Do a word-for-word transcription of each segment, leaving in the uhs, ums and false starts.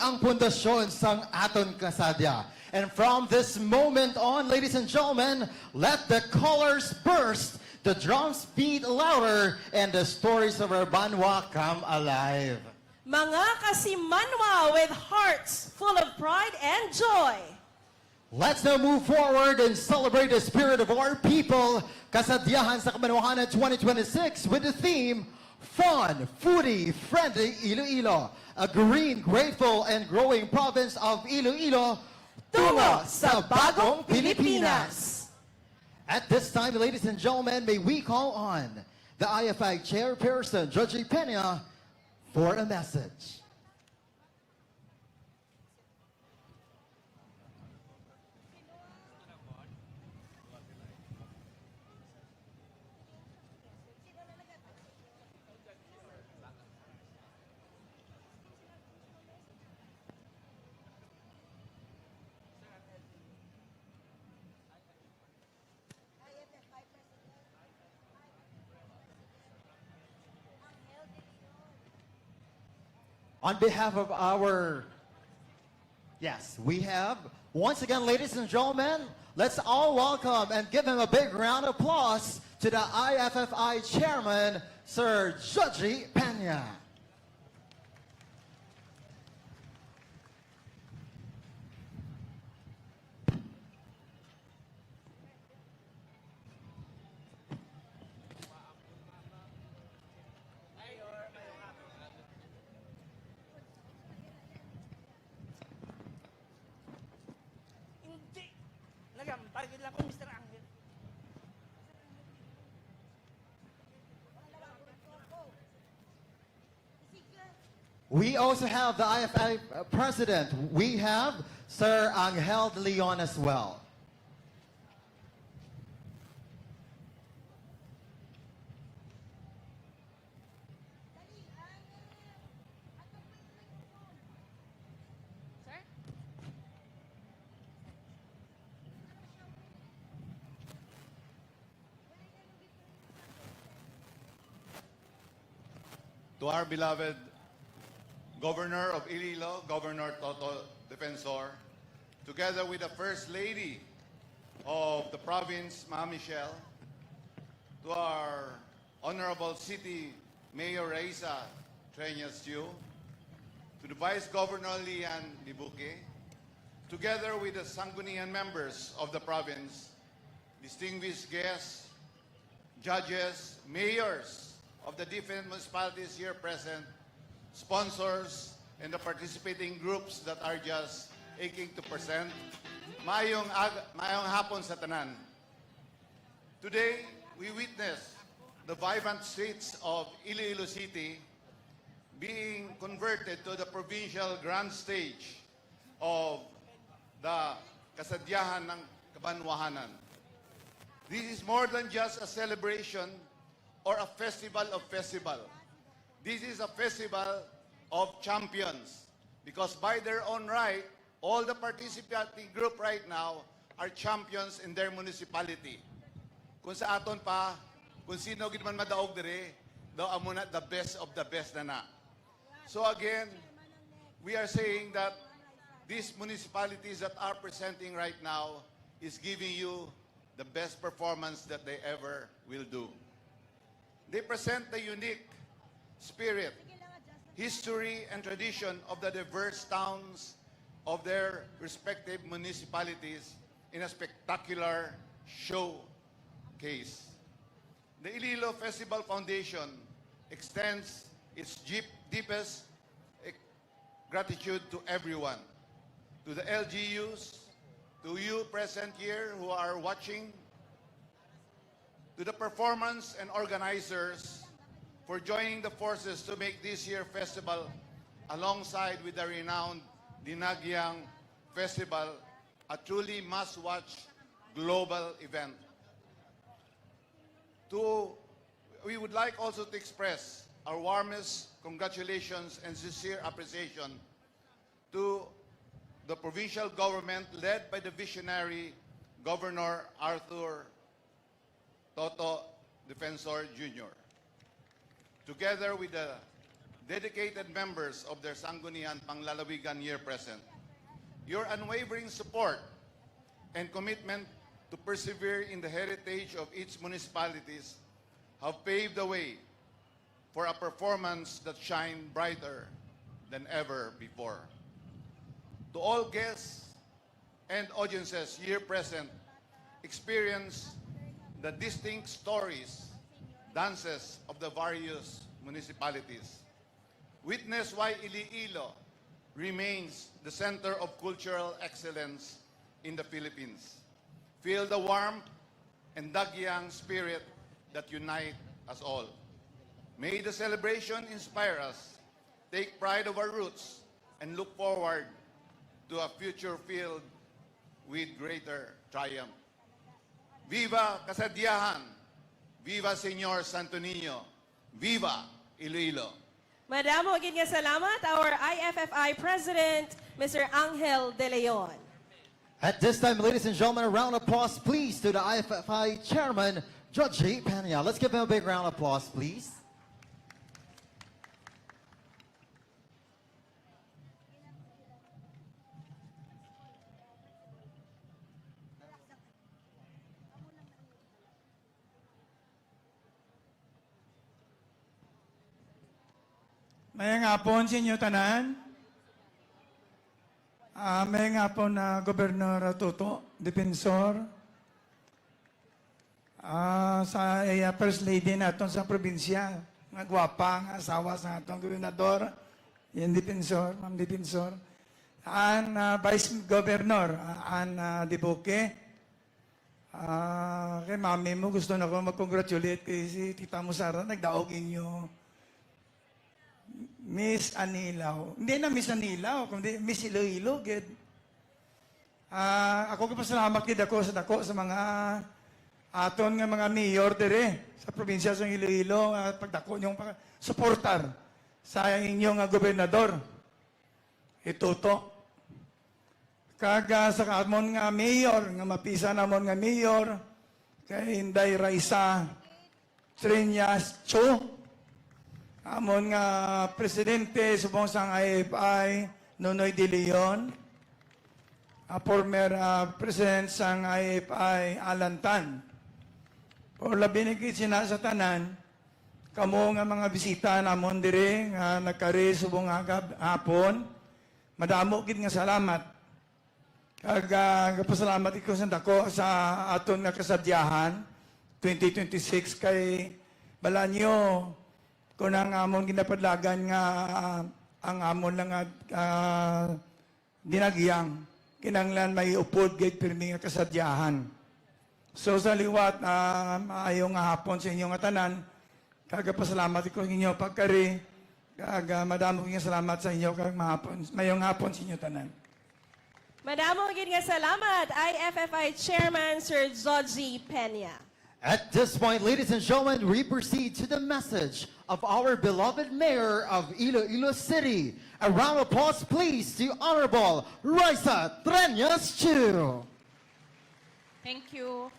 ang pundasyon sang aton kasadya. And from this moment on, ladies and gentlemen, let the colors burst, the drums beat louder, and the stories of our banwa come alive. Mga kasimanwa with hearts full of pride and joy. Let's now move forward and celebrate the spirit of our people. Kasadyahan sa Kabanwahanan twenty twenty-six with the theme, Fun, Foodie, Friendly Iloilo. A green, grateful, and growing province of Iloilo. Tungo sa bagong Pilipinas. At this time, ladies and gentlemen, may we call on the I F I chairperson, Judge Peña, for a message. On behalf of our, yes, we have, once again, ladies and gentlemen, let's all welcome and give him a big round of applause to the I F F I chairman, Sir Judgy Peña. Hindi. Nagampar gid lang ko, Mister Angel. We also have the I F I president. We have Sir Angel De Leon as well. Sir? To our beloved Governor of Iloilo, Governor Toto Defensor, together with the First Lady of the province, Ma'am Michelle, to our Honorable City Mayor Raisa Treñas Tiu, to the Vice Governor Lian Libuque, together with the Sangguniang members of the province, distinguished guests, judges, mayors of the different municipalities here present, sponsors, and the participating groups that are just aching to present. Mayong ag-, mayong hapon sa tanan. Today, we witness the vibrant streets of Iloilo City being converted to the provincial grand stage of the Kasadyahan ng Kabanwahanan. This is more than just a celebration or a festival of festival. This is a festival of champions, because by their own right, all the participating group right now are champions in their municipality. Kung sa aton pa, kung sino gid man madaog diri, daw amo na the best of the best na na. So again, we are saying that these municipalities that are presenting right now is giving you the best performance that they ever will do. They present the unique spirit, history, and tradition of the diverse towns of their respective municipalities in a spectacular showcase. The Iloilo Festival Foundation extends its deep-, deepest gratitude to everyone, to the L G Us, to you present here who are watching, to the performance and organizers for joining the forces to make this year festival alongside with the renowned Dinagyang Festival, a truly must-watch global event. To, we would like also to express our warmest congratulations and sincere appreciation to the provincial government led by the visionary Governor Arthur Toto Defensor Junior, together with the dedicated members of their Sangguniang Panglalawigan Year Present. Your unwavering support and commitment to persevere in the heritage of its municipalities have paved the way for a performance that shine brighter than ever before. To all guests and audiences here present, experience the distinct stories, dances of the various municipalities. Witness why Iloilo remains the center of cultural excellence in the Philippines. Feel the warmth and Dagiang spirit that unite us all. May the celebration inspire us, take pride of our roots, and look forward to a future filled with greater triumph. Viva Kasadyahan! Viva Señor Santo Niño! Viva Iloilo! Madamo gid nga salamat, our I F F I President, Mister Angel De Leon. At this time, ladies and gentlemen, a round of applause, please, to the I F F I Chairman, Judge Peña. Let's give him a big round of applause, please. Mayang hapon sa inyo tanan. Ah, mayang hapon na Gobernador Toto, Defensor. Ah, sa iya First Lady naton sa probinsya, nga gwapa nga asawa sa aton gobernador, yung Defensor, Ma'am Defensor. An, ah, Vice Governor, ah, Ann, ah, Dibuque. Ah, kay mami mo, gusto na ko mag-congratulate kay si Tita mo Sara, nagdaog inyo Miss Anilao. Hindi na Miss Anilao, kundi Miss Iloilo, gid. Ah, ako kapasalamat gid ako sa dako sa mga aton nga mga mayor dire sa probinsya sa Iloilo, at pagdako niyong pag-, suportar sa inyo nga gobernador. Ituto. Kag, ah, sa amon nga mayor, nga mapisa namon nga mayor, kay Inday Raisa Treñas Cho, amon nga presidente subong sang I F I, Nonoy De Leon, ah, former, ah, president sang I F I, Alan Tan. Pero labi na gid sina sa tanan, kamo nga mga bisita namon diri nga nagkari subong nga gab-, hapon, madamo gid nga salamat. Kag, ah, nagapasalamat ko sa dako sa aton nga kasadyahan twenty twenty-six kay bala nyo kun ang amon ginapadlagan nga, ah, ang amon lang nga, ah, dinagyang kinahanglan may upod gid pirmi nga kasadyahan. So sa liwat, ah, maayo nga hapon sa inyo nga tanan. Kagapasalamat ko sa inyo pagkari. Kag, ah, madamo nga salamat sa inyo kag mahapon, mayong hapon sa inyo tanan. Madamo gid nga salamat, I F F I Chairman Sir Joji Peña. At this point, ladies and gentlemen, we proceed to the message of our beloved Mayor of Iloilo City. A round of applause, please, to Honorable Raisa Treñas Cho. Thank you.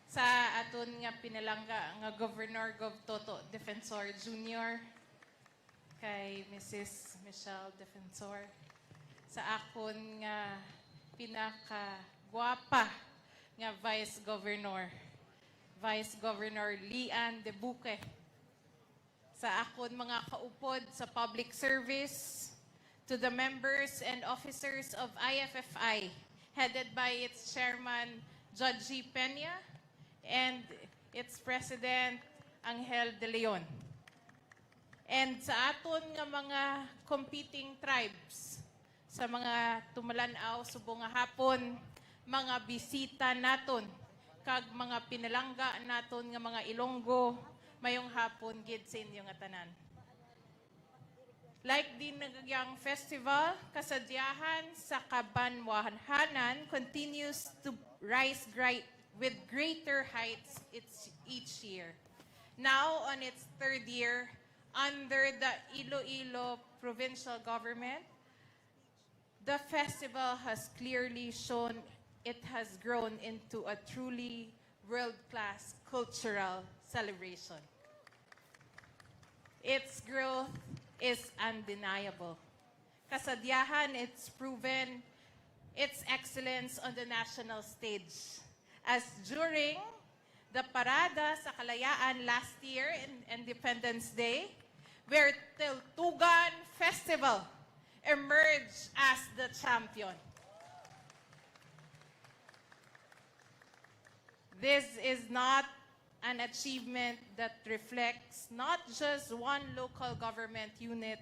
Sa aton nga pinalangga nga Governor Gov Toto Defensor Junior, kay Missus Michelle Defensor, sa akon nga pinakagwapa nga Vice Governor, Vice Governor Lian Debuque, sa akon mga kaupod sa public service, to the members and officers of I F F I, headed by its chairman, Judge Peña, and its president, Angel De Leon. And sa aton nga mga competing tribes, sa mga tumalan-aw subong nga hapon, mga bisita naton, kag mga pinalangga naton nga mga Ilonggo, mayong hapon gid sa inyo nga tanan. Like the Nagagyang Festival, kasadyahan sa kabanwahanan continues to rise great, with greater heights each, each year. Now, on its third year, under the Iloilo Provincial Government, the festival has clearly shown it has grown into a truly world-class cultural celebration. Its growth is undeniable. Kasadyahan, it's proven its excellence on the national stage, as during the Parada sa Kalayaan last year in Independence Day, where Tiltugan Festival emerged as the champion. This is not an achievement that reflects not just one local government unit,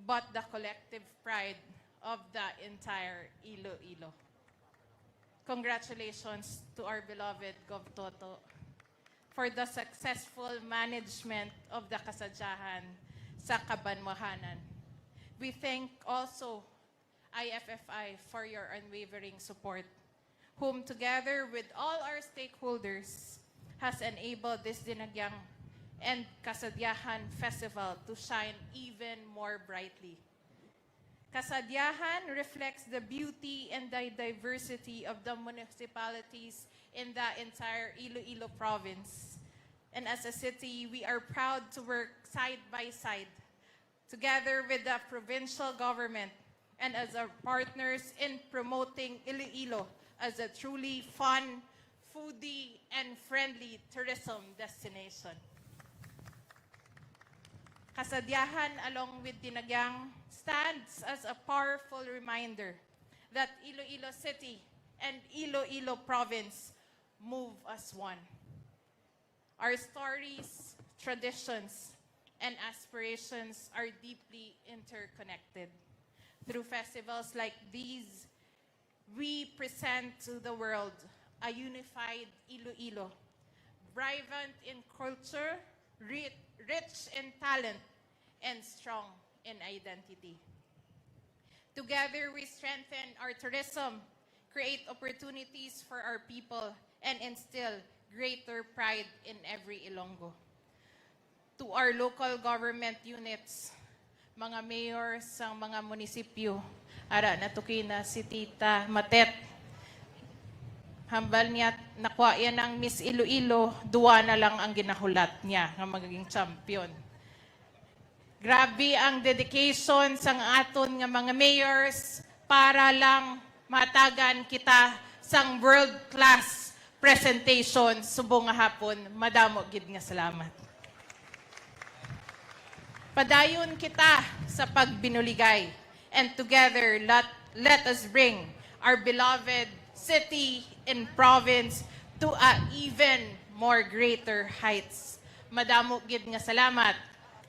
but the collective pride of the entire Iloilo. Congratulations to our beloved Gov Toto for the successful management of the kasadyahan sa kabanwahanan. We thank also I F F I for your unwavering support, whom together with all our stakeholders has enabled this Dinagyang and Kasadyahan Festival to shine even more brightly. Kasadyahan reflects the beauty and the diversity of the municipalities in the entire Iloilo province. And as a city, we are proud to work side by side together with the provincial government and as our partners in promoting Iloilo as a truly fun, foodie, and friendly tourism destination. Kasadyahan, along with Dinagyang, stands as a powerful reminder that Iloilo City and Iloilo Province move as one. Our stories, traditions, and aspirations are deeply interconnected. Through festivals like these, we present to the world a unified Iloilo, vibrant in culture, ri-, rich in talent, and strong in identity. Together, we strengthen our tourism, create opportunities for our people, and instill greater pride in every Ilonggo. To our local government units, mga mayor sang mga munisipyo, ara, natukina si Tita Matet. Hambal niya, nakuha yan ang Miss Iloilo, duwa na lang ang ginahulat niya nga magiging champion. Grabe ang dedication sang aton nga mga mayors para lang matagan kita sang world-class presentation subong nga hapon. Madamo gid nga salamat. Padayon kita sa pagbinuligay, and together let, let us bring our beloved city and province to a even more greater heights. Madamo gid nga salamat.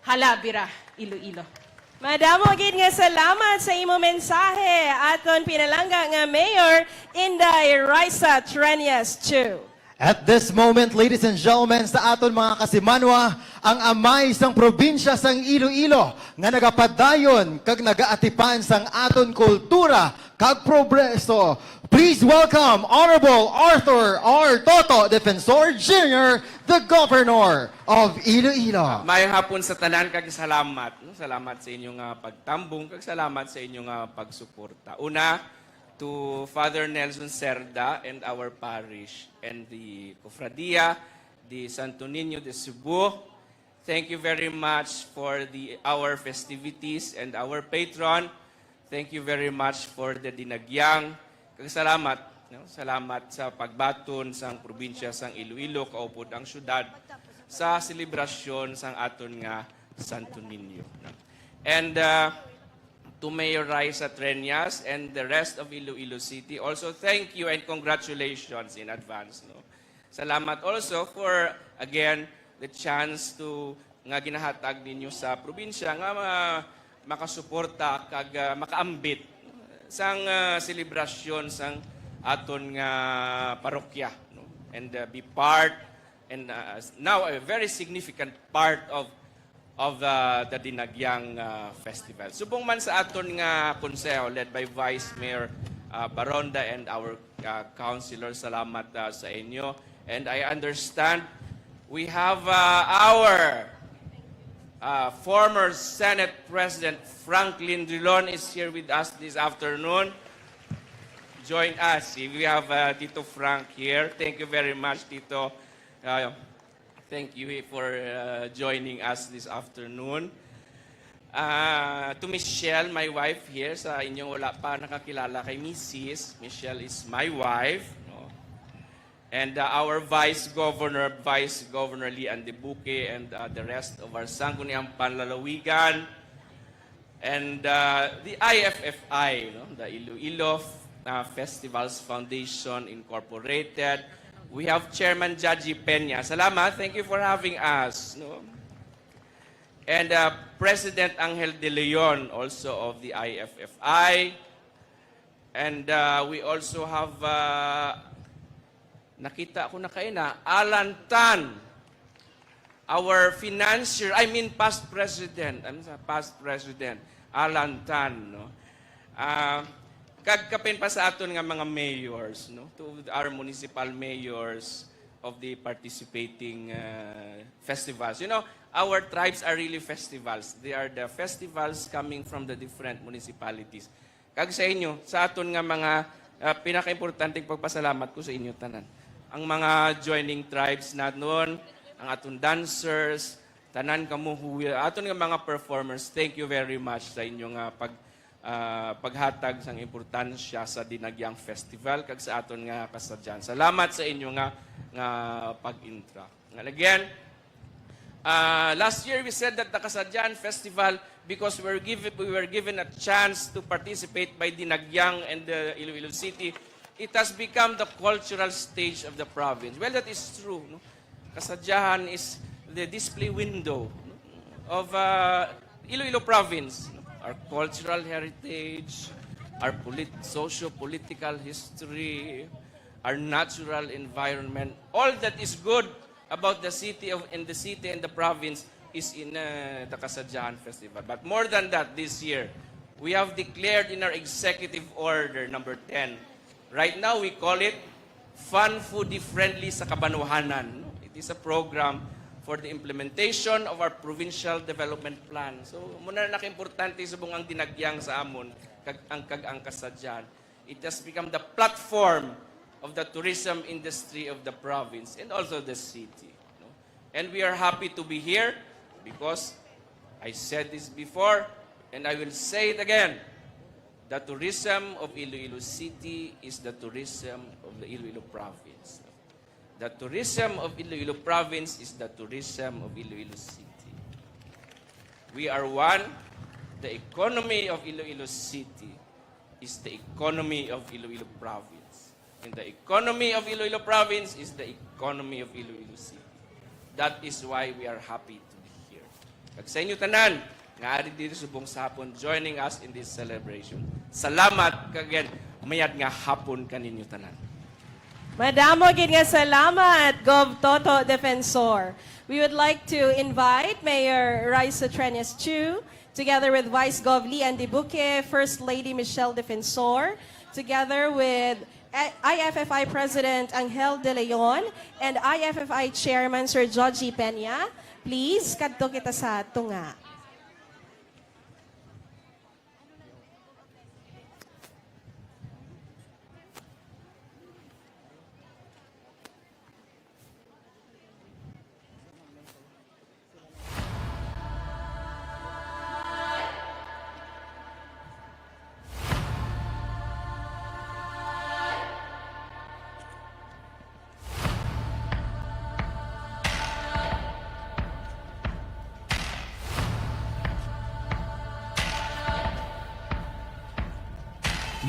Halabira, Iloilo. Madamo gid nga salamat sa imo mensahe, aton pinalangga nga Mayor Inday Raisa Treñas two. At this moment, ladies and gentlemen, sa aton mga kasimanwa, ang amay sang probinsya sang Iloilo nga nagapadayon kag nagaatipan sang aton kultura kag progreso. Please welcome Honorable Arthur R. Toto Defensor Junior, the Governor of Iloilo. Maayong hapon sa tanan, kag salamat, no? Salamat sa inyong, ah, pagtambong, kag salamat sa inyong, ah, pagsuporta. Una, to Father Nelson Cerda and our parish and the Cofradia de Santo Niño de Cebu. Thank you very much for the, our festivities and our patron. Thank you very much for the Dinagyang. Kag salamat, no? Salamat sa pagbaton sang probinsya sang Iloilo, kaupod ang syudad, sa selebrasyon sang aton nga Santo Niño, no? And, uh, to Mayor Raisa Treñas and the rest of Iloilo City, also thank you and congratulations in advance, no? Salamat also for, again, the chance to, nga ginahatag ninyo sa probinsya nga ma-, makasuporta kag, ah, makaambit sang, ah, selebrasyon sang aton nga parokya, no? And, ah, be part and, ah, now a very significant part of of, uh, the Dinagyang, uh, Festival. Subong man sa aton nga konseho led by Vice Mayor, uh, Baronda and our, uh, councilor, salamat, uh, sa inyo. And I understand we have, uh, our, uh, former Senate President Franklin Drilon is here with us this afternoon. Join us. We have, uh, Tito Frank here. Thank you very much, Tito. Uh, Thank you for uh, joining us this afternoon. Uh, to Michelle, my wife here, sa inyong wala pa nakakilala kay Missus, Michelle is my wife. No? And uh, our Vice Governor, Vice Governor Lee Ann Debuque, and uh, the rest of our Sangguniang Panlalawigan, and uh, the I F F I, no? The Iloilo uh, Festivals Foundation Incorporated. We have Chairman Jaji Peña. Salamat. Thank you for having us. No? And uh, President Angel De Leon, also of the I F F I. And uh, we also have, uh, nakita ko na kaina, Alan Tan, our financier, I mean past president, I'm sa past president, Alan Tan, no? Ah, kag kapin pa sa aton nga mga mayors, no? To our municipal mayors of the participating uh, festivals. You know, our tribes are really festivals. They are the festivals coming from the different municipalities. Kag sa inyo, sa aton nga mga ah, pinakaimportanteng pagpasalamat ko sa inyo tanan. Ang mga joining tribes naton, ang aton dancers, tanan kamo who will, aton nga mga performers, thank you very much sa inyo nga pag ah, paghatag sang importansya sa Dinagyang Festival kag sa aton nga kasadyahan. Salamat sa inyo nga nga pag-intra. And again, uh, last year we said that the Kasadyahan Festival, because we were given, we were given a chance to participate by Dinagyang and the Iloilo City, it has become the cultural stage of the province. Well, that is true. No? Kasadyahan is the display window, no, of uh, Iloilo province. Our cultural heritage, our polit- socio-political history, our natural environment, all that is good about the city of in the city and the province is in uh, the Kasadyahan Festival. But more than that, this year, we have declared in our executive order number ten. Right now, we call it Fun Foodie Friendly sa Kabanwahanan. No? It is a program for the implementation of our provincial development plan. So, muna na importante subong ang Dinagyang sa amon kag ang kag ang Kasadyahan. It has become the platform of the tourism industry of the province and also the city. No? And we are happy to be here because I said this before and I will say it again. The tourism of Iloilo City is the tourism of the Iloilo province. The tourism of Iloilo province is the tourism of Iloilo City. We are one. The economy of Iloilo City is the economy of Iloilo province. And the economy of Iloilo province is the economy of Iloilo City. That is why we are happy to be here. Kag sa inyo tanan, nga ari diri subong sa hapon, joining us in this celebration. Salamat, kag again, mayad nga hapon kaninyo tanan. Madamo gid nga salamat, Gov Toto Defensor. We would like to invite Mayor Raisa Trenes Chu, together with Vice Gov Lee Ann Debuque, First Lady Michelle Defensor, together with I F F I President Angel De Leon, and I F F I Chairman Sir Joji Peña. Please, kadto kita sa tunga.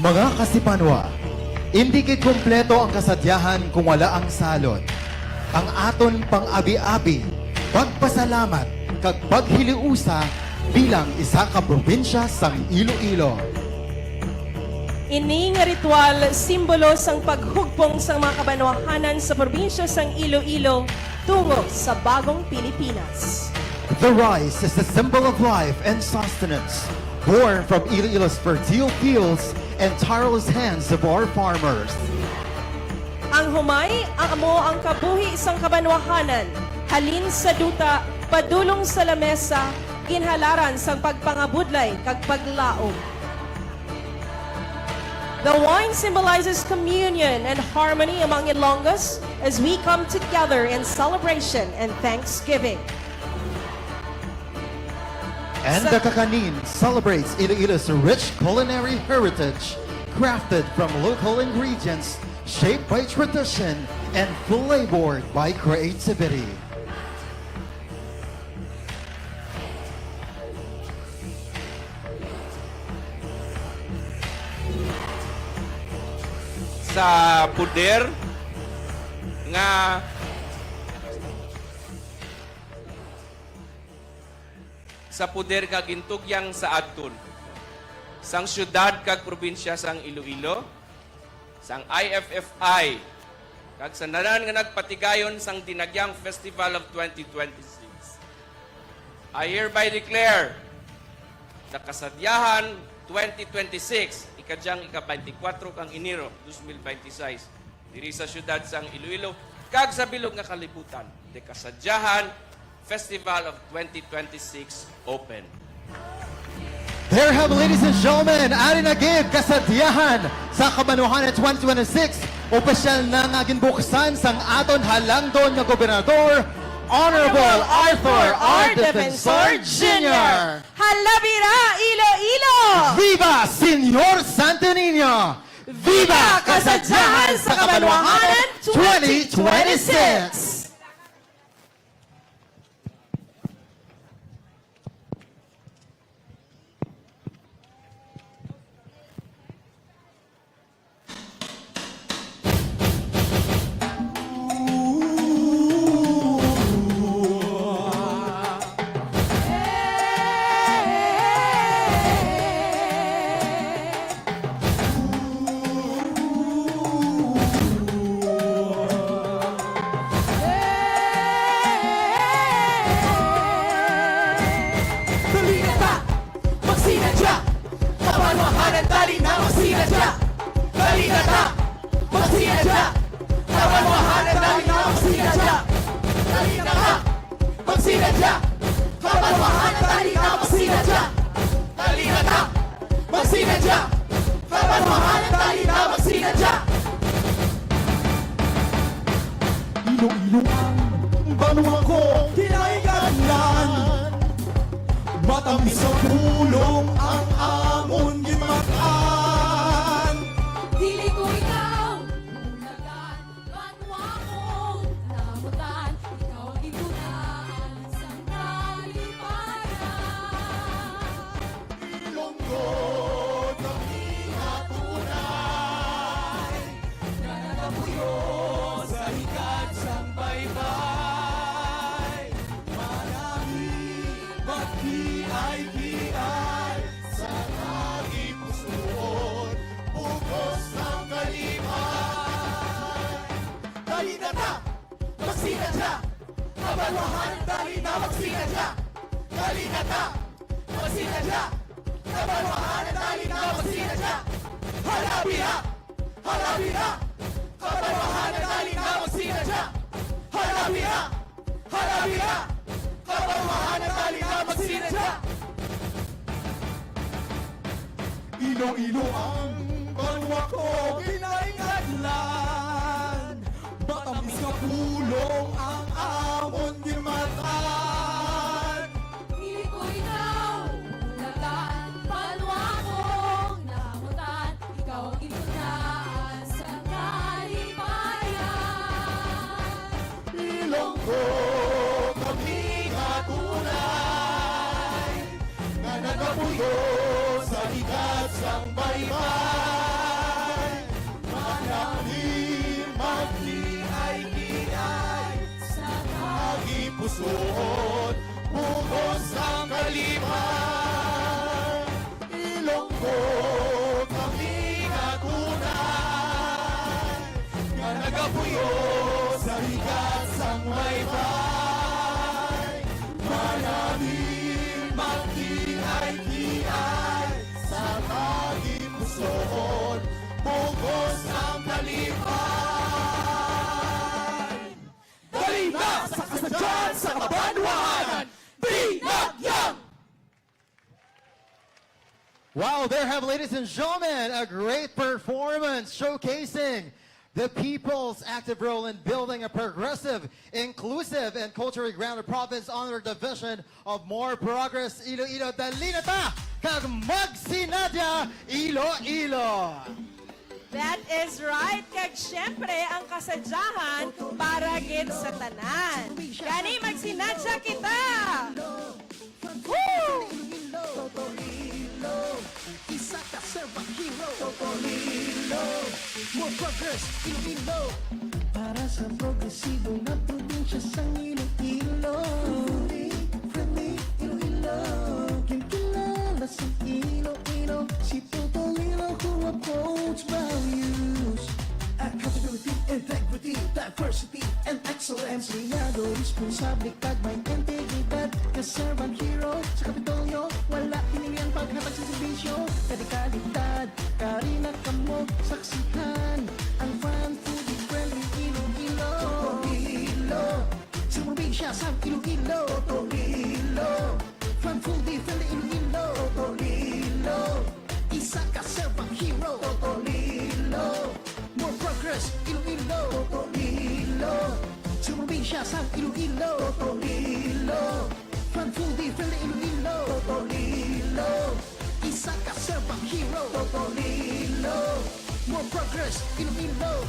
Mga kasipanwa, indi gid kompleto ang kasadyahan kung wala ang salot. Ang aton pang-abi-abi, pagpasalamat, kag paghiliusa bilang isa ka probinsya sang Iloilo. Ini nga ritual, simbolo sang paghugpong sang mga kabanwahanan sa probinsya sang Iloilo tungo sa bagong Pilipinas. The rice is the symbol of life and sustenance, born from Iloilo's fertile fields and tireless hands of our farmers. Ang humay amo ang kabuhi sang kabanwahanan, halin sa duta, padulong sa lamesa, ginhalaran sang pagpangabudlay kag paglaom. The wine symbolizes communion and harmony among Ilonggos, as we come together in celebration and thanksgiving. And the Kakanin celebrates Iloilo's rich culinary heritage, crafted from local ingredients, shaped by tradition, and flavored by creativity. Sa puder nga sa puder kag intugyang sa adton sang siyudad kag probinsya sang Iloilo, sang I F F I, kag sa tanan nga nagpatigayon sang Dinagyang Festival of twenty twenty-six. I hereby declare the Kasadyahan twenty twenty-six, ikadyang ika-twenty-four kang Enero dos mil veintiséis, diri sa siyudad sang Iloilo kag sa bilog nga kalibutan, the Kasadyahan Festival of twenty twenty-six open. There have, ladies and gentlemen, ari na gid Kasadyahan sa Kabanwahanan twenty twenty-six. Opisyal na nga ginbuksan sang aton halangdon nga gobernador, Honorable Arthur R. Defensor Junior. Halabira, Iloilo! Viva Señor Santo Niño! Viva Kasadyahan sa Kabanwahanan twenty twenty-six! Dali na ta, magsinadya. Kabanwahanan, dali na, magsinadya. Dali na ta, magsinadya. Kabanwahanan, dali na, magsinadya. Dali na ta, magsinadya. Kabanwahanan, dali na, magsinadya. Dali na ta, magsinadya. Kabanwahanan, dali na, magsinadya. Iloilo ang banwa ko, kinainganan. Matamis sa pulong ang amon ginmatan. Dili ko ikaw bulagan, banwa ko namutan. Ikaw ang gibutaan sang kalipayan. Ilonggo kami nga tunay, nga nagapuyo sa higad sang baybay. Manami magkiay-kiay sa kagipusuon, bugos ang kalipay. Dali na ta, magsinadya. Kabanwahanan, dali na, magsinadya. Dali na ta, magsinadya. Kabanwahanan, dali na, magsinadya. Halabira, halabira. Kabanwahanan, dali na, magsinadya. Halabira, halabira. Kabanwahanan, dali na, magsinadya. Iloilo ang banwa ko, kinaingadlan. Matamis nga pulong ang amon ginmatan. Dili ko ikaw bulagan, banwa ko namutan. Ikaw ang gipunan sa kalipayan. Ilonggo kami nga tunay, nga nagapuyo sa higad sang baybay. Manami magkiay-kiay sa kagipusuon, bugos ang kalipay. Ilonggo kami nga tunay, nga nagapuyo sa higad sang baybay. Manami magkiay-kiay sa kagipusuon, bugos ang kalipay. Dali na sa kasadyahan sa kabanwahanan, Dinagyang! Wow, there have, ladies and gentlemen, a great performance showcasing The people's active role in building a progressive, inclusive, and culturally grounded province under the vision of More Progress Iloilo. Dali na ta kag magsinadya Iloilo! That is right. Kag syempre, ang kasadyahan para gid sa tanan. Gani, magsinadya kita! Woo! Isa ka Servant Hero. Topolino. More progress, Iloilo. Para sa progresibo nga probinsya sang Iloilo. Friendly, friendly, Iloilo. Ginakilala sa Iloilo si Topolino, who upholds values: accountability, integrity, diversity, and excellence. Empleyado, responsable kag may integridad. Ka Servant Hero sa Kapitolyo, wala pinilian paghatag sa serbisyo. Kadi kalidad, kari na kamo saksihan. Ang fan foodie friendly Iloilo. Topolino. Sa probinsya sang Iloilo. Topolino. Fan foodie friendly Iloilo. Topolino. Isa ka Servant Hero. Topolino. More progress, Iloilo. Topolino. Sa probinsya sang Iloilo. Topolino. Fan foodie friendly Iloilo. Topolino. Isa ka Servant Hero. Topolino. More progress, Iloilo.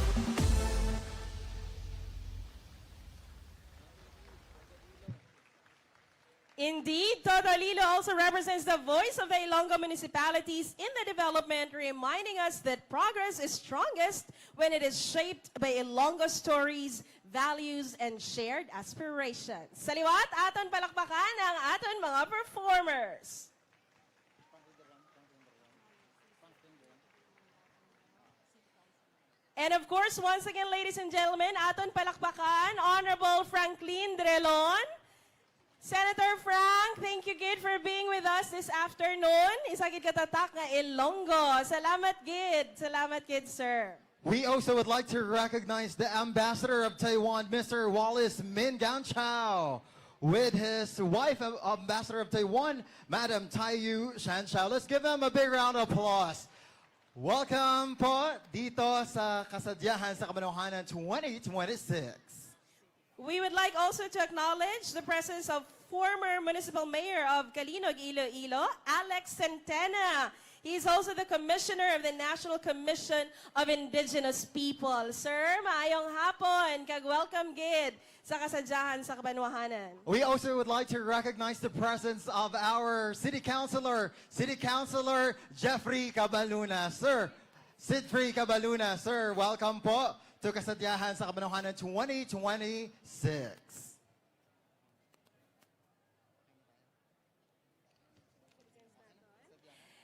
Indeed, Topolino also represents the voice of the Ilonggo municipalities in the development, reminding us that progress is strongest when it is shaped by Ilonggo stories, values, and shared aspirations. Sa liwat, aton palakpakan ang aton mga performers. And of course, once again, ladies and gentlemen, aton palakpakan, Honorable Franklin Drilon. Senator Frank, thank you gid for being with us this afternoon. Isa gid ka tatak nga Ilonggo. Salamat gid. Salamat gid, sir. We also would like to recognize the Ambassador of Taiwan, Mister Wallace Min Gan Chau, with his wife, uh, Ambassador of Taiwan, Madam Taiyu Shan Chau. Let's give them a big round of applause. Welcome po dito sa Kasadyahan sa Kabanohanan twenty twenty-six. We would like also to acknowledge the presence of former Municipal Mayor of Calinog, Iloilo, Alex Centena. He is also the Commissioner of the National Commission of Indigenous People. Sir, maayong hapon, kag welcome gid sa Kasadyahan sa Kabanohanan. We also would like to recognize the presence of our City Councilor, City Councilor Jeffrey Cabaluna. Sir, Sidfrey Cabaluna, sir, welcome po to Kasadyahan sa Kabanohanan twenty twenty-six.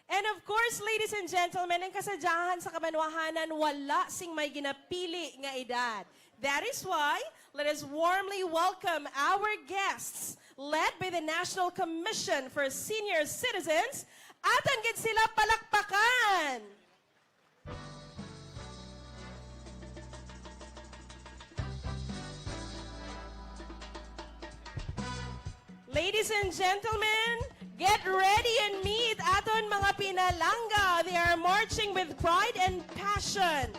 And of course, ladies and gentlemen, ang Kasadyahan sa Kabanohanan wala sing may ginapili nga edad. That is why, let us warmly welcome our guests, led by the National Commission for Senior Citizens. Aton gid sila palakpakan! Ladies and gentlemen, get ready and meet aton mga pinalangga. They are marching with pride and passion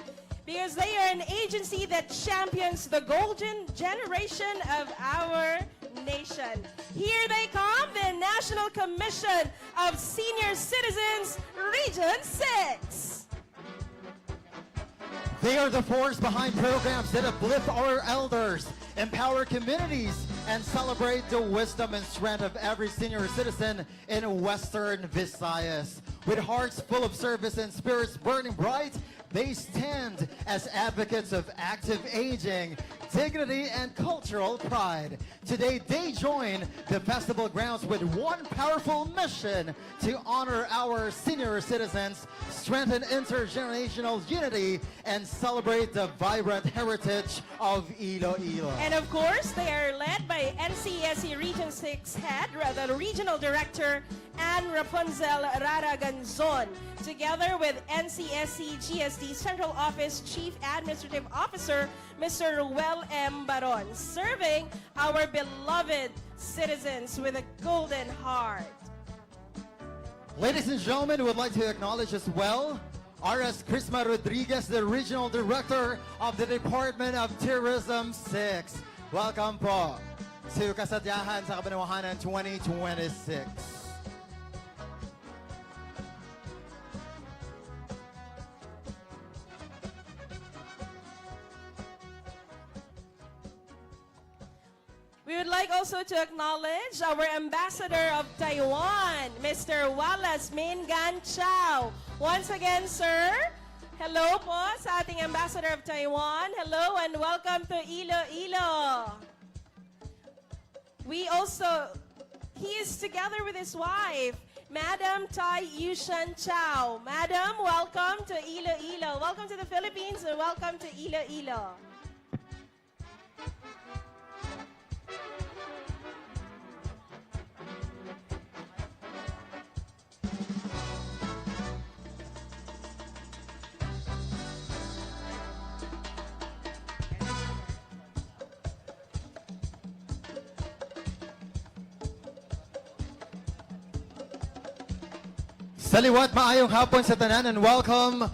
because they are an agency that champions the golden generation of our nation. Here they come, the National Commission of Senior Citizens, Region six. They are the force behind programs that uplift our elders, empower communities, and celebrate the wisdom and strength of every senior citizen in Western Visayas. With hearts full of service and spirits burning bright, they stand as advocates of active aging, dignity, and cultural pride. Today, they join the festival grounds with one powerful mission: to honor our senior citizens, strengthen intergenerational unity, and celebrate the vibrant heritage of Iloilo. And of course, they are led by N C S C Region six Head, the Regional Director, Ann Rapunzel Rara Ganzon, together with N C S C G S D Central Office Chief Administrative Officer, Mister Ruel M. Baron, serving our beloved citizens with a golden heart. Ladies and gentlemen, we would like to acknowledge as well R S Crisma Rodriguez, the Regional Director of the Department of Tourism six. Welcome po to Kasadyahan sa Kabanwahanan twenty twenty-six. We would like also to acknowledge our Ambassador of Taiwan, Mister Wallace Min Gan Chau. Once again, sir, hello po sa ating Ambassador of Taiwan. Hello and welcome to Iloilo. We also, he is together with his wife, Madam Tai Yushan Chau. Madam, welcome to Iloilo. Welcome to the Philippines and welcome to Iloilo. Sa liwat, maayong hapon sa tanan and welcome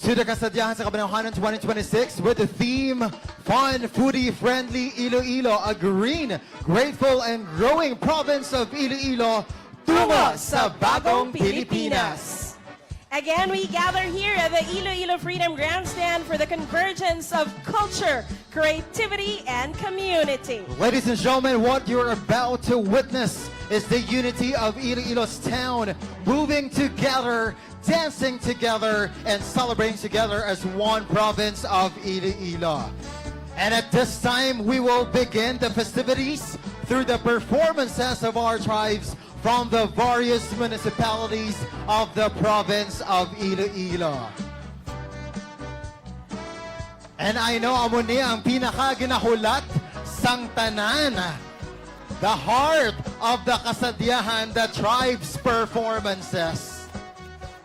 to the Kasadyahan sa Kabanawhanan twenty twenty-six with the theme Fun, Foodie Friendly Iloilo, a green, grateful and growing province of Iloilo, tungo sa bagong Pilipinas. Again, we gather here at the Iloilo Freedom Grandstand for the convergence of culture, creativity, and community. Ladies and gentlemen, what you're about to witness is the unity of Iloilo's town, moving together, dancing together, and celebrating together as one province of Iloilo. And at this time, we will begin the festivities through the performances of our tribes from the various municipalities of the province of Iloilo. And I know amo ni ang pinakaginahulat sang tanan, the heart of the Kasadyahan, the tribes' performances.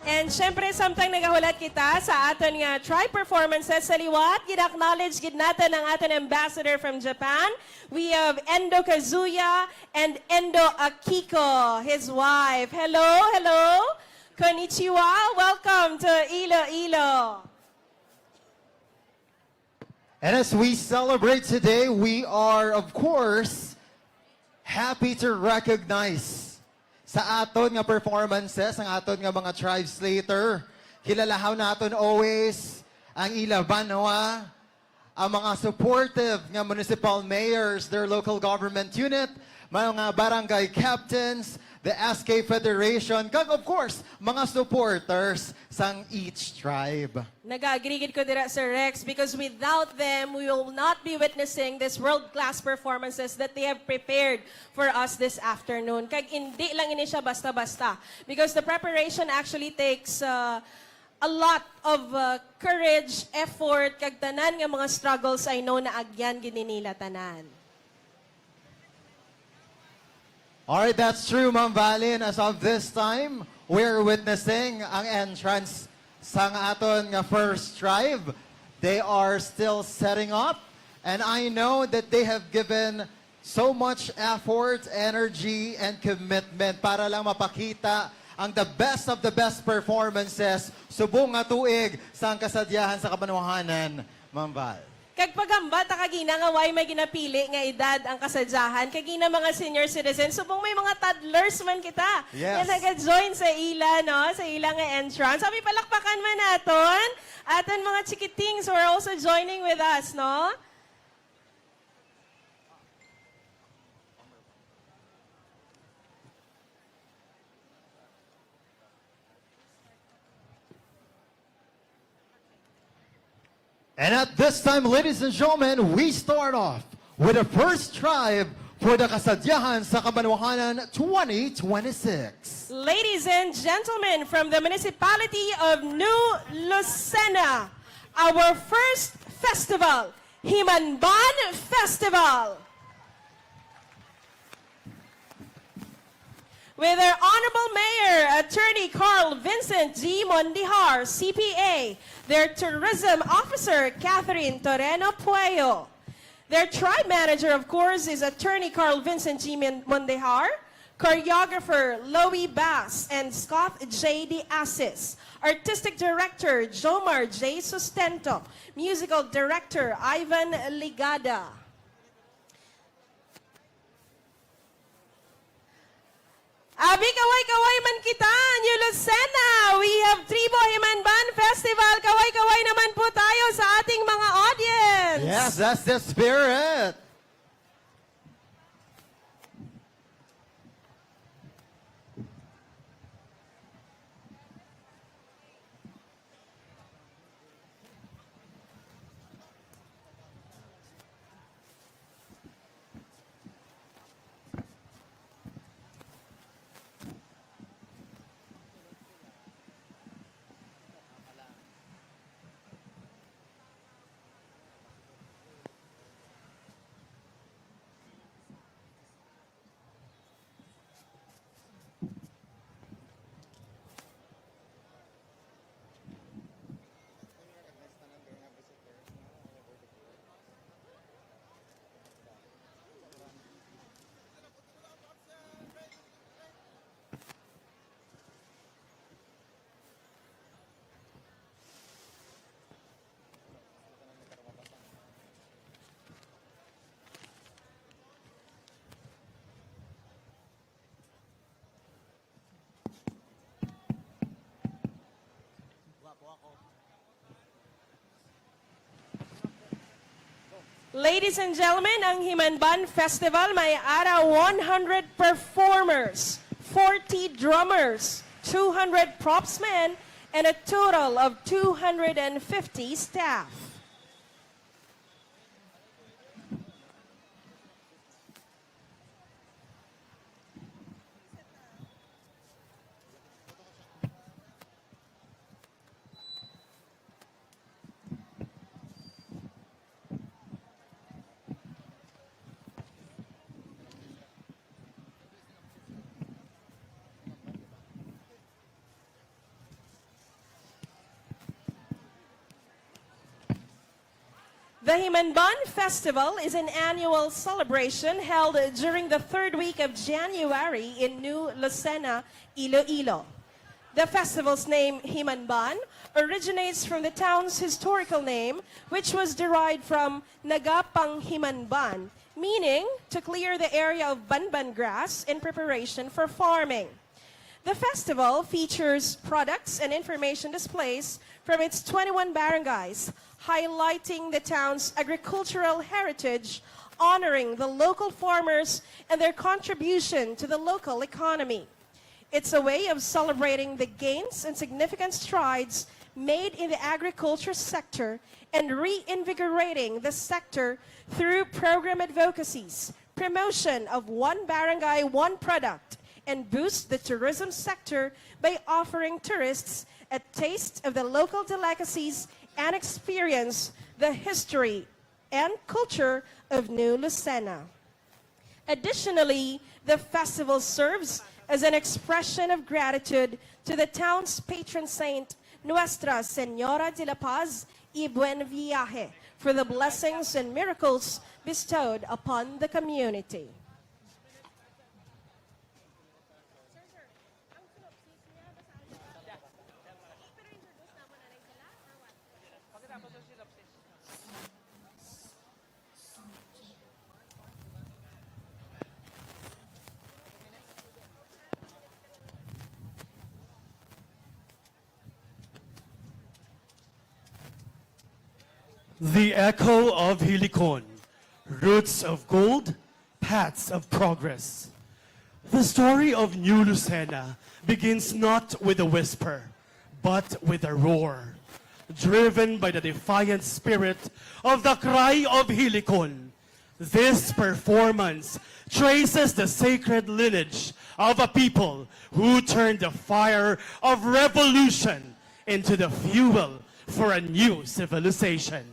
And syempre, samtang nagahulat kita sa aton nga tribe performances sa liwat, gina-acknowledge gid naton ang aton ambassador from Japan. We have Endo Kazuya and Endo Akiko, his wife. Hello, hello. Konnichiwa. Welcome to Iloilo. And as we celebrate today, we are, of course, happy to recognize sa aton nga performances ang aton nga mga tribe slater. Kilalahaw naton always ang ila banwa, ang mga supportive nga municipal mayors, their local government unit, mga barangay captains, the S K Federation, kag of course, mga supporters sang each tribe. Nag-agree gid ko dira, Sir Rex, because without them, we will not be witnessing this world-class performances that they have prepared for us this afternoon. Kag indi lang ini siya basta-basta, because the preparation actually takes, uh, a lot of, uh, courage, effort, kag tanan nga mga struggles, I know, naagyan gid ni nila tanan. Alright, that's true, Ma'am Valin. As of this time, we're witnessing ang entrance sang aton nga first tribe. They are still setting up, and I know that they have given so much effort, energy, and commitment para lang mapakita ang the best of the best performances subong nga tuig sang Kasadyahan sa Kabanwahanan, Ma'am Val. Kag pagamba ta kagina nga way may ginapili nga edad ang Kasadyahan, kagina mga senior citizens, subong may mga toddlers man kita Yes. nga nag-join sa ila, no? Sa ila nga entrance. Abi, palakpakan man naton aton mga chikitings who are also joining with us, no? And at this time, ladies and gentlemen, we start off with the first tribe for the Kasadyahan sa Kabanwahanan twenty twenty-six. Ladies and gentlemen, from the municipality of New Lucena, our first festival, Himanban Festival. With their Honorable Mayor, Attorney Carl Vincent G. Mondejar, C P A, their Tourism Officer, Catherine Toreno Pueyo. Their tribe manager, of course, is Attorney Carl Vincent G. Mon-, Mondejar, Choreographer Louie Bass and Scott J D Asis. Artistic Director Jomar J Sustento. Musical Director Ivan Ligada. Abi, kaway-kaway man kita, New Lucena. We have Tribo Himanban Festival. Kaway-kaway naman po tayo sa ating mga audience. Yes, that's the spirit. Ladies and gentlemen, ang Himanban Festival may ara one hundred performers, forty drummers, two hundred propsmen, and a total of two hundred and fifty staff. The Himanban Festival is an annual celebration held during the third week of January in New Lucena, Iloilo. The festival's name, Himanban, originates from the town's historical name, which was derived from Nagapanghimanban, meaning to clear the area of banban grass in preparation for farming. The festival features products and information displays from its twenty-one barangays, highlighting the town's agricultural heritage, honoring the local farmers and their contribution to the local economy. It's a way of celebrating the gains and significant strides made in the agriculture sector and reinvigorating the sector through program advocacies, promotion of One Barangay, One Product, and boost the tourism sector by offering tourists a taste of the local delicacies and experience the history and culture of New Lucena. Additionally, the festival serves as an expression of gratitude to the town's patron saint, Nuestra Señora de la Paz y Buen Viaje, for the blessings and miracles bestowed upon the community. The echo of Hilicon, roots of gold, paths of progress. The story of New Lucena begins not with a whisper, but with a roar, driven by the defiant spirit of the Cry of Hilicon. This performance traces the sacred lineage of a people who turned the fire of revolution into the fuel for a new civilization.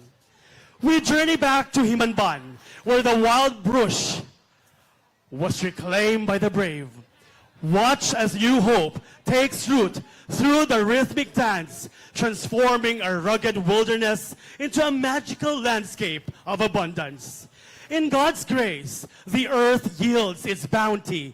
We journey back to Himanban, where the wild brush was reclaimed by the brave. Watch as new hope takes root through the rhythmic dance, transforming a rugged wilderness into a magical landscape of abundance. In God's grace, the earth yields its bounty,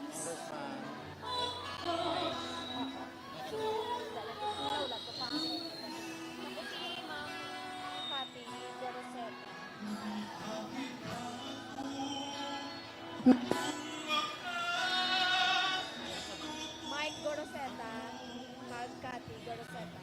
Congressman. Tapos si Ma'am Cathy Goroseta. Mike Goroseta, kag Cathy Goroseta.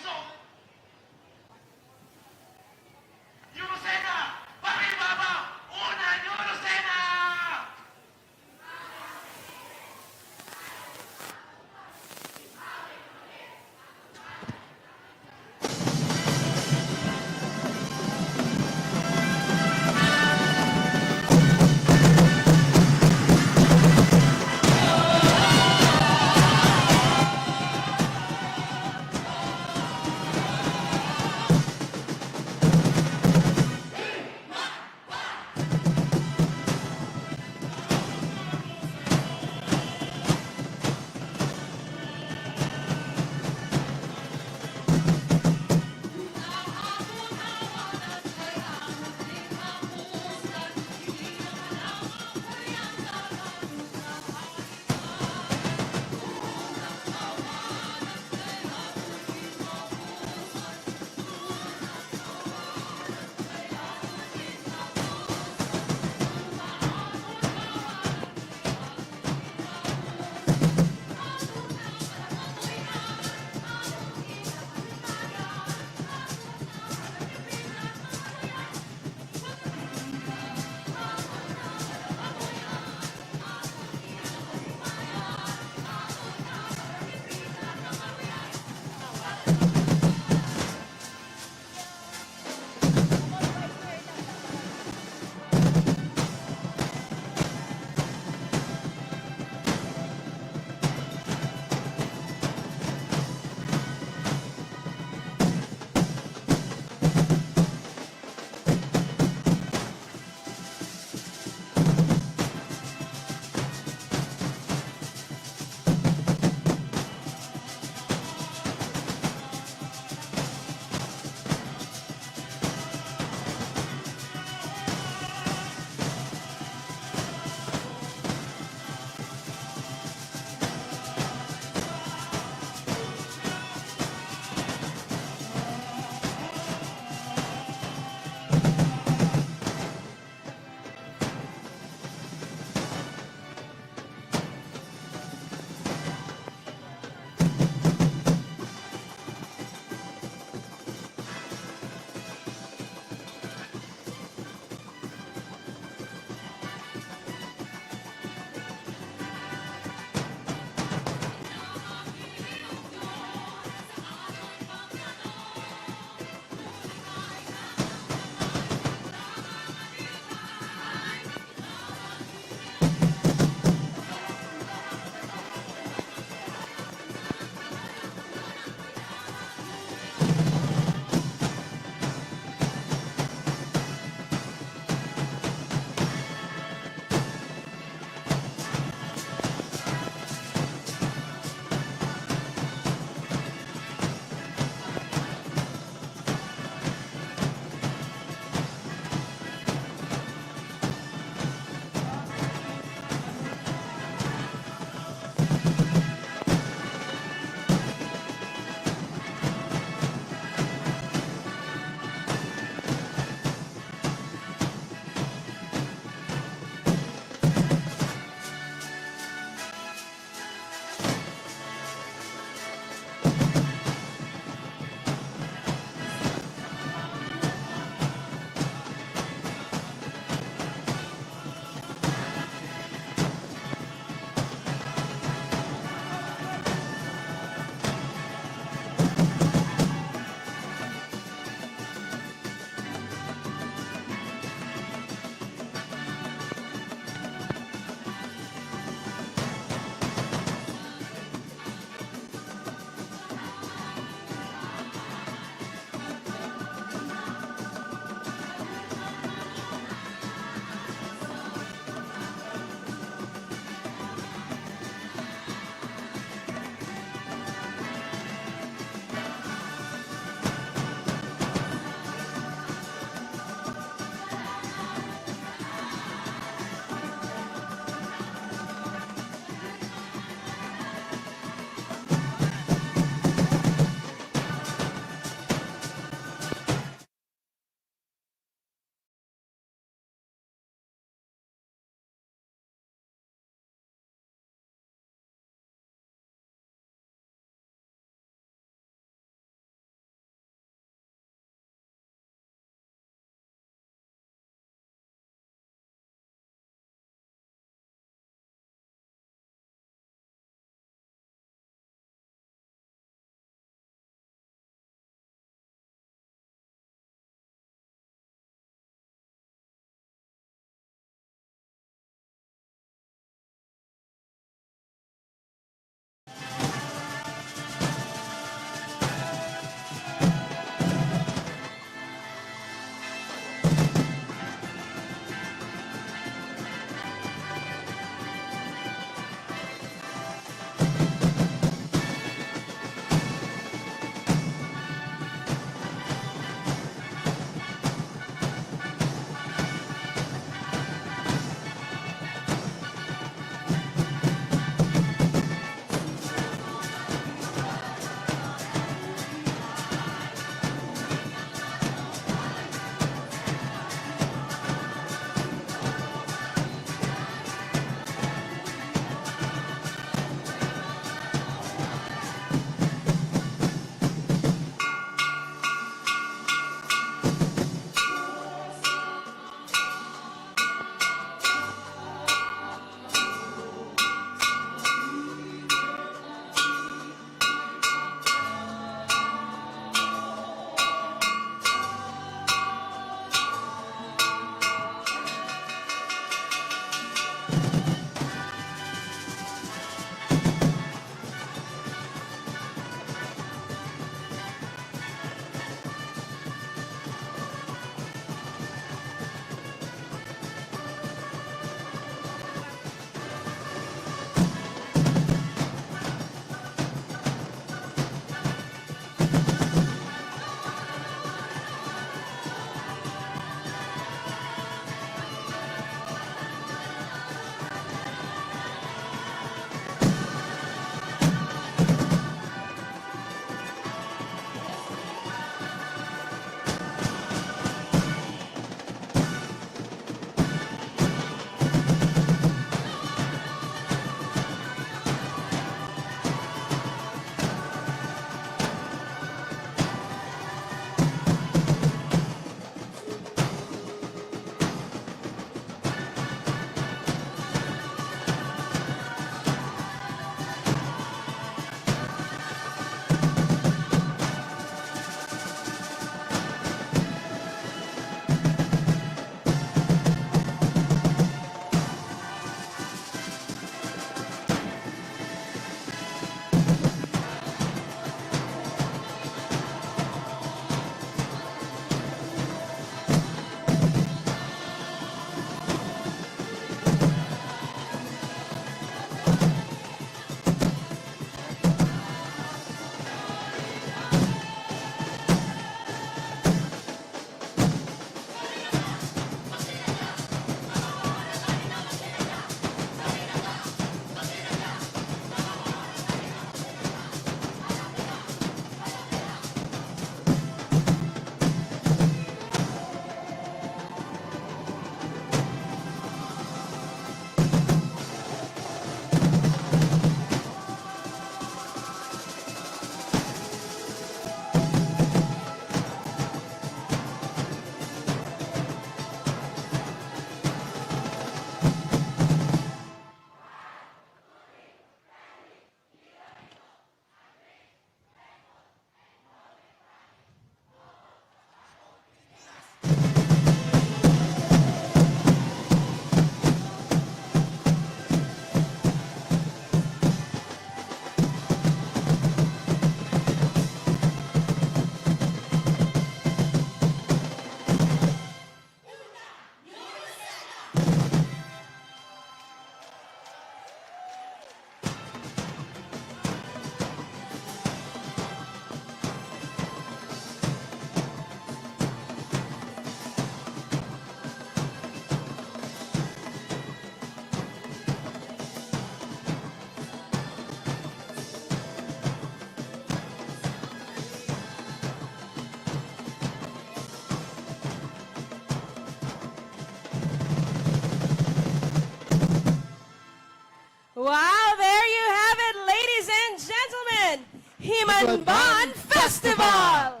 Wow, there you have it, ladies and gentlemen. Himanban Festival!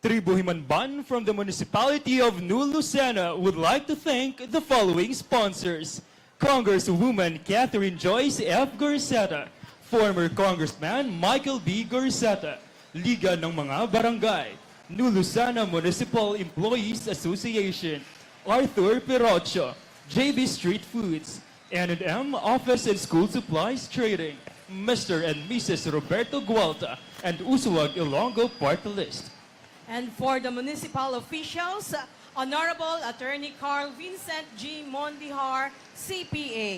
Tribu Himanban from the Municipality of New Lucena would like to thank the following sponsors: Congresswoman Catherine Joyce F. Garceta, former Congressman Michael B. Garceta, Liga ng mga Barangay, New Lucena Municipal Employees Association, Arthur Perocho, J B Street Foods, N and M Office and School Supplies Trading, Mister and Missus Roberto Gualta, and Usuwag Ilonggo Party List. And for the municipal officials, Honorable Attorney Carl Vincent G. Mondihar, C P A,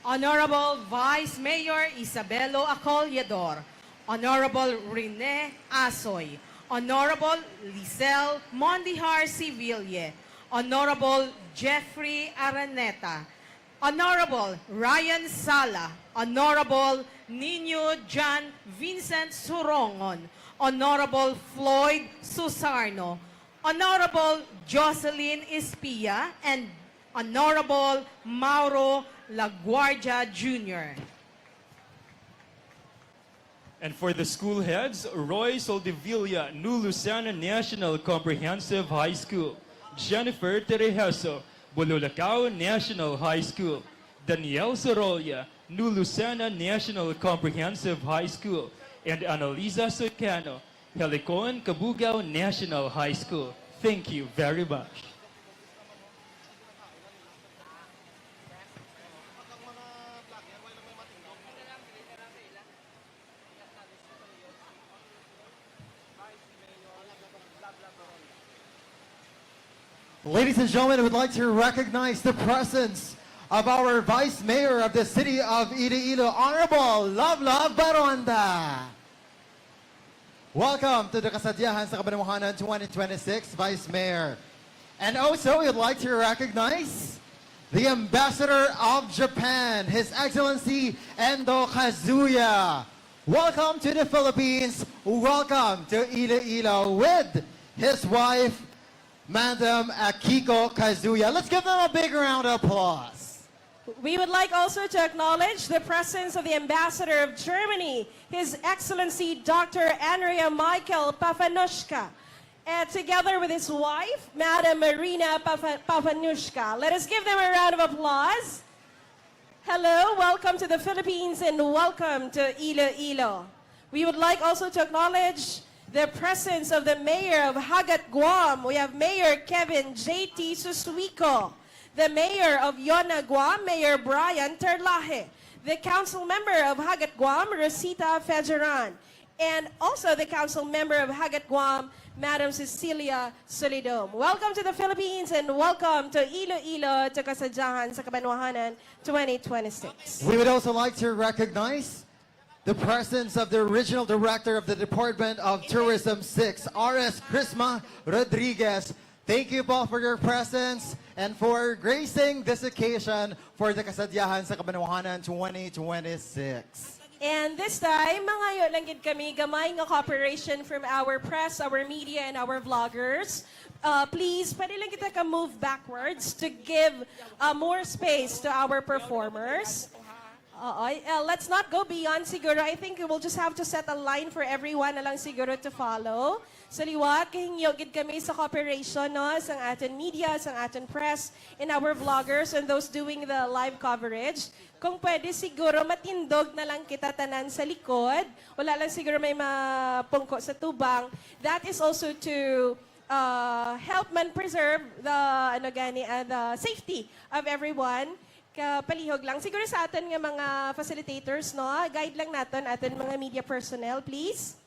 Honorable Vice Mayor Isabelo Acollador, Honorable Rene Asoy, Honorable Lisel Mondihar Seville, Honorable Jeffrey Araneta, Honorable Ryan Sala, Honorable Nino John Vincent Surongon, Honorable Floyd Susarno, Honorable Jocelyn Espia, and Honorable Mauro Laguardia Junior. And for the school heads, Roy Soldevilla, New Lucena National Comprehensive High School, Jennifer Tereheso, Bululacao National High School, Daniel Sorolla, New Lucena National Comprehensive High School, and Annalisa Soicano, Helicon Cabugao National High School. Thank you very much. Ladies and gentlemen, I would like to recognize the presence of our Vice Mayor of the City of Iloilo, Honorable Love Love Baronda. Welcome to the Kasadyahan sa Kabanwahanan twenty twenty-six, Vice Mayor. And also, we would like to recognize the Ambassador of Japan, His Excellency Endo Kazuya. Welcome to the Philippines. Welcome to Iloilo with his wife, Madam Akiko Kazuya. Let's give them a big round of applause. We would like also to acknowledge the presence of the Ambassador of Germany, His Excellency Doctor Andrea Michael Pafanushka, and together with his wife, Madam Marina Pafa-, Pafanushka. Let us give them a round of applause. Hello, welcome to the Philippines and welcome to Iloilo. We would like also to acknowledge the presence of the Mayor of Hagat Guam. We have Mayor Kevin J T Susuico, the Mayor of Yona Guam, Mayor Brian Terlaje, the Council Member of Hagat Guam, Rosita Fejeran, and also the Council Member of Hagat Guam, Madam Cecilia Solidom. Welcome to the Philippines and welcome to Iloilo, to Kasadyahan sa Kabanwahanan twenty twenty-six. We would also like to recognize the presence of the Regional Director of the Department of Tourism six, R S Chrisma Rodriguez. Thank you po for your presence and for gracing this occasion for the Kasadyahan sa Kabanwahanan twenty twenty-six. And this time, mangayo lang gid kami gamay nga cooperation from our press, our media, and our vloggers. Uh, please, pwede lang kita ka move backwards to give, uh, more space to our performers. Oo, uh, let's not go beyond siguro. I think we'll just have to set a line for everyone na lang siguro to follow. Sa liwat, kahingyo gid kami sa cooperation, no, sang aton media, sang aton press, and our vloggers, and those doing the live coverage. Kung pwede, siguro matindog na lang kita tanan sa likod. Wala lang siguro may mapungko sa tubang. That is also to, uh, help man preserve the, ano gani, uh, the safety of everyone. Kapalihog lang. Siguro sa aton nga mga facilitators, no? Guide lang naton aton mga media personnel, please.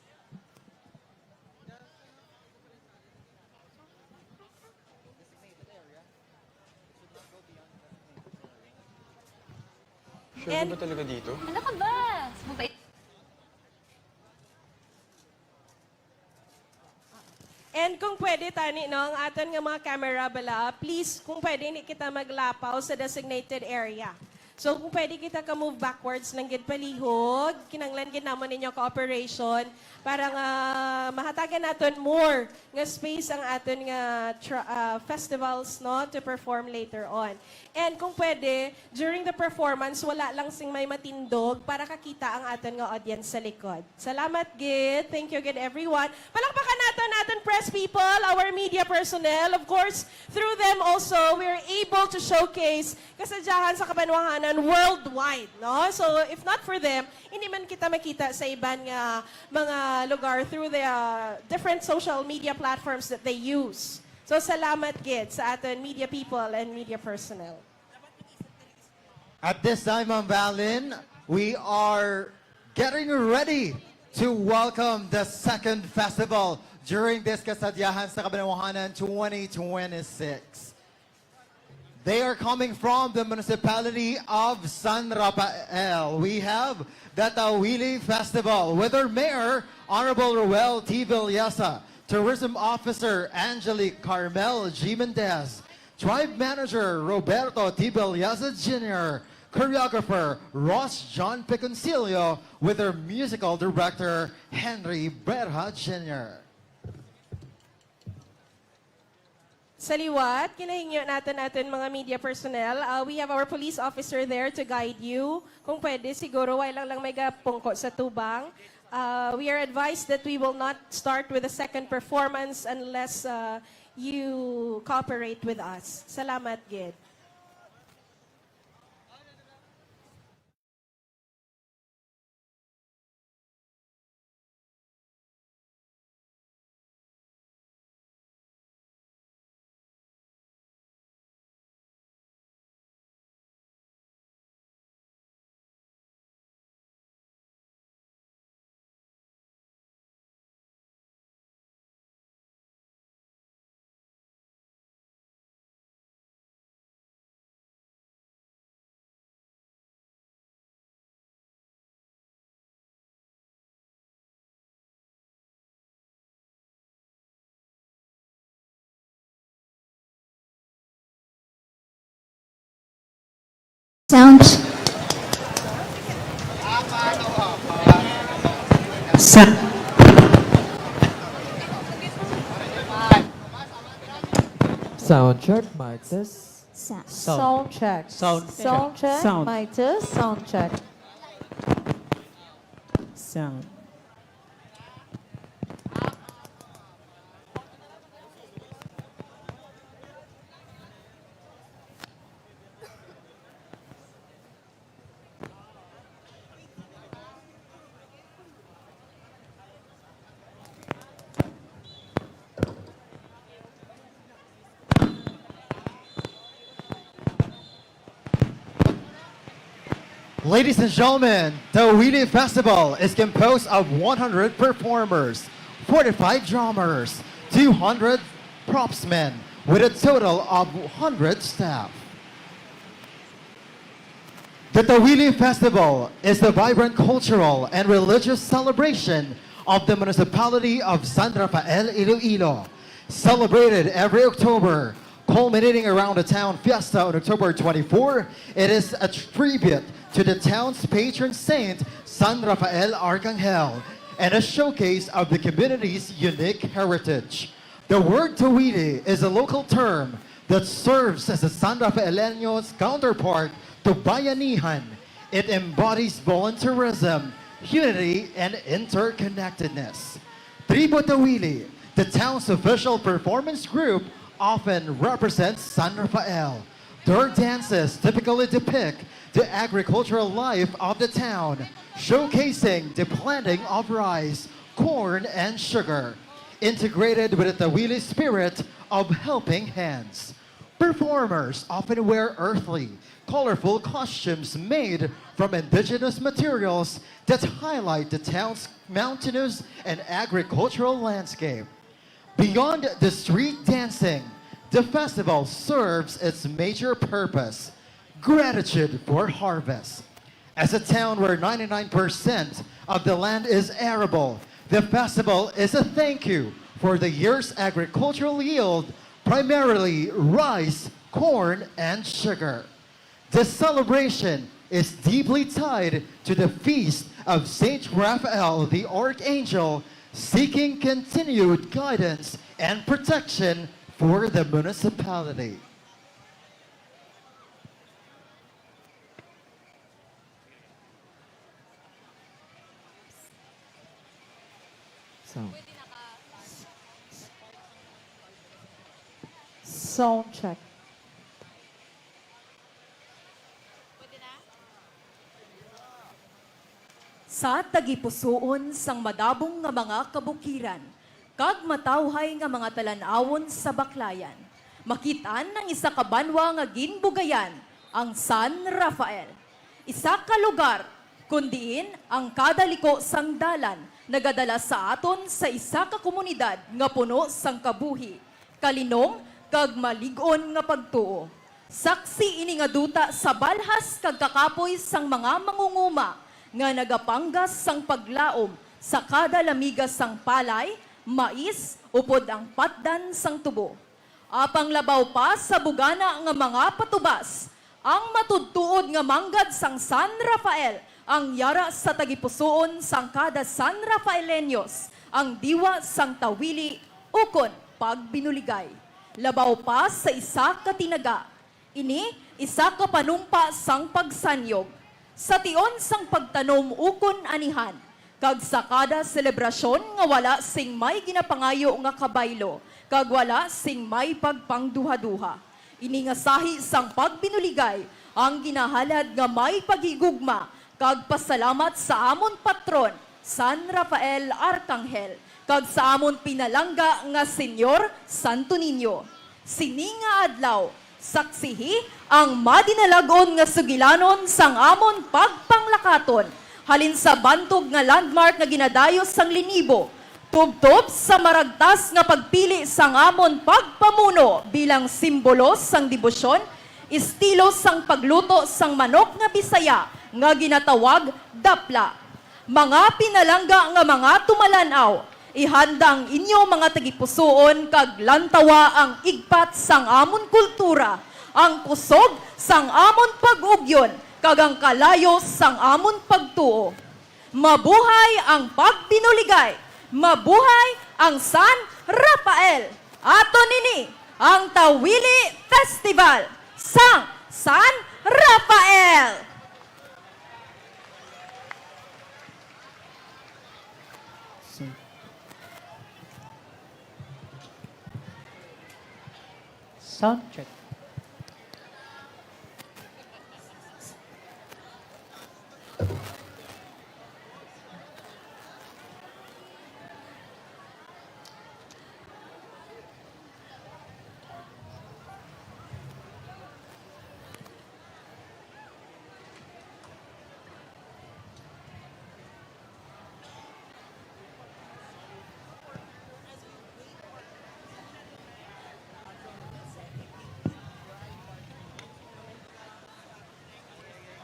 Sure And ba talaga dito? Ano ka ba? Mabait. And kung pwede, tani, no, ang aton nga mga camera bala, please, kung pwede, hindi kita maglapaw sa designated area. So, kung pwede kita ka-move backwards lang gid palihog, kinahanglan gid namon ninyo cooperation para nga mahatagan naton more nga space ang aton nga tra-, ah, festivals, no, to perform later on. And kung pwede, during the performance, wala lang sing may matindog para kakita ang aton nga audience sa likod. Salamat gid. Thank you gid, everyone. Palakpakan naton, naton press people, our media personnel. Of course, through them also, we're able to showcase kasadyahan sa kabanwahanan worldwide, no? So, if not for them, hindi man kita makita sa iban nga mga lugar through the, uh, different social media platforms that they use. So, salamat gid sa aton media people and media personnel. At this time, Ma'am Valin, we are getting ready to welcome the second festival during this Kasadyahan sa Kabanwahanan twenty twenty-six. They are coming from the municipality of San Rafael. We have the Tahuili Festival with our Mayor, Honorable Roel T. Villesa, Tourism Officer Angelique Carmel G. Mendez, Tribe Manager Roberto T. Villesa Junior, Choreographer Ross John Peconcillo, with their Musical Director Henry Berha Junior. Sa liwat, kinahangyo naton aton mga media personnel. Uh, we have our police officer there to guide you. Kung pwede, siguro, wala lang, lang may gapungko sa tubang. Uh, we are advised that we will not start with a second performance unless, uh, you cooperate with us. Salamat gid. Sound. Sa- Sound check, mic test. Sa- Sound. Sound check. Sound check. Sound check. Sound. Mic test. Sound check. Sound. Ladies and gentlemen, the Tahuili Festival is composed of one hundred performers, forty-five drummers, two hundred propsmen, with a total of one hundred staff. The Tahuili Festival is the vibrant cultural and religious celebration of the municipality of San Rafael, Iloilo. Celebrated every October, culminating around the town fiesta on October twenty-four, it is a tribute to the town's patron saint, San Rafael Arcangel, and a showcase of the community's unique heritage. The word Tahuili is a local term that serves as the San Rafaeleño's counterpart to bayanihan. It embodies volunteerism, unity, and interconnectedness. Tribo Tahuili, the town's official performance group, often represents San Rafael. Their dances typically depict the agricultural life of the town, showcasing the planting of rice, corn, and sugar, integrated with the Tahuili spirit of helping hands. Performers often wear earthly, colorful costumes made from indigenous materials that highlight the town's mountainous and agricultural landscape. Beyond the street dancing, the festival serves its major purpose, gratitude for harvest. As a town where ninety-nine percent of the land is arable, the festival is a thank you for the year's agricultural yield, primarily rice, corn, and sugar. The celebration is deeply tied to the feast of Saint Raphael the Archangel, seeking continued guidance and protection for the municipality. Sound. Sound check. Sa tagipusoon sang madabong nga mga kabukiran, kag matawhay nga mga talan-awon sa Baklayan, makit-an ang isa ka banwa nga ginbugayan, ang San Rafael. Isa ka lugar kon diin ang kada liko sang dalan nagadala sa aton sa isa ka komunidad nga puno sang kabuhi, kalinong, kag malig-on nga pagtuo. Saksi ini nga duta sa balhas kag kakapoy sang mga mangunguma nga nagapanggas sang paglaom sa kada lamiga sang palay, mais, upod ang patdan sang tubo. Apang labaw pa sa bugana nga mga patubas, ang matuodtuod nga manggad sang San Rafael ang yara sa tagipusoon sang kada San Rafaeleños, ang diwa sang tawili ukon pagbinuligay. Labaw pa sa isa ka tinaga, ini isa ka panumpa sang pagsanyog, sa tion sang pagtanom ukon anihan, kag sa kada selebrasyon nga wala sing may ginapangayo nga kabaylo, kag wala sing may pagpangduhaduha. Ini nga sahi sang pagbinuligay ang ginahalad nga may paghigugma kag pasalamat sa amon patron, San Rafael Arcangel, kag sa amon pinalangga nga Señor Santo Niño. Sini nga adlaw, saksihi ang madinalag-on nga sugilanon sang amon pagpanglakaton halin sa bantog nga landmark nga ginadayo sang linibo, tubtob sa maragtas nga pagpili sang amon pagpamuno bilang simbolo sang debosyon, estilo sang pagluto sang manok nga Bisaya nga ginatawag dapla. Mga pinalangga nga mga tumalan-aw, ihanda ang inyo mga tagipusoon kag lantawa ang igpat sang amon kultura, ang kusog sang amon pag-ugyon, kag ang kalayo sang amon pagtuo. Mabuhay ang pagbinuligay! Mabuhay ang San Rafael! Aton ini ang Tawili Festival sang San Rafael! Sound check.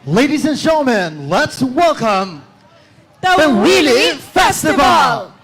Ladies and gentlemen, let's welcome the Wili Festival!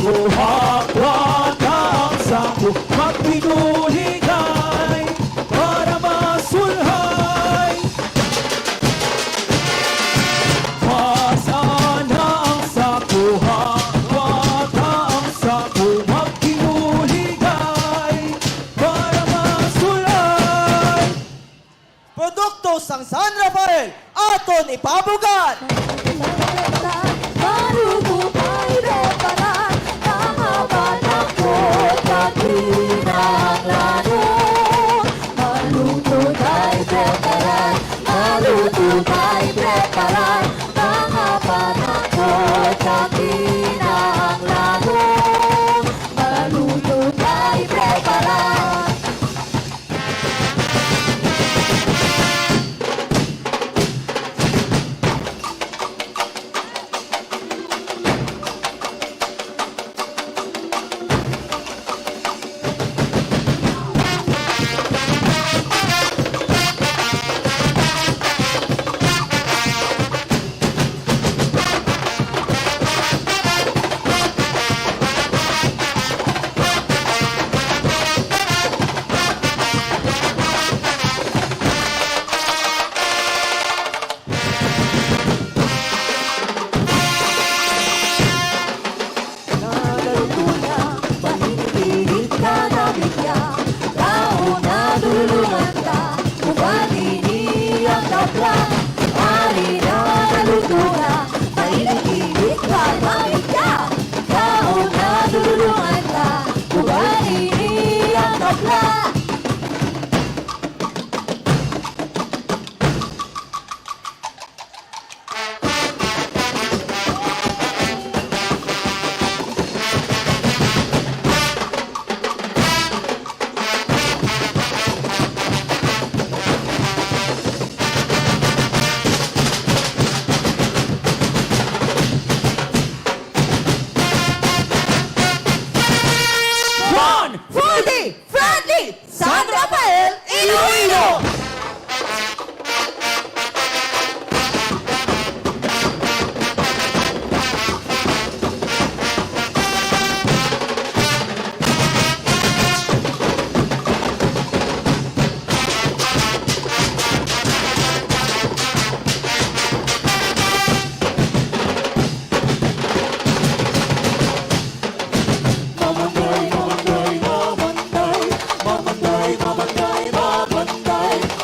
Hakwata ang sako, magpinuligay para masulhay. Basa na ang sako, hakwata ang sako, magpinuligay para masulhay. Produkto sang San Rafael, aton ipabugat! Maluto pa'y preparar, mga panakot, kakinahanglanon. Maluto pa'y preparar, maluto pa'y preparar, mga panakot, kakinahanglanon. Maluto pa'y preparar. Nagaluto na, mainit-init ka na bigla. Kaon na, dulungan ta, uban ini ang kapla. Ari na, naluto na, mainit-init ka na bigla. Kaon na, dulungan ta, uban ini ang kapla. One forty Friendly San Rafael, Iloilo! Mamanday, mamanday, mamanday. Mamanday, mamanday, mamanday.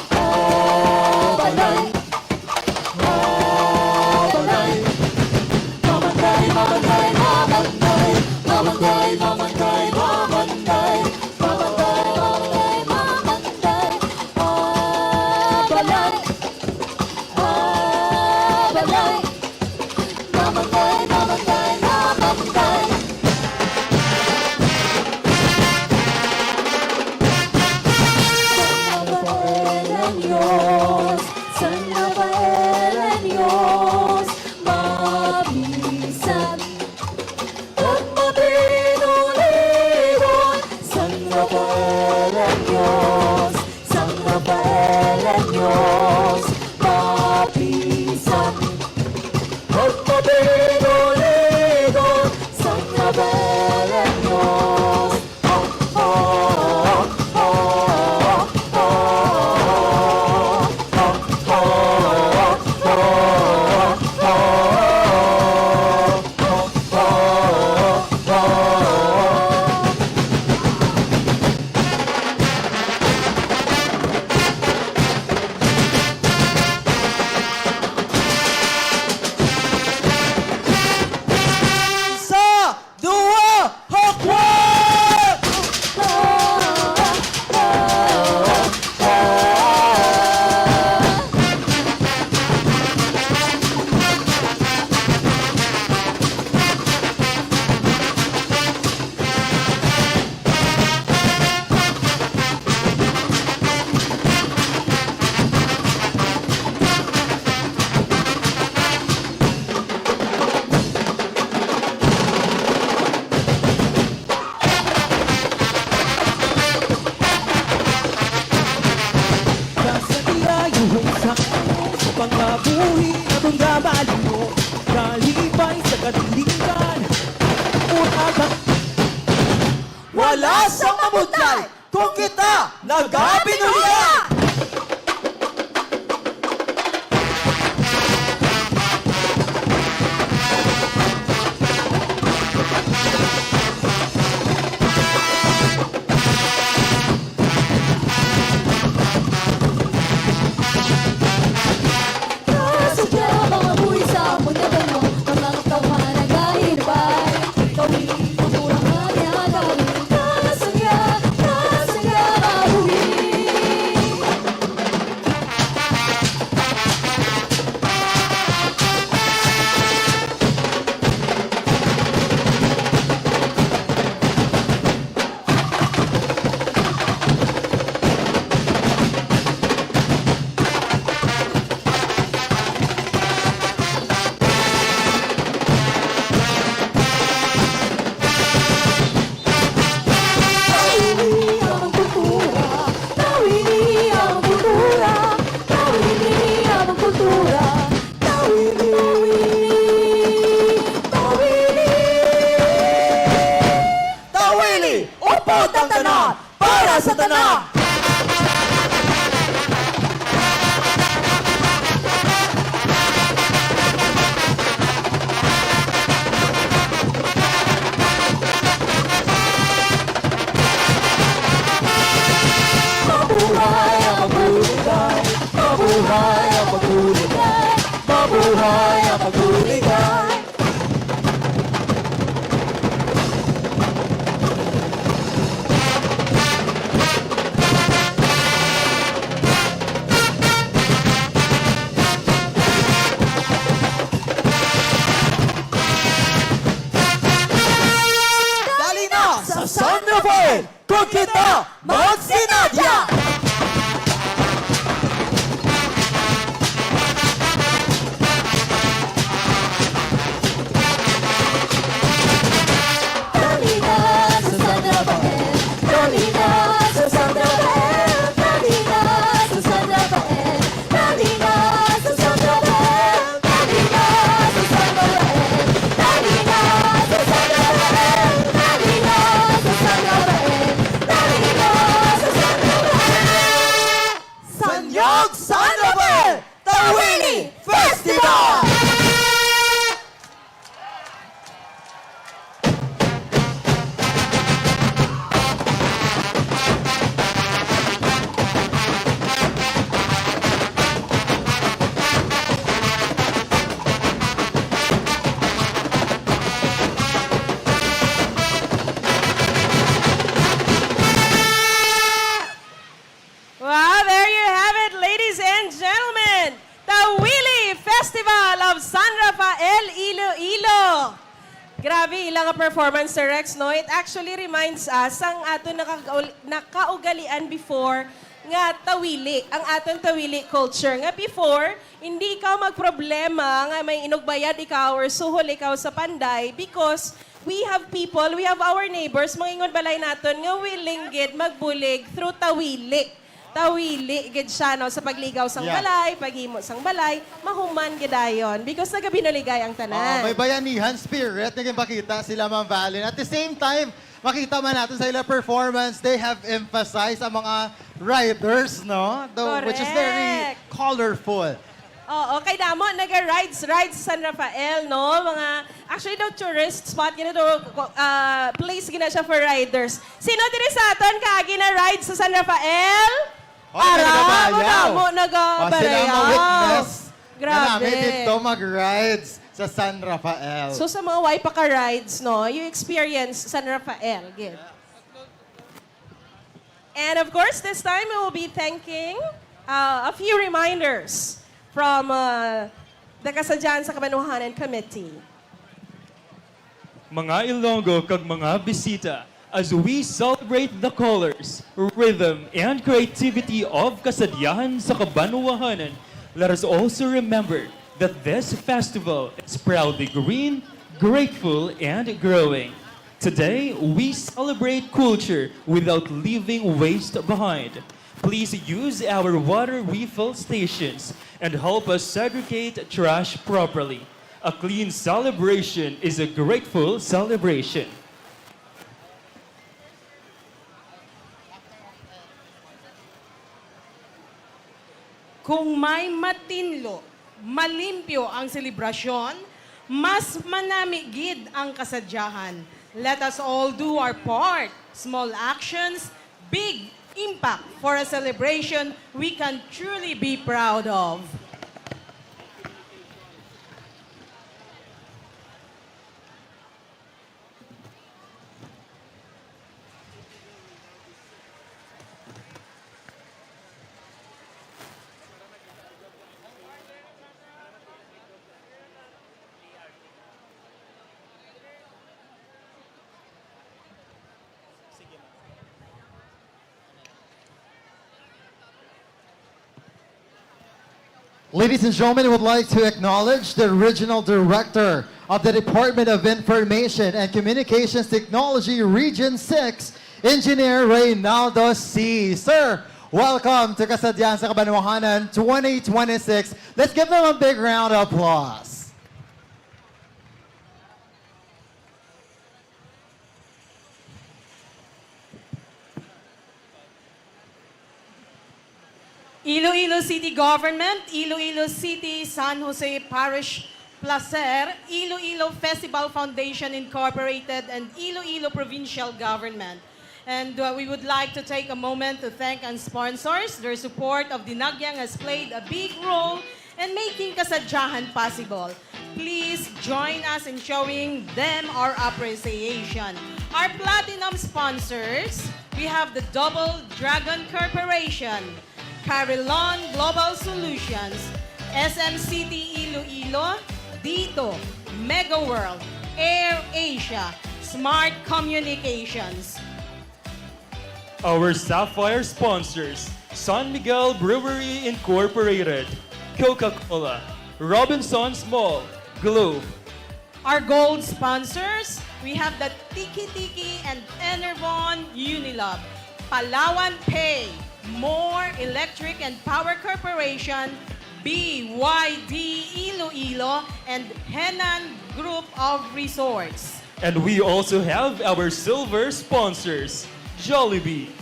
Lasang mabudlay kung kita nagabinulia! Kasadya, mga buhi sa amon nga banwa, mga katawhan nagahinabay. Kawili, kultura nga ginagawi. Kasadya, kasadya, mga buhi. Tawili ang kultura, tawili ang kultura, tawili, tawili, tawili. Tawili, upod ang tanan, para sa tanan. Mabuhay ang pagbuligay! Mabuhay ang pagbuligay! Mabuhay ang pagbuligay! Dali na sa San Rafael! Kung kita magsinadya! Dali na sa San Rafael, dali na sa San Rafael, dali na sa San Rafael. Dali na sa San Rafael, dali na sa San Rafael, dali na sa San Rafael, dali na sa San Rafael, dali na sa San Rafael. Sanyog San Rafael Tawili Festival! Wow, there you have it, ladies and gentlemen. Tawili Festival of San Rafael, Iloilo. Grabe, ila nga performance, Sir Rex, no? It actually reminds us sang aton nakakaul-, nakaugalian before nga tawili, ang aton tawili culture. Nga before, hindi ikaw magproblema nga may inugbayad ikaw or suhol ikaw sa panday because we have people, we have our neighbors, mga ingon balay naton nga willing gid magbulig through tawili. Tawili gid siya, no, sa pagligaw sang Yeah. balay, paghimo sang balay, mahuman gid dayon because nagabinuligay ang tanan. Oo, may bayanihan spirit nga ginpakita sila, Ma'am Valen. At the same time, makita man natin sa ilang performance, they have emphasized ang mga riders, no? Though, which is very Correct. colorful. Oo, kay damo naga-rides, rides sa San Rafael, no? Mga, actually, daw tourist spot, gina daw, ah, place gina siya for riders. Sino diri sa aton kaagi na-ride sa San Rafael? Oh, Ara, nagabayaw. Damo naga-, Oh, sila ang barayaw. ma-witness na Grabe. namin dito mag-rides sa San Rafael. So, sa mga way pa ka-rides, no, you experience San Rafael, gid. And of course, this time we will be thanking, uh, a few reminders from, uh, the Kasadyahan sa Kabanwahanan Committee. Mga Ilonggo kag mga bisita, as we celebrate the colors, rhythm, and creativity of Kasadyahan sa Kabanwahanan, let us also remember that this festival is proudly green, grateful, and growing. Today, we celebrate culture without leaving waste behind. Please use our water refill stations and help us segregate trash properly. A clean celebration is a grateful celebration. Kung may matinlo, malimpyo ang selebrasyon, mas manami gid ang kasadyahan. Let us all do our part. Small actions, big impact for a celebration we can truly be proud of. Ladies and gentlemen, I would like to acknowledge the Regional Director of the Department of Information and Communications Technology, Region six, Engineer Reynaldo Sy. Sir, welcome to Kasadyahan sa Kabanwahanan twenty twenty-six. Let's give them a big round of applause. Iloilo City Government, Iloilo City, San Jose Parish Placer, Iloilo Festival Foundation Incorporated, and Iloilo Provincial Government. And, uh, we would like to take a moment to thank our sponsors. Their support of Dinagyang has played a big role and making Kasadyahan possible. Please join us in showing them our appreciation. Our platinum sponsors, we have the Double Dragon Corporation, Carilon Global Solutions, S M City Iloilo, Dito, Mega World, Air Asia, Smart Communications. Our sapphire sponsors, San Miguel Brewery Incorporated, Coca-Cola, Robinsons Mall, Globe. Our gold sponsors, we have the Tiki Tiki and Enervon Unilab, Palawan Pay, More Electric and Power Corporation, B Y D Iloilo, and Henan Group of Resorts. And we also have our silver sponsors, Jollibee,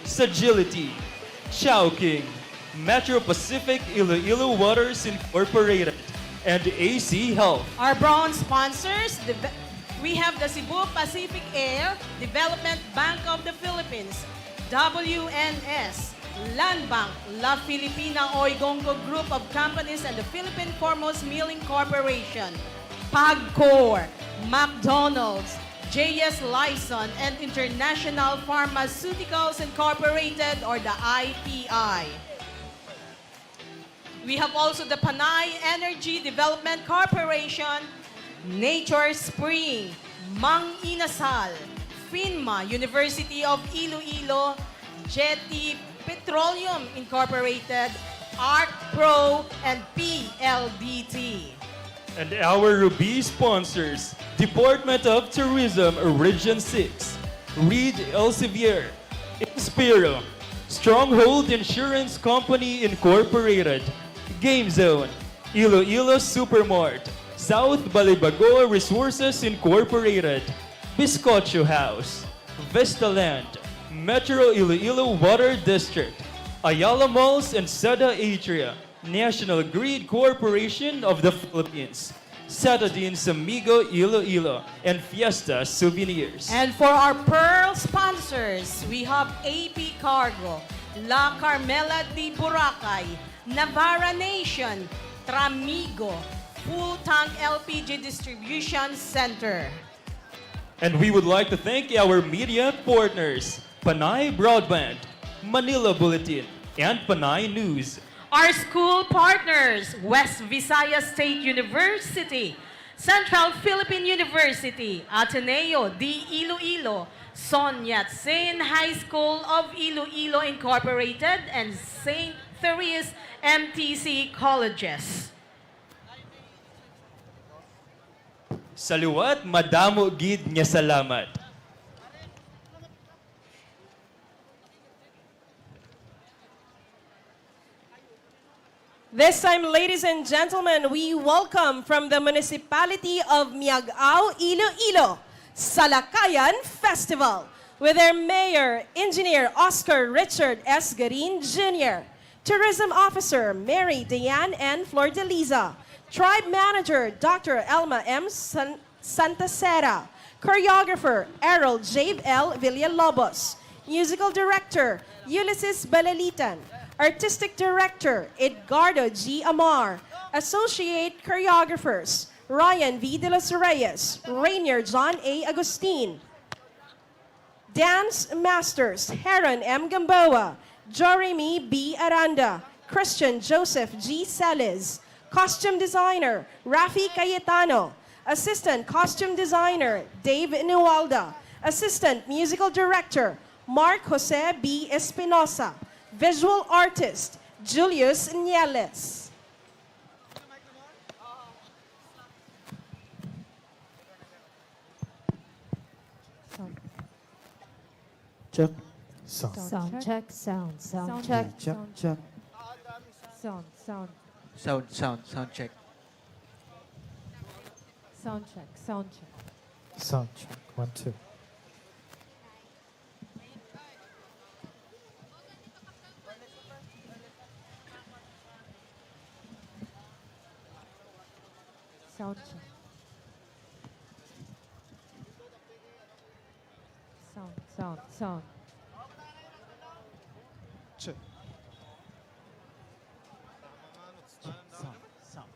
Sagility, Chowking, Metro Pacific Iloilo Waters Incorporated, and A C Health. Our bronze sponsors, the, we have the Cebu Pacific Air, Development Bank of the Philippines, W N S, Land Bank, La Filipina Oigongco Group of Companies, and the Philippine Foremost Milling Corporation, Pagcor, McDonald's, J S Lison, and International Pharmaceuticals Incorporated, or the I P I. We have also the Panay Energy Development Corporation, Nature Spring, Mang Inasal, FINMA, University of Iloilo, Jetty Petroleum Incorporated, Arc Pro, and P L D T. And our Ruby sponsors, Department of Tourism, Region six, Reed Elsevier, Inspiro, Stronghold Insurance Company Incorporated, Game Zone, Iloilo Supermart, South Balibagoa Resources Incorporated, Bizcocho House, Vistaland, Metro Iloilo Water District, Ayala Malls and Seda Atria, National Grid Corporation of the Philippines, Satadin Samigo Iloilo, and Fiesta Souvenirs. And for our pearl sponsors, we have A P Cargo, La Carmela de Boracay, Navarra Nation, Tramigo, Full Tank L P G Distribution Center. And we would like to thank our media partners, Panay Broadband, Manila Bulletin, and Panay News. Our school partners, West Visayas State University, Central Philippine University, Ateneo de Iloilo, Sun Yat-sen High School of Iloilo Incorporated, and Saint Therese M T C Colleges. Sa liwat, madamo gid nga salamat. This time, ladies and gentlemen, we welcome from the Municipality of Miag-ao, Iloilo, Salakayan Festival, with their Mayor, Engineer Oscar Richard S. Garin Junior, Tourism Officer Mary Diane N. Flordeliza. Tribe Manager Doctor Elma M. San- Santa Sera. Choreographer Errol Jave L. Villalobos. Musical Director Ulysses Balalitan. Artistic Director Edgardo G. Amar. Associate Choreographers Ryan V. De Los Reyes, Rainier John A. Agustin. Dance Masters Heron M. Gamboa, Joremy B. Aranda, Christian Joseph G. Celis. Costume Designer Rafi Cayetano. Assistant Costume Designer Dave Nualda. Assistant Musical Director Mark Jose B. Espinosa. Visual Artist Julius Nieles. Sound. Check. Sound. Sound check, sound, sound check. Check, check. Sound, sound. Sound, sound, sound check. Sound check, sound check. Sound check. One, two. Sound check. Sound, sound, sound. Check. Check, sound, sound.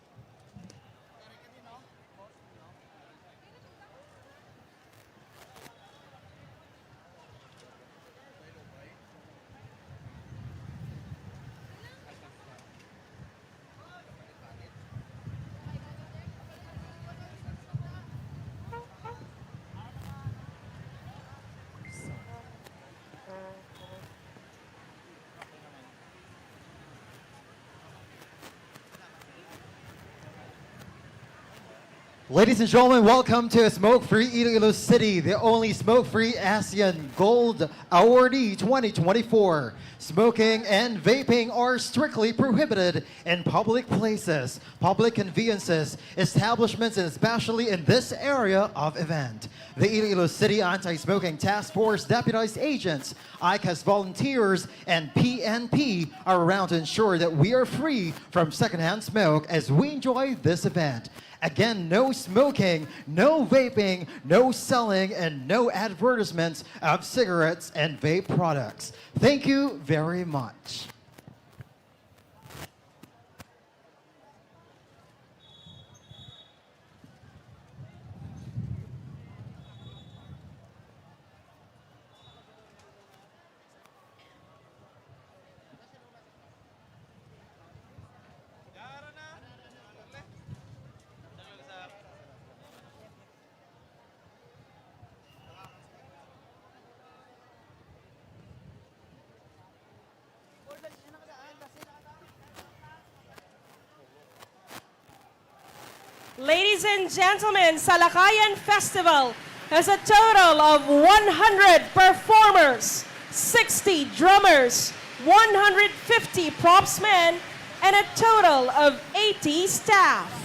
Ladies and gentlemen, welcome to Smoke Free Iloilo City, the only smoke-free ASEAN Gold Awardee twenty twenty-four. Smoking and vaping are strictly prohibited in public places, public conveniences, establishments, and especially in this area of event. The Iloilo City Anti-Smoking Task Force deputized agents, ICAS volunteers, and P N P are around to ensure that we are free from secondhand smoke as we enjoy this event. Again, no smoking, no vaping, no selling, and no advertisements of cigarettes and vape products. Thank you very much. Ladies and gentlemen, Salakayan Festival has a total of one hundred performers, sixty drummers, one hundred fifty props men, and a total of eighty staff.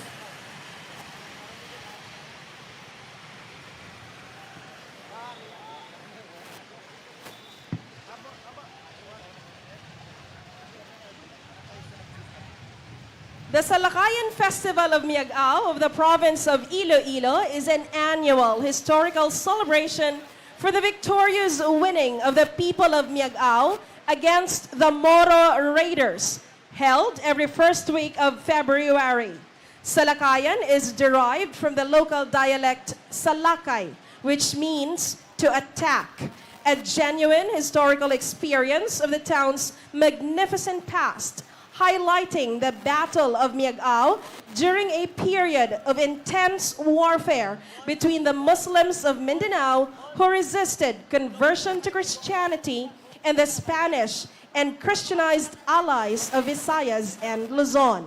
The Salakayan Festival of Miag-ao of the province of Iloilo is an annual historical celebration for the victorious winning of the people of Miag-ao against the Moro Raiders, held every first week of February. Salakayan is derived from the local dialect Salakay, which means to attack, a genuine historical experience of the town's magnificent past, highlighting the Battle of Miag-ao during a period of intense warfare between the Muslims of Mindanao who resisted conversion to Christianity and the Spanish and Christianized allies of Visayas and Luzon.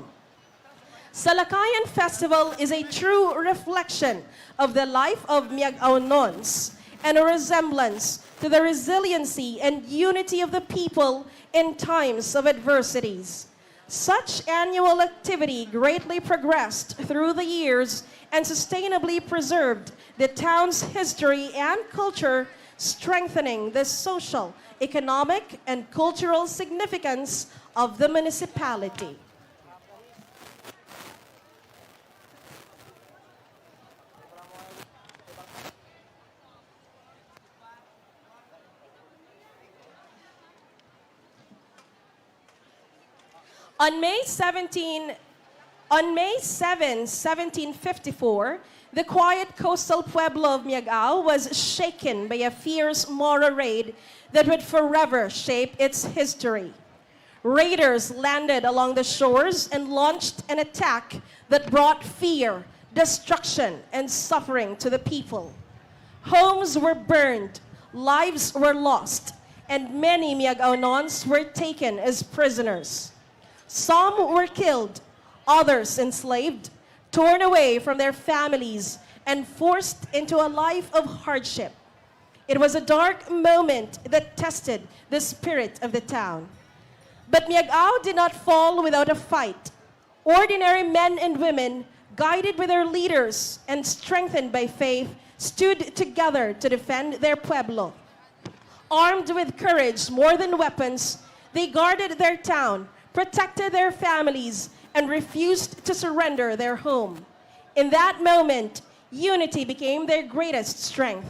Salakayan Festival is a true reflection of the life of Miag-aonons and a resemblance to the resiliency and unity of the people in times of adversities. Such annual activity greatly progressed through the years and sustainably preserved the town's history and culture strengthening the social, economic, and cultural significance of the municipality. On May seventeen, on May seven, seventeen fifty-four, the quiet coastal pueblo of Miagao was shaken by a fierce Moro raid that would forever shape its history. Raiders landed along the shores and launched an attack that brought fear, destruction, and suffering to the people. Homes were burned, lives were lost, and many Miagaonons were taken as prisoners. Some were killed, others enslaved, torn away from their families, and forced into a life of hardship. It was a dark moment that tested the spirit of the town. But Miagao did not fall without a fight. Ordinary men and women, guided by their leaders and strengthened by faith, stood together to defend their pueblo. Armed with courage more than weapons, they guarded their town, protected their families, and refused to surrender their home. In that moment, unity became their greatest strength.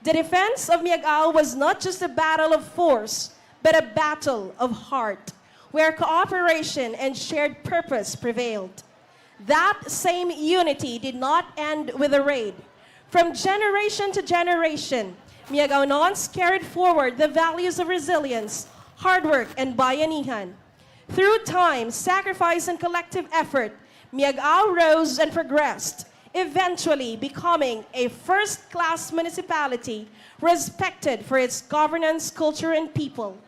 The defense of Miagao was not just a battle of force, but a battle of heart, where cooperation and shared purpose prevailed. That same unity did not end with the raid. From generation to generation, Miagaonons carried forward the values of resilience, hard work, and bayanihan. Through time, sacrifice, and collective effort, Miagao rose and progressed, eventually becoming a first-class municipality respected for its governance, culture, and people.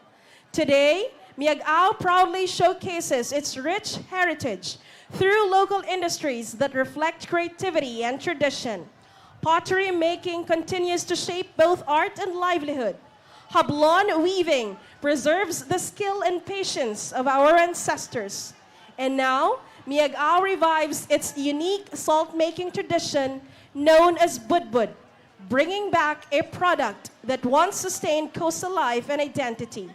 Today, Miagao proudly showcases its rich heritage through local industries that reflect creativity and tradition. Pottery making continues to shape both art and livelihood. Hablon weaving preserves the skill and patience of our ancestors. And now, Miagao revives its unique salt-making tradition known as budbud, bringing back a product that once sustained coastal life and identity.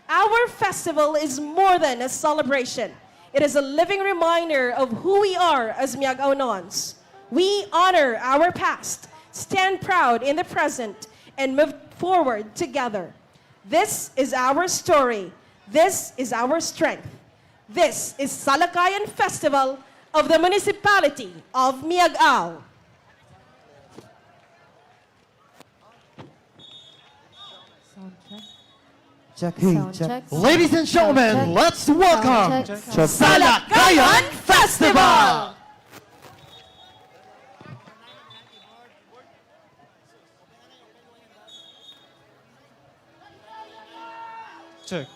Our festival is more than a celebration. It is a living reminder of who we are as Miagaonons. We honor our past, stand proud in the present, and move forward together. This is our story. This is our strength. This is Salakayan Festival of the Municipality of Miagao. Sound check. Check, hey, sound check. Check. Ladies and gentlemen, sound check, let's welcome sound check, sound check. Salakayan Festival! Check.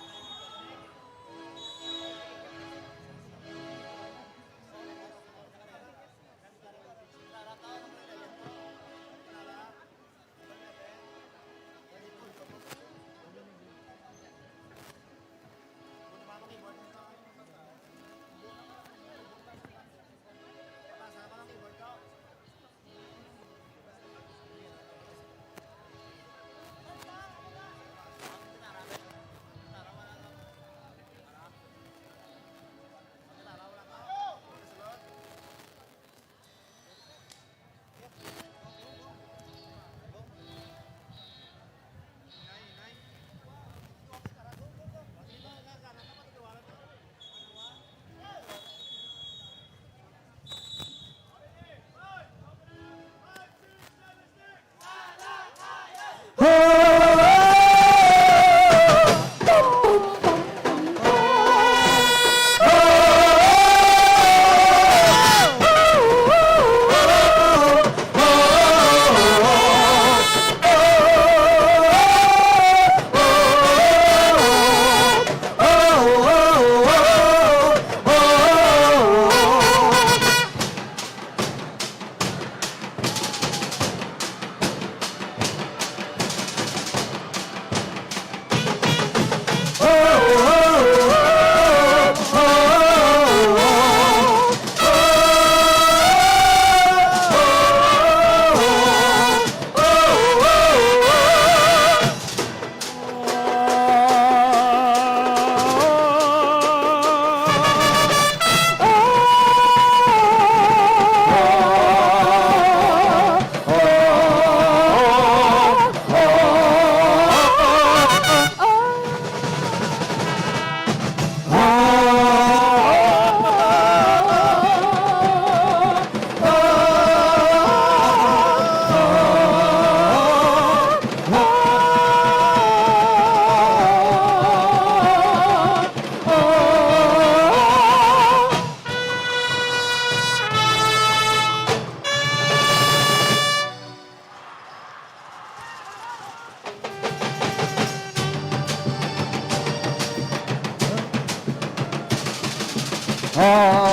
Ah!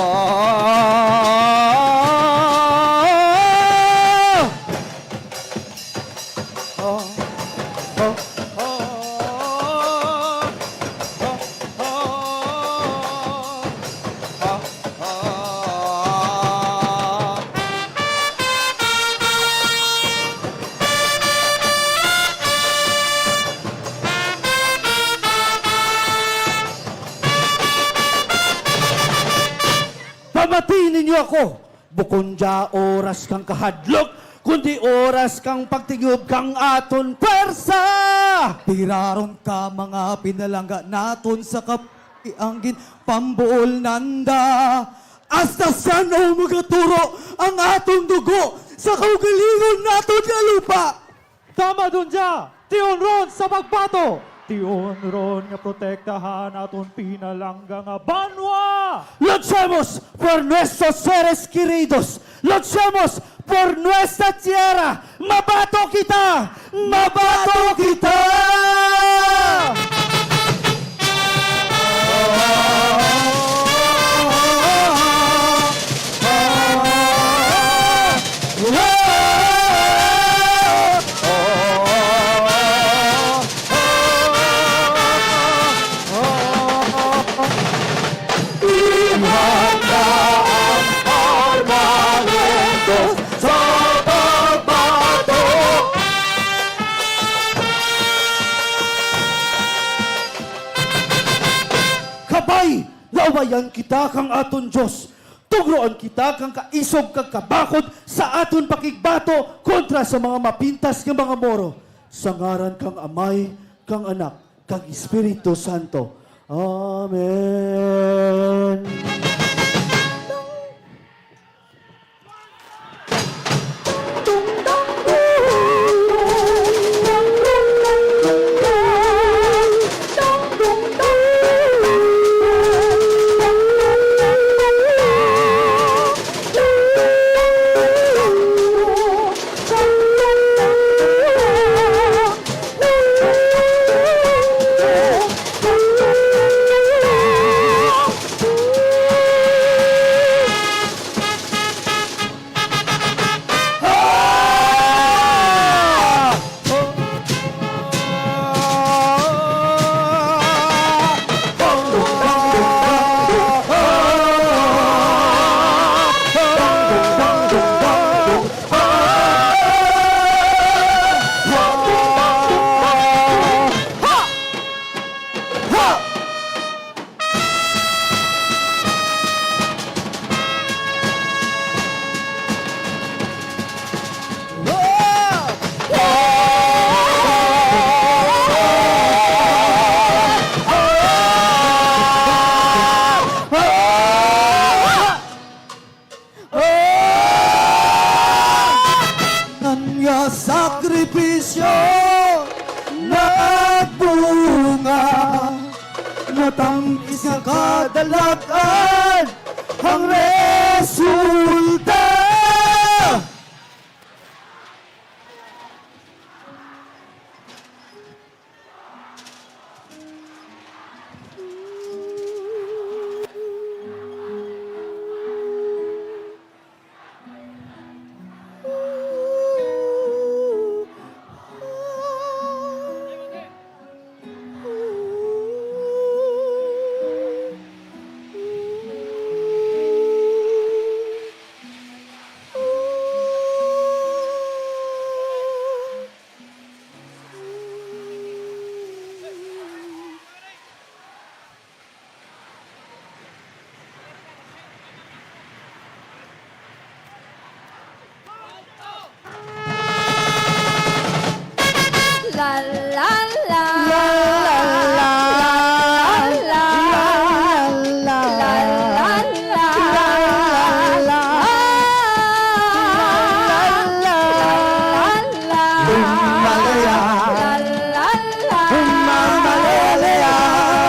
Pamati ninyo ako, bukon dia oras kang kahadlok, kundi oras kang pagtingob kang aton pwersa. Tiraron ka, mga pinalangga naton sa kap-, ang gin-, pambuol nanda. Hasta san-o magaturo ang aton dugo sa kaugalingon naton nga lupa? Tama dun dia! Tion ron sa pagbato! Tion ron nga protektahan aton pinalangga nga banwa! Luchemos por nuestros seres queridos! Luchemos por nuestra tierra! Mabato kita! Mabato kita! Ihanda ang armamento sa pagbato. Kabay, lauwayan kita kang aton Dios. Tugroan kita kang kaisog kag kabakod sa aton pakigbato kontra sa mga mapintas nga mga Moro. Sa ngaran kang Amay, kang Anak, kag Espiritu Santo. Amen. Ang nga sakripisyo nagbunga, matamis nga kadalagan ang resulta. La, la, la. La, la, la. La, la, la. La, la, la. La, la, la. La, la, la. Himalaya. La, la, la. Himalaya.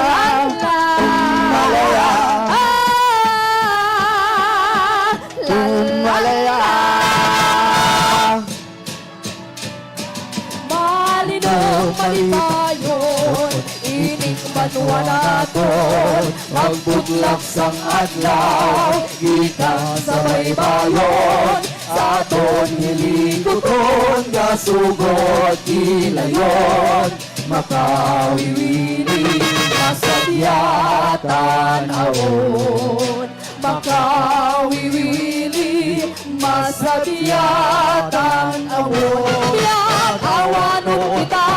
La, la. Himalaya. Ah, la, la, la. Malinaw, malipayon, ining Wala naton magbutlak sang adlaw, gikan sa baybayon, sa aton hilikuton, gasugot gilayon, makawiwili, masadya tan-awon. Makawiwili, masadya tan-awon. Miag-aw, ano kita,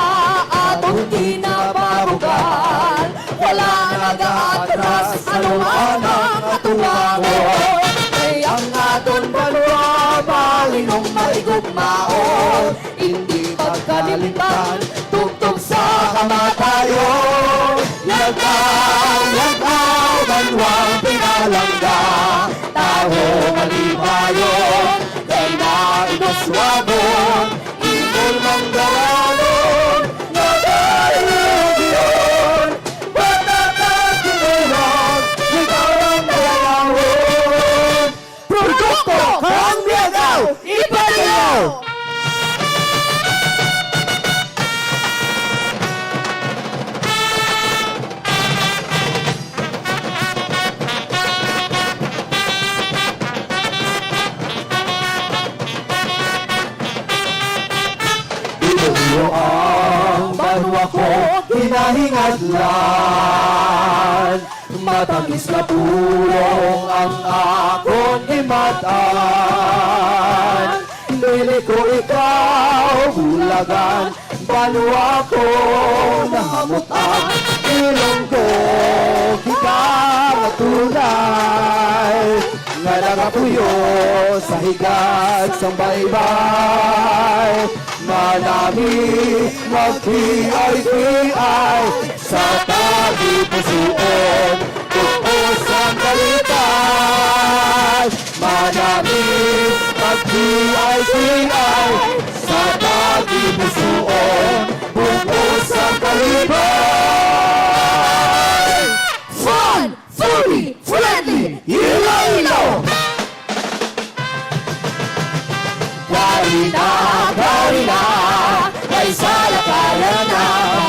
aton ginapabugal. Wala nagaatras, ano man ang atubangon. Kay ang aton banwa, balinong maigugmaon. Indi pagkalimtan, tubtob sa kamatayon. Yagaw, yagaw, banwang pinalangga, tawo malipayon, kay nainuswagon, imol manggaranon, nagayuyon, bata ka tinulang, ikaw ang mayayaon. Produkto kang Miag-aw, ipadayaw! Iloilo ang banwa ko, kinahingadlan. Matamis nga pulong ang akon gimatan. Dili ko ikaw bulagan, banwa ko nahamutan. Ilonggo kita nga tunay, nga nagapuyo sa higad sang baybay. Manami magkiay-kiay sa tagipusuon, buos ang kalipay. Manami magkiay-kiay sa tagipusuon, buos ang kalipay. Fun! Foodie friendly Iloilo! Dari na, dari na, may salakayan na,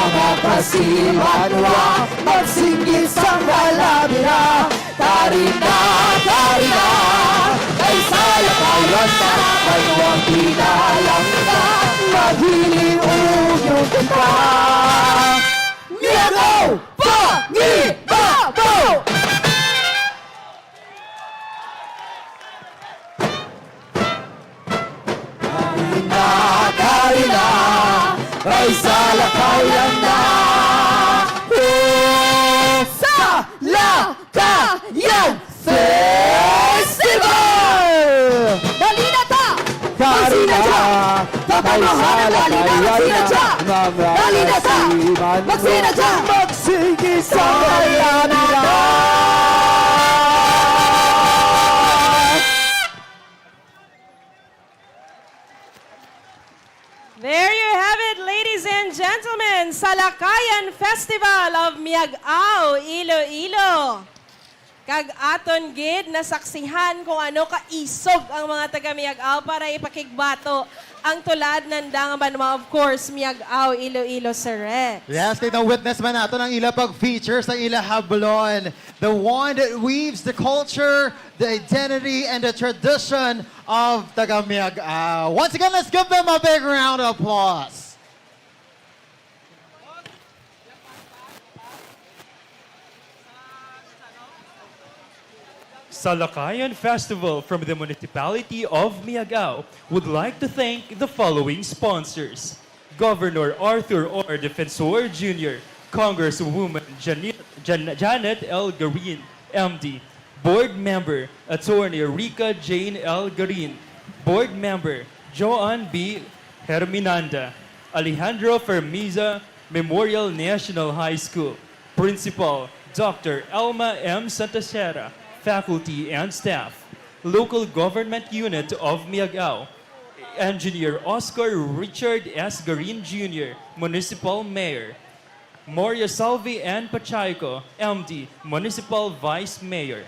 mga kasimanwa, magsinggit sang halabira. Dari na, dari na, may salakayan na, may wang pinalangga, maghiliw yung kita. Miagaw! Pangibabaw! Kari na, kari na, ay salakayan na. Oh! Salakayan Festival! Dali na ta! Kari na! Magsina dya! Kapamahalan, dali na, magsina dya! Dali na ta! Magsina dya! Magsigi sa halabira! There you have it, ladies and gentlemen, Salakayan Festival of Miag-aw, Iloilo. Kag aton gid nasaksihan kung ano kaisog ang mga taga Miag-aw para ipakigbato ang tulad nanda nga banwa, of course, Miag-aw, Iloilo, Sir Rex. Yes, kay na-witness man naton ang ila pag-feature sa ila hablon, the one that weaves the culture, the identity, and the tradition of taga Miag-aw. Once again, let's give them a big round of applause. Salakayan Festival from the Municipality of Miag-aw would like to thank the following sponsors: Governor Arthur R. Defensor Junior, Congresswoman Janet, Jan-, Janet L. Garin, M D, Board Member Attorney Rica Jane L. Garin, Board Member Joan B. Herminanda, Alejandro Fermiza Memorial National High School, Principal Doctor Elma M. Santasera, faculty and staff, Local Government Unit of Miag-aw, Engineer Oscar Richard S. Garin Junior, Municipal Mayor, Moria Salvi N. Pacheco, M D, Municipal Vice Mayor.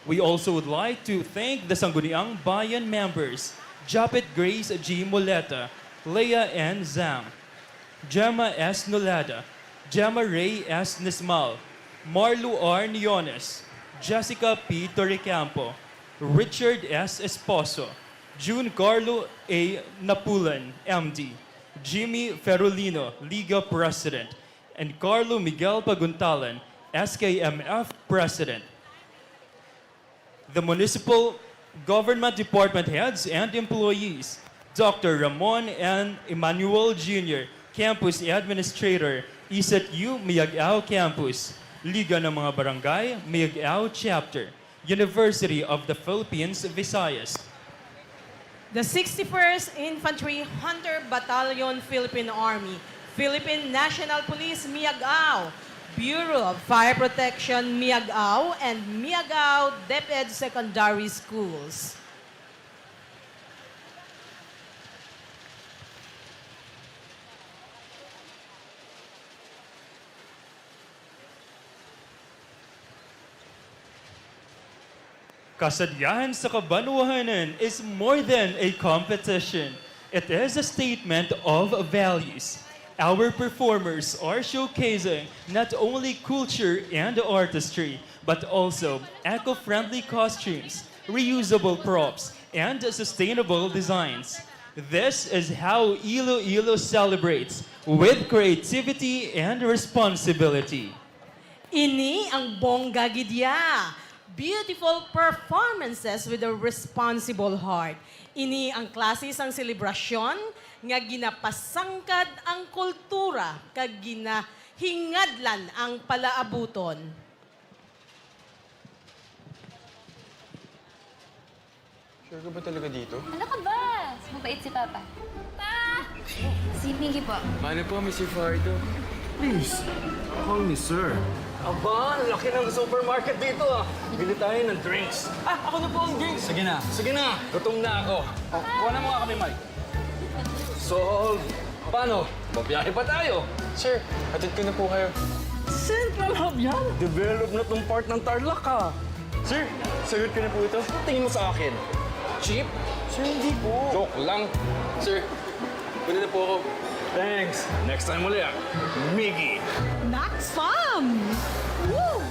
We also would like to thank the Sangguniang Bayan members, Japet Grace G. Moleta, Leah N. Zam, Gemma S. Nolada, Gemma Ray S. Nismal, Marlo R. Niones, Jessica P. Torrecampo, Richard S. Esposo, June Carlo A. Napulan, M D, Jimmy Ferolino, Liga President, and Carlo Miguel Paguntalan, S K M F President. The municipal government department heads and employees, Doctor Ramon N. Emmanuel Junior, Campus Administrator, E S E T U Miag-ao Campus, Liga ng mga Barangay, Miag-ao Chapter, University of the Philippines, Visayas. The sixty-first Infantry Hunter Battalion, Philippine Army, Philippine National Police, Miag-ao, Bureau of Fire Protection, Miag-ao, and Miag-ao DepEd Secondary Schools. Kasadyahan sa Kabanwahanan is more than a competition. It is a statement of values. Our performers are showcasing not only culture and artistry, but also eco-friendly costumes, reusable props, and sustainable designs. This is how Iloilo celebrates with creativity and responsibility. Ini ang bongga gid ya. Beautiful performances with a responsible heart. Ini ang klase sang selebrasyon nga ginapasangkad ang kultura kag ginahingadlan ang palaabuton. Sure ka ba talaga dito? Ano ka ba? Mas mabait si Papa. Pa! Si Miggy po. Paano po, Mister Fajardo? Please, call me sir. Aba, ang laki ng supermarket dito, ah. Bili tayo ng drinks. Ah, ako na po ang drinks. Sige na. Sige na, gutom na ako. Oh, kuha na mo nga kami, Mike. Sold. Paano? Mabiyahe pa tayo. Sir, hatid ko na po kayo. Central Habyan? Develop na tong part ng Tarlac, ah. Sir, sagot ko na po ito. Tingin mo sa akin? Cheap? Sir, hindi po. Joke lang. Sir, pwede na po ako. Thanks. Next time ulit. Miggy. Next time! Woo!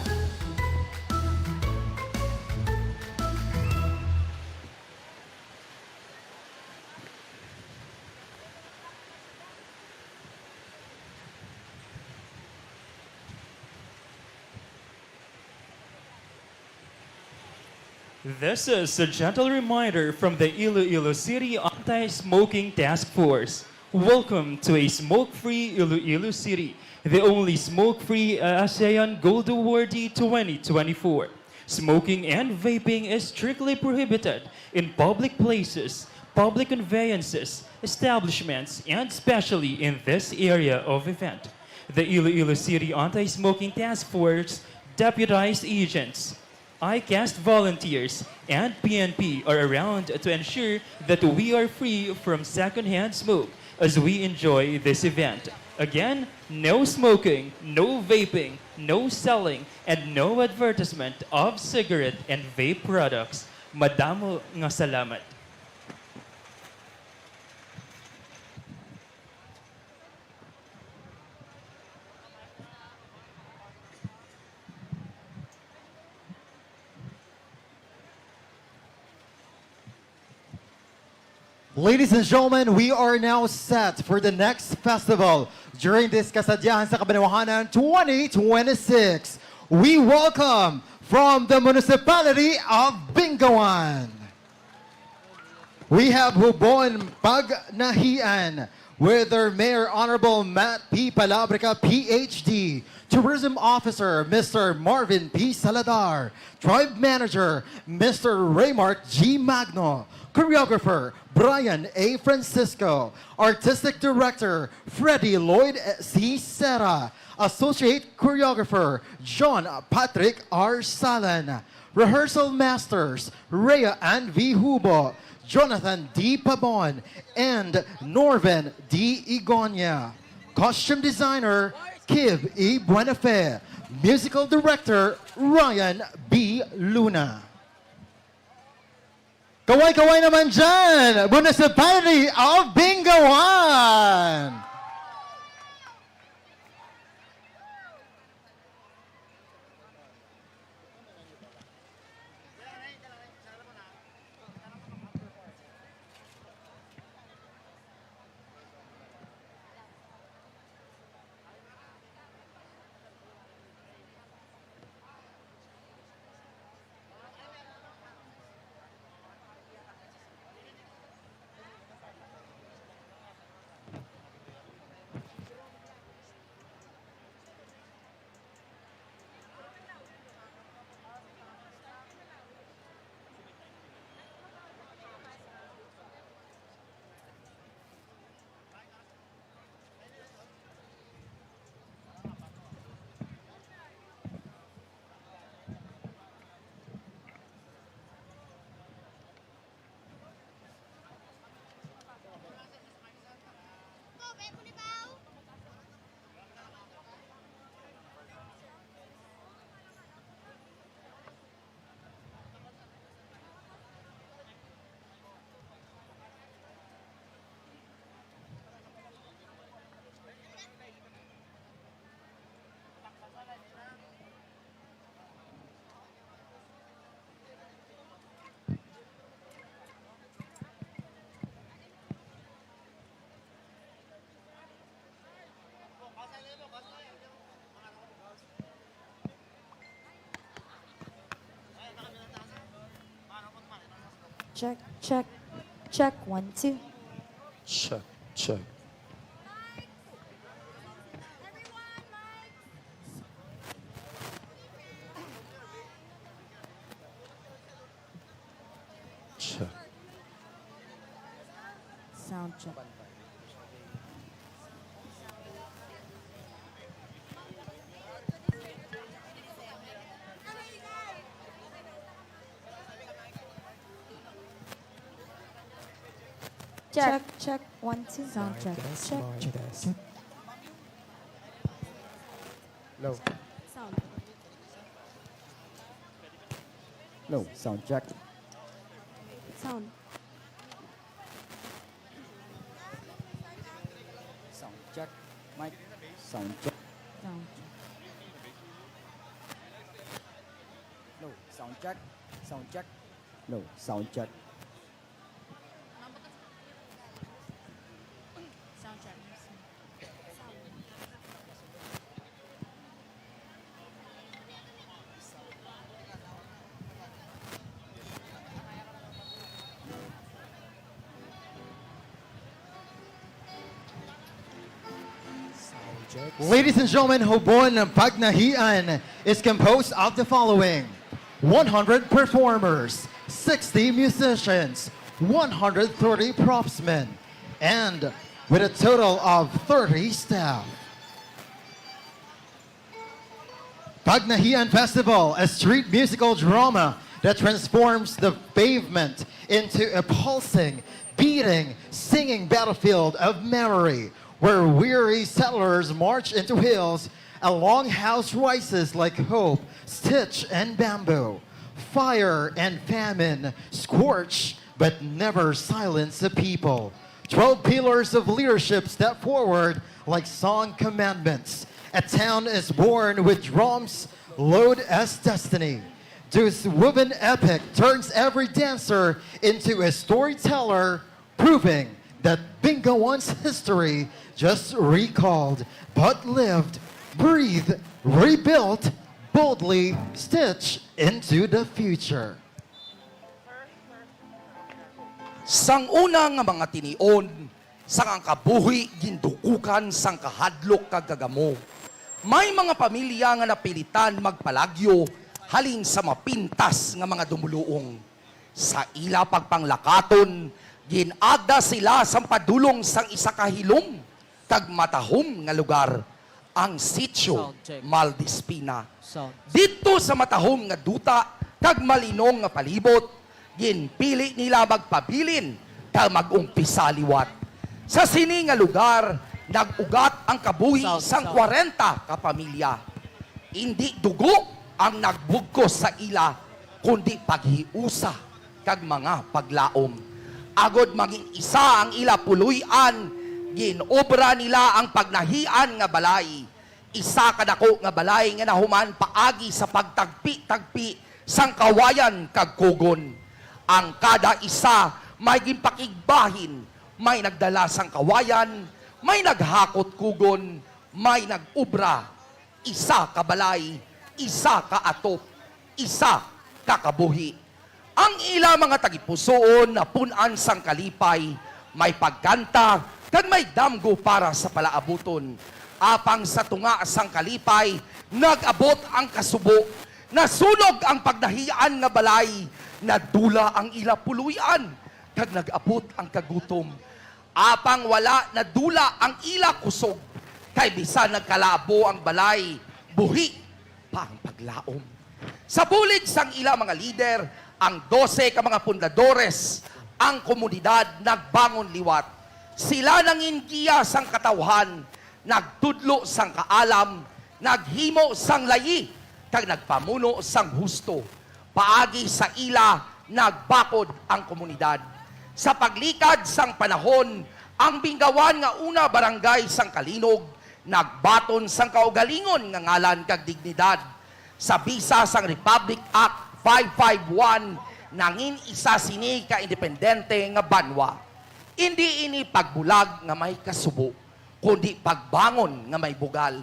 This is a gentle reminder from the Iloilo City Anti-Smoking Task Force. Welcome to a smoke-free Iloilo City, the only smoke-free ASEAN Gold Awardee twenty twenty-four. Smoking and vaping is strictly prohibited in public places, public conveyances, establishments, and especially in this area of event. The Iloilo City Anti-Smoking Task Force deputized agents, ICAST volunteers, and P N P are around to ensure that we are free from secondhand smoke as we enjoy this event. Again, no smoking, no vaping, no selling, and no advertisement of cigarette and vape products. Madamo nga salamat. Ladies and gentlemen, we are now set for the next festival during this Kasadyahan sa Kabanwahanan twenty twenty-six. We welcome from the municipality of Bingawan. We have Hubon Pagnahian with their Mayor Honorable Matt P. Palabrica, P H D, Tourism Officer Mister Marvin P. Salazar, Tribe Manager Mister Raymark G. Magno, Choreographer Brian A. Francisco, Artistic Director Freddie Lloyd C. Serra, Associate Choreographer John Patrick R. Salan, Rehearsal Masters Rhea Ann V. Hubo, Jonathan D. Pabon, and Norven D. Igonia. Costume Designer Kib E. Buenafe. Musical Director Ryan B. Luna. Kaway-kaway naman dyan, Municipality of Bingawan! Check, check, check, one, two. Check, check. Check. Sound check. Check, check, one, two. Sound check. Check. Low. Sound. Low. Sound check. Sound. Sound check. Mic. Sound check. Sound check. Low. Sound check. Sound check. Low. Sound check. Ladies and gentlemen, Hubon Pagnahian is composed of the following: one hundred performers, sixty musicians, one hundred thirty propsmen, and with a total of thirty staff. Pagnahian Festival, a street musical drama that transforms the pavement into a pulsing, beating, singing battlefield of memory, where weary settlers march into hills, a longhouse rises like hope, stitch and bamboo. Fire and famine scorch but never silence the people. Twelve pillars of leadership step forward like song commandments. A town is born with drums load as destiny. This woven epic turns every dancer into a storyteller, proving that Bingawan's history just recalled, but lived, breathed, rebuilt, boldly stitched into the future. Sang una nga mga tinion, sang ang kabuhi gindukukan sang kahadlok kag kagamo. May mga pamilya nga napilitan magpalagyo halin sa mapintas nga mga dumuluong. Sa ila pagpanglakaton, gin-ada sila sang padulong sang isa ka hilom kag matahom nga lugar, ang Sitio Maldispina. Didto sa matahom nga duta kag malinong nga palibot, ginpili nila magpabilin kag mag-umpisa liwat. Sa sini nga lugar, nag-ugat ang kabuhi sang kwarenta ka pamilya. Indi dugo ang nagbugkos sa ila, kundi paghiusa kag mga paglaom. Agod mangin-isa ang ila puloy-an, gin-obra nila ang pagnahian nga balay, isa ka daku nga balay nga nahuman paagi sa pagtagpi-tagpi sang kawayan kag kugon. Ang kada isa may ginpakigbahin, may nagdala sang kawayan, may naghakot kugon, may nag-obra. Isa ka balay, isa ka atop, isa ka kabuhi. Ang ila mga tagipusoon napun-an sang kalipay, may pagkanta, kag may damgo para sa palaabuton. Apang sa tunga sang kalipay, nag-abot ang kasubo. Nasunog ang pagnahian nga balay, nadula ang ila puloy-an, kag nag-abot ang kagutom. Apang wala nadula ang ila kusog, kay bisan nagkalabo ang balay, buhi pa ang paglaom. Sa bulig sang ila mga lider, ang dose ka mga pundadores, ang komunidad nagbangon liwat. Sila nangin giya sang katawhan, nagtudlo sang kaalam, naghimo sang layi, kag nagpamuno sang husto. Paagi sa ila nagbakod ang komunidad. Sa paglikad sang panahon, ang Bingawan nga una barangay sang Calinog nagbaton sang kaugalingon nga ngalan kag dignidad. Sa bisa sang Republic Act five five one, nangin isa sini ka independente nga banwa. Indi ini pagbulag nga may kasubo, kundi pagbangon nga may bugal.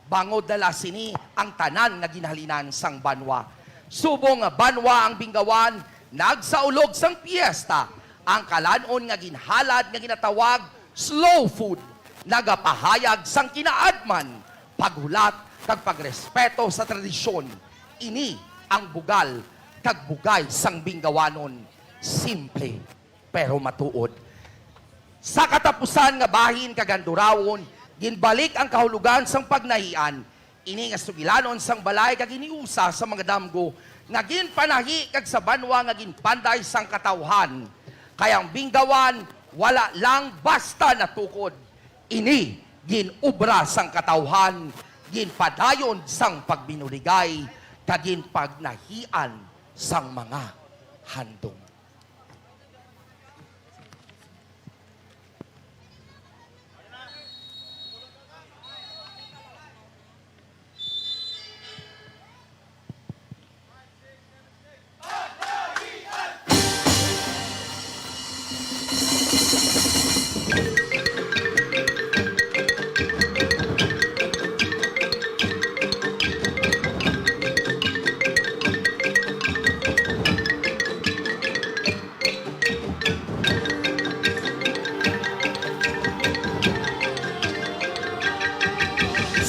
Bangod na la sini ang tanan nga ginhalinan sang banwa. Subong nga banwa ang Bingawan, Nagsaulog sang piyesta ang kalan-on nga ginhalad nga ginatawag slow food, nagapahayag sang kinaadman, paghulat, kag pagrespeto sa tradisyon. Ini ang bugal kag bugay sang Binggawanon. Simple, pero matuod. Sa katapusan nga bahin kag handurawon, ginbalik ang kahulogan sang pagnahian. Ini nga sugilanon sang balay kag giniusa sa mga damgo nga ginpanahi kag sa banwa nga ginpanday sang katawhan. Kay ang Binggawan wala lang basta natukod. Ini ginobra sang katawhan, ginpadayon sang pagbinuligay, kag ginpagnahian sang mga handom.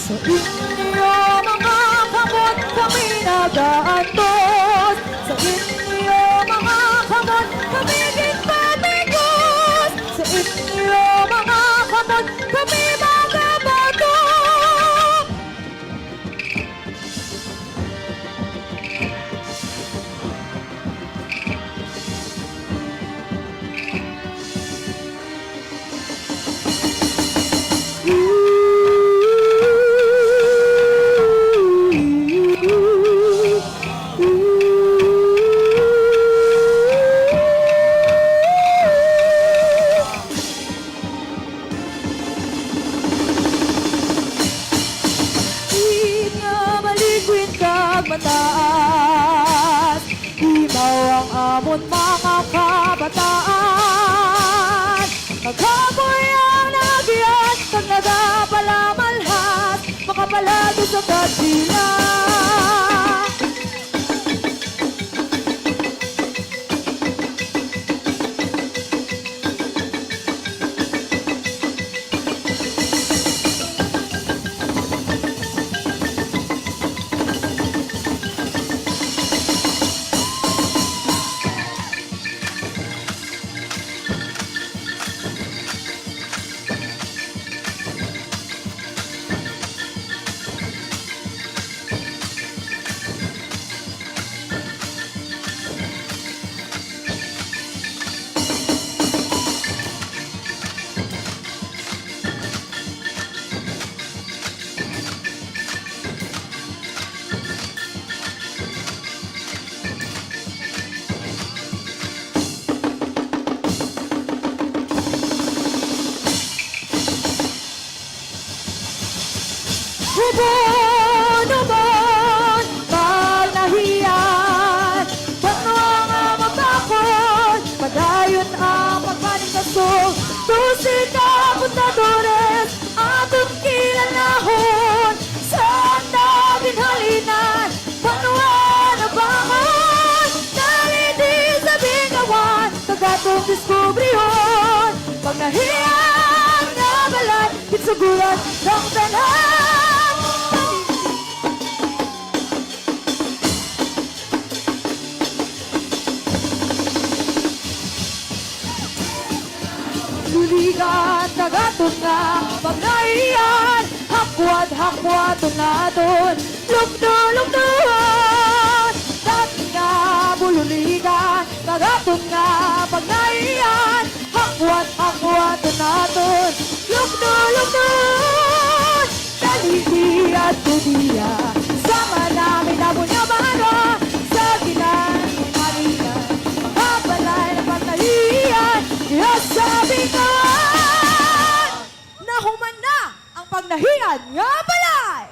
Sa inyo, mga kamot, kami nagaantos. Sa inyo, mga kamot, kami ginpamigos. Sa inyo, mga kamot, kami magabato. Di nga malikwin kag mataas, imaw ang amon mga kabataan. Magkapoy ang nagagiat kag nagapalamalhas, makapalago sa kadila. Ubon-ubon, pagnahian, banwa nga mabakod, padayon ang pagpaningkasog, dosi ka apuntadores, aton kilanahon, sa anda ginhalinan, banwa nabangon, dali di sa Binggawan, kag atong diskubrihon, pagnahian nga balay, ginsuguran sang tanan. Luligan kag aton nga pagnahian, hakwat, hakwaton naton, lukdo, lukdoon. Dati nga bululigan kag aton nga pagnahian, hakwat, hakwaton naton, lukdo, lukdoon. Dali diya, tudiya, sama namin ang Bunyabara sa ginanimalian. Mga balay na pagnahian, diha sa Binggawan. Nahuman na ang pagnahian nga balay!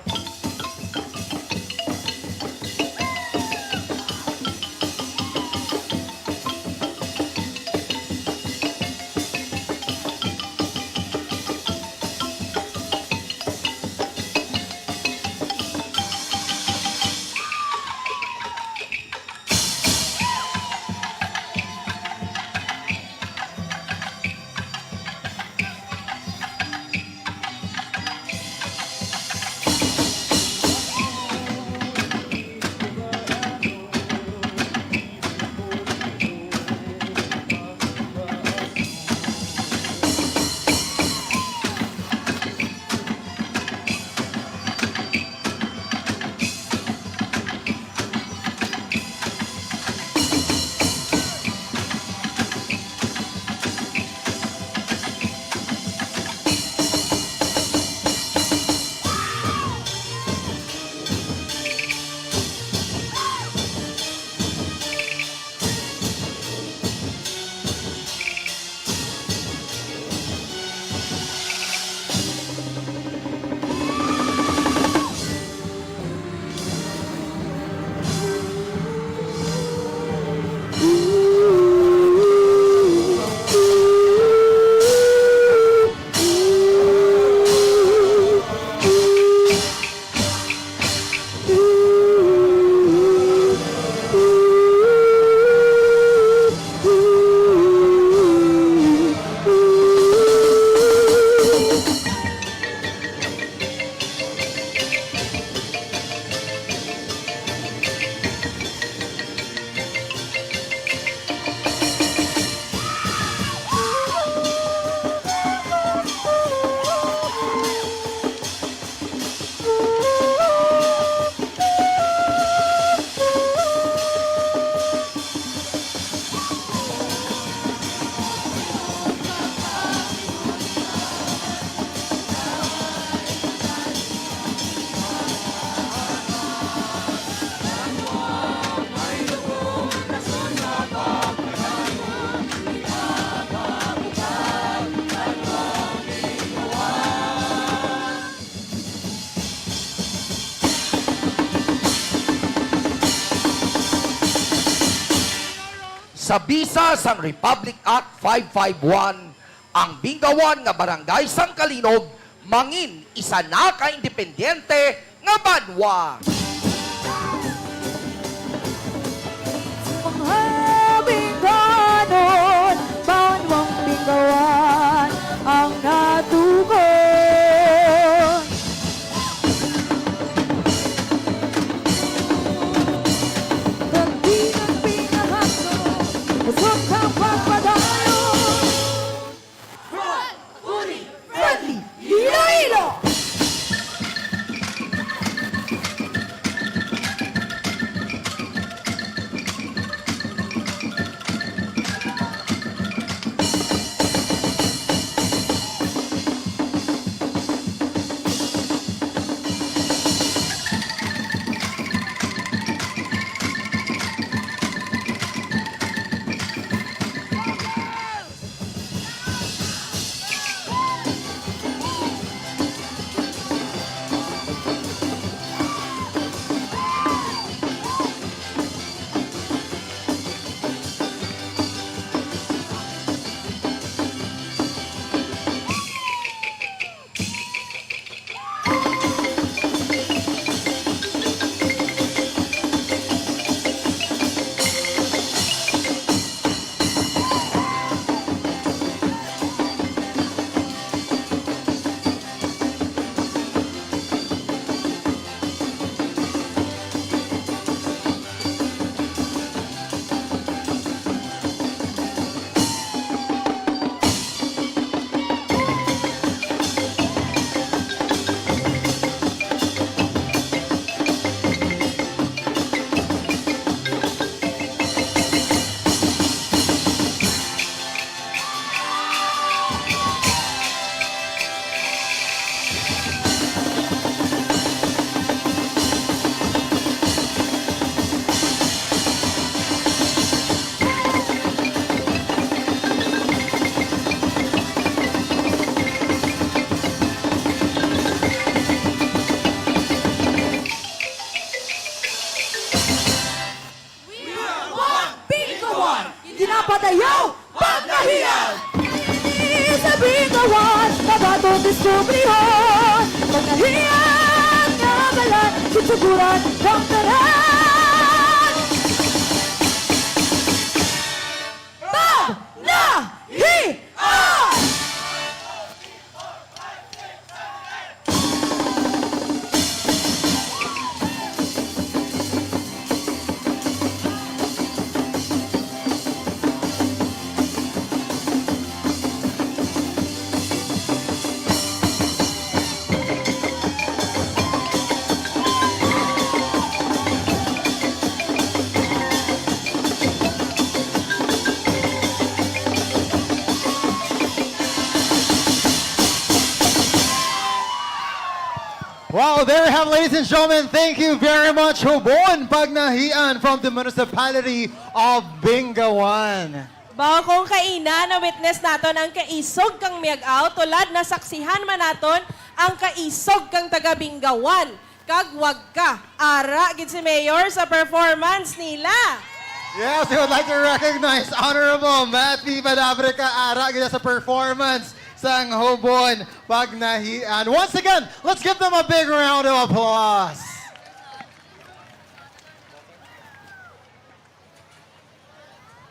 Sa bisa sang Republic Act five five one, ang Bingawan nga barangay sang Calinog mangin isa na ka independyente nga banwa. Mga Binganon, banwang Bingawan ang natugon. Kag di nagpinahadlo, usog kang pagpadayon. Front, Uri, Friendly, Iloilo! We are one, Bingo One! Ginapadayaw, Pagnahian! Sa Bingo One, kabaton diskubrihon. Pagnahian nga balan, sitsuguran, kang tanan. Pagnahian! Wow, there you have, ladies and gentlemen. Thank you very much, Hubon Pagnahian from the municipality of Bingawan. Baw kung kaina na-witness naton ang kaisog kang Miag-aw, tulad nasaksihan man naton ang kaisog kang taga Bingawan. Kag wag ka, ara gid si Mayor sa performance nila. Yes, we would like to recognize Honorable Matthew Padabrica, ara gid sa performance sang Hubon Pagnahian. Once again, let's give them a big round of applause.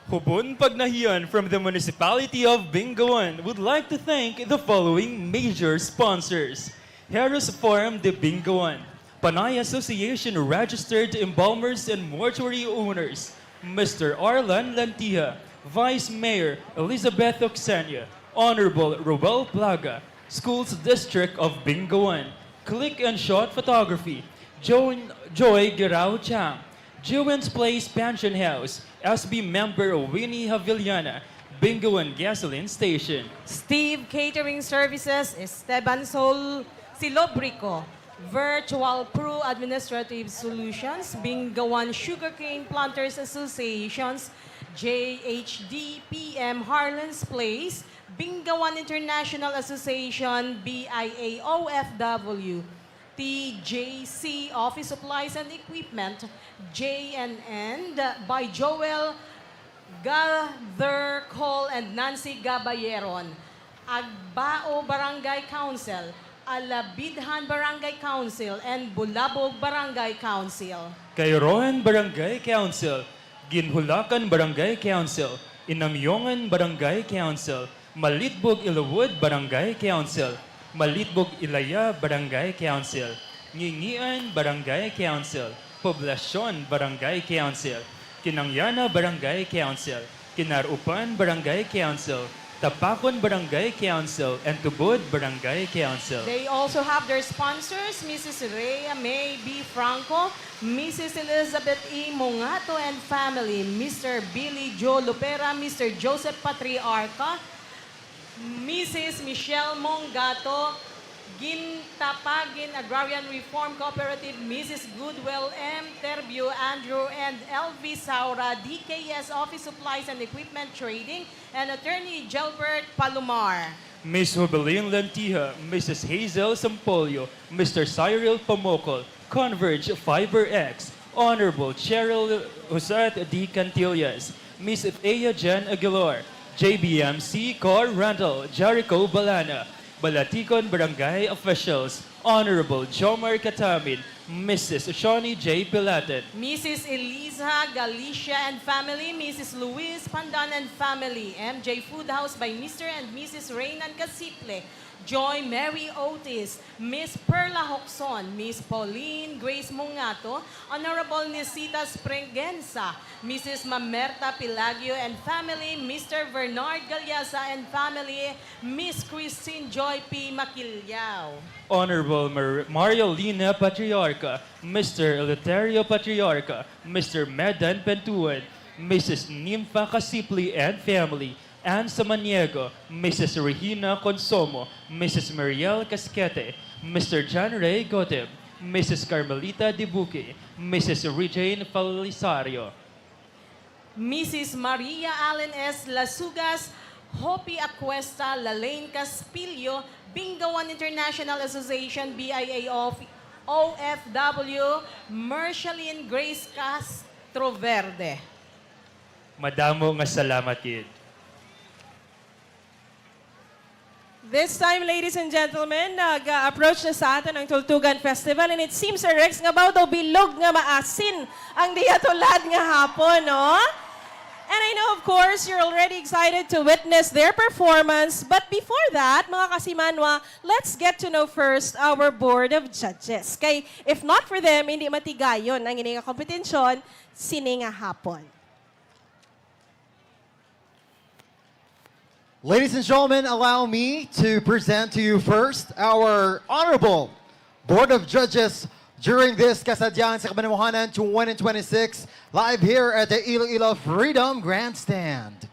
Hubon Pagnahian from the Municipality of Bingawan would like to thank the following major sponsors: Harris Farm de Bingawan, Panay Association Registered Embalmers and Mortuary Owners, Mister Arlan Lantiha, Vice Mayor Elizabeth Oxenia, Honorable Robel Plaga, Schools District of Bingawan, Click and Shot Photography, Joy, Joy Girao Chang, Jewin's Place Pension House, S B member Winnie Havillana, Bingawan Gasoline Station. Steve Catering Services, Esteban Sol Silobrico, Virtual Pro Administrative Solutions, Bingawan Sugarcane Planters Associations, J H D P M Harlan's Place, Bingawan International Association, B I A O F W, T J C Office Supplies and Equipment, J N N, by Joel Gather Call and Nancy Gabayeron, Agbao Barangay Council, Alabidhan Barangay Council, and Bulabog Barangay Council. Kairohan Barangay Council, Ginhulakan Barangay Council, Inamyongan Barangay Council, Malitbog Ilawod Barangay Council, Malitbog Ilaya Barangay Council, Ngingian Barangay Council, Poblacion Barangay Council, Kinangyana Barangay Council, Kinarupan Barangay Council, Tapakon Barangay Council, and Tubod Barangay Council. They also have their sponsors, Missus Rhea May B. Franco, Missus Elizabeth E. Mongato and family, Mister Billy Joe Lupera, Mister Joseph Patriarca, Missus Michelle Mongato, Gintapagin Agrarian Reform Cooperative, Missus Goodwell M. Terbio Andrew, and L V Saura, D K S Office Supplies and Equipment Trading, and Attorney Gilbert Palomar. Miss Jubilin Lentiha, Missus Hazel Sampolio, Mister Cyril Pamocol, Converge Fiber X, Honorable Cheryl Josette D. Cantillas, Miss Thea Jen Aguilar, J B M C Car Rental, Jericho Balana, Balaticon Barangay Officials, Honorable Jomar Catamin, Missus Shawnee J. Pilaten, Missus Eliza Galicia and family, Missus Luis Pandan and family, M J Food House by Mister and Missus Reynan Casiple, Joy Mary Otis, Miss Perla Hocson, Miss Pauline Grace Mongato, Honorable Nisita Sprengensa, Missus Mamerta Pilagio and family, Mister Bernard Galyasa and family, Miss Christine Joy P. Maquillaw. Honorable Mar-, Mario Lina Patriarca, Mister Eleuterio Patriarca, Mister Medan Pentuan, Missus Nympha Casipli and family, Ann Samaniego, Missus Regina Consomo, Missus Mariel Casquete, Mister John Ray Gotib, Missus Carmelita Dibuque, Missus Rejane Falisario, Missus Maria Allen S. Lasugas, Hopi Acuesta, Lalaine Caspillo, Bingawan International Association, B I A of O F W, Merceline Grace Castro Verde. Madamo nga salamat gid. This time, ladies and gentlemen, nag-approach na sa aton ang Tultugan Festival, and it seems, Sir Rex, nga baw daw bilog nga maasin ang diya tulad nga hapon, no? And I know, of course, you're already excited to witness their performance, but before that, mga kasimanwa, let's get to know first our Board of Judges. Kay, if not for them, hindi matigayon ang ini nga kompetensyon sini nga hapon. Ladies and gentlemen, allow me to present to you first our honorable Board of Judges during this Kasadyahan sa Kabanawahanan twenty twenty-six, live here at the Iloilo Freedom Grandstand.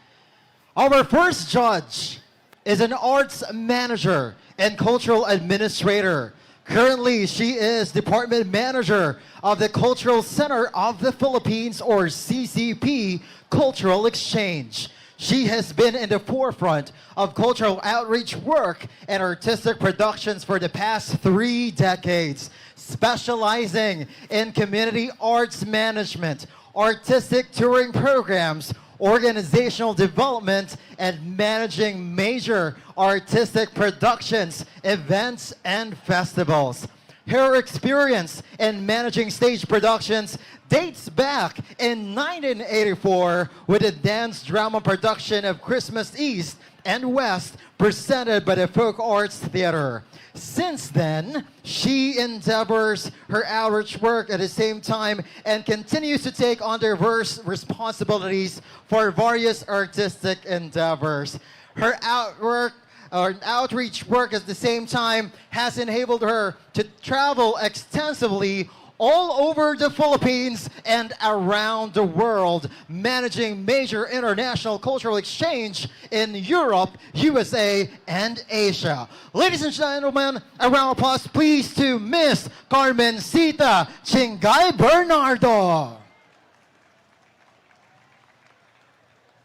Our first judge is an arts manager and cultural administrator. Currently, she is department manager of the Cultural Center of the Philippines, or C C P, Cultural Exchange. She has been in the forefront of cultural outreach work and artistic productions for the past three decades, specializing in community arts management, artistic touring programs, organizational development, and managing major artistic productions, events, and festivals. Her experience in managing stage productions dates back in nineteen eighty-four with a dance drama production of Christmas East and West, presented by the Folk Arts Theater. Since then, she endeavors her outreach work at the same time and continues to take on diverse responsibilities for various artistic endeavors. Her outwork, or outreach work at the same time, has enabled her to travel extensively all over the Philippines and around the world, managing major international cultural exchange in Europe, U S A, and Asia. Ladies and gentlemen, a round of applause, please, to Miss Carmencita Chingay Bernardo.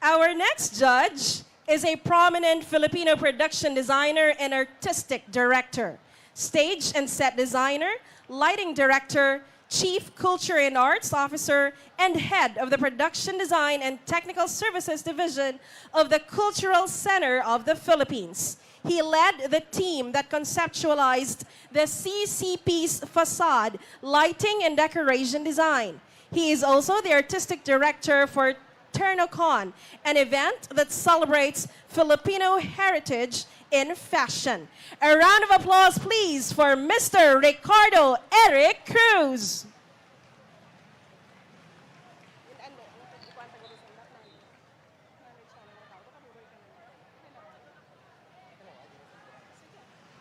Our next judge is a prominent Filipino production designer and artistic director, stage and set designer, lighting director, Chief Culture and Arts Officer and head of the Production Design and Technical Services Division of the Cultural Center of the Philippines. He led the team that conceptualized the C C P's facade, lighting, and decoration design. He is also the artistic director for TernoCon, an event that celebrates Filipino heritage in fashion. A round of applause, please, for Mister Ricardo Eric Cruz.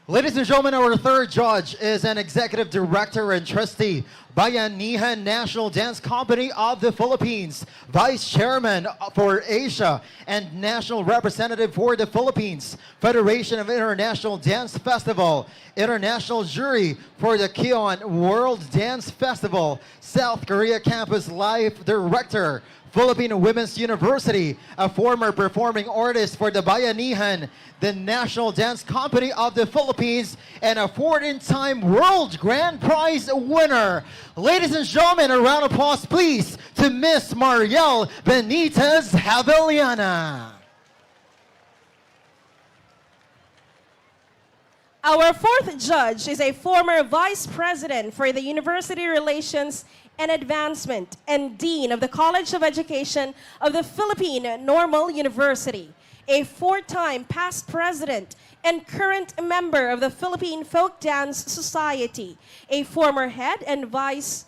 Ladies and gentlemen, our third judge is an executive director and trustee, Bayanihan National Dance Company of the Philippines, vice chairman for Asia, and national representative for the Philippines, Federation of International Dance Festival, international jury for the Kion World Dance Festival, South Korea Campus Life Director, Philippine Women's University, a former performing artist for the Bayanihan, the National Dance Company of the Philippines, and a fourteen-time World Grand Prize winner. Ladies and gentlemen, a round of applause, please, to Miss Mariel Benitez Javellana. Our fourth judge is a former vice president for the University Relations and Advancement and dean of the College of Education of the Philippine Normal University, a four-time past president and current member of the Philippine Folk Dance Society, a former head and vice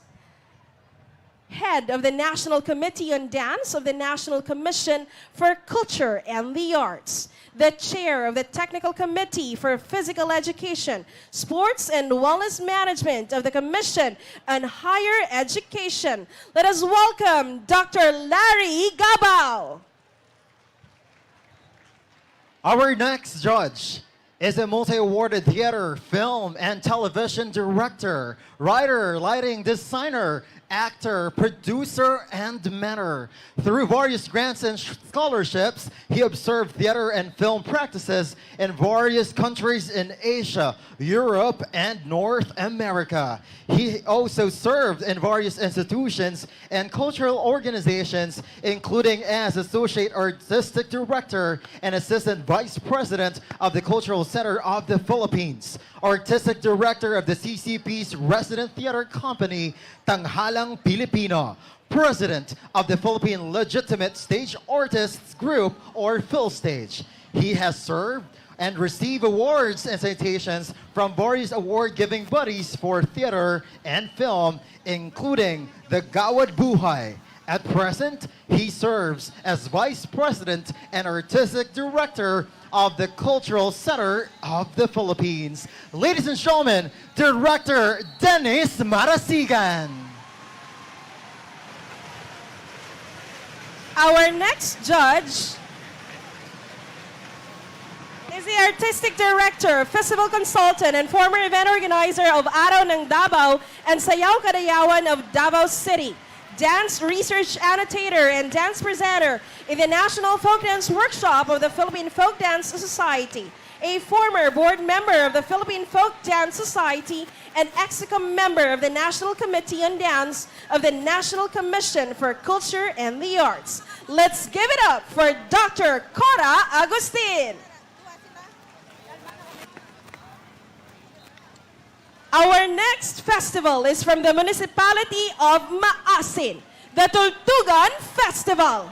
head of the National Committee on Dance of the National Commission for Culture and the Arts, the chair of the Technical Committee for Physical Education, Sports, and Wellness Management of the Commission on Higher Education. Let us welcome Doctor Larry Gabao. Our next judge is a multi-awarded theater, film, and television director, writer, lighting designer, actor, producer, and mentor. Through various grants and sh- scholarships, he observed theater and film practices in various countries in Asia, Europe, and North America. He also served in various institutions and cultural organizations, including as Associate Artistic Director and Assistant Vice President of the Cultural Center of the Philippines, Artistic Director of the C C P's Resident Theater Company, Tanghalang Pilipino, President of the Philippine Legitimate Stage Artists Group, or PhilStage. He has served and received awards and citations from various award-giving bodies for theater and film, including the Gawad Buhay. At present, he serves as Vice President and Artistic Director of the Cultural Center of the Philippines. Ladies and gentlemen, Director Dennis Marasigan. Our next judge is the artistic director, festival consultant, and former event organizer of Araw ng Davao and Sayaw Kadayawan of Davao City, dance research annotator, and dance presenter in the National Folk Dance Workshop of the Philippine Folk Dance Society, a former board member of the Philippine Folk Dance Society, and executive member of the National Committee on Dance of the National Commission for Culture and the Arts. Let's give it up for Doctor Cora Agustin. Our next festival is from the municipality of Maasin, the Tultugan Festival,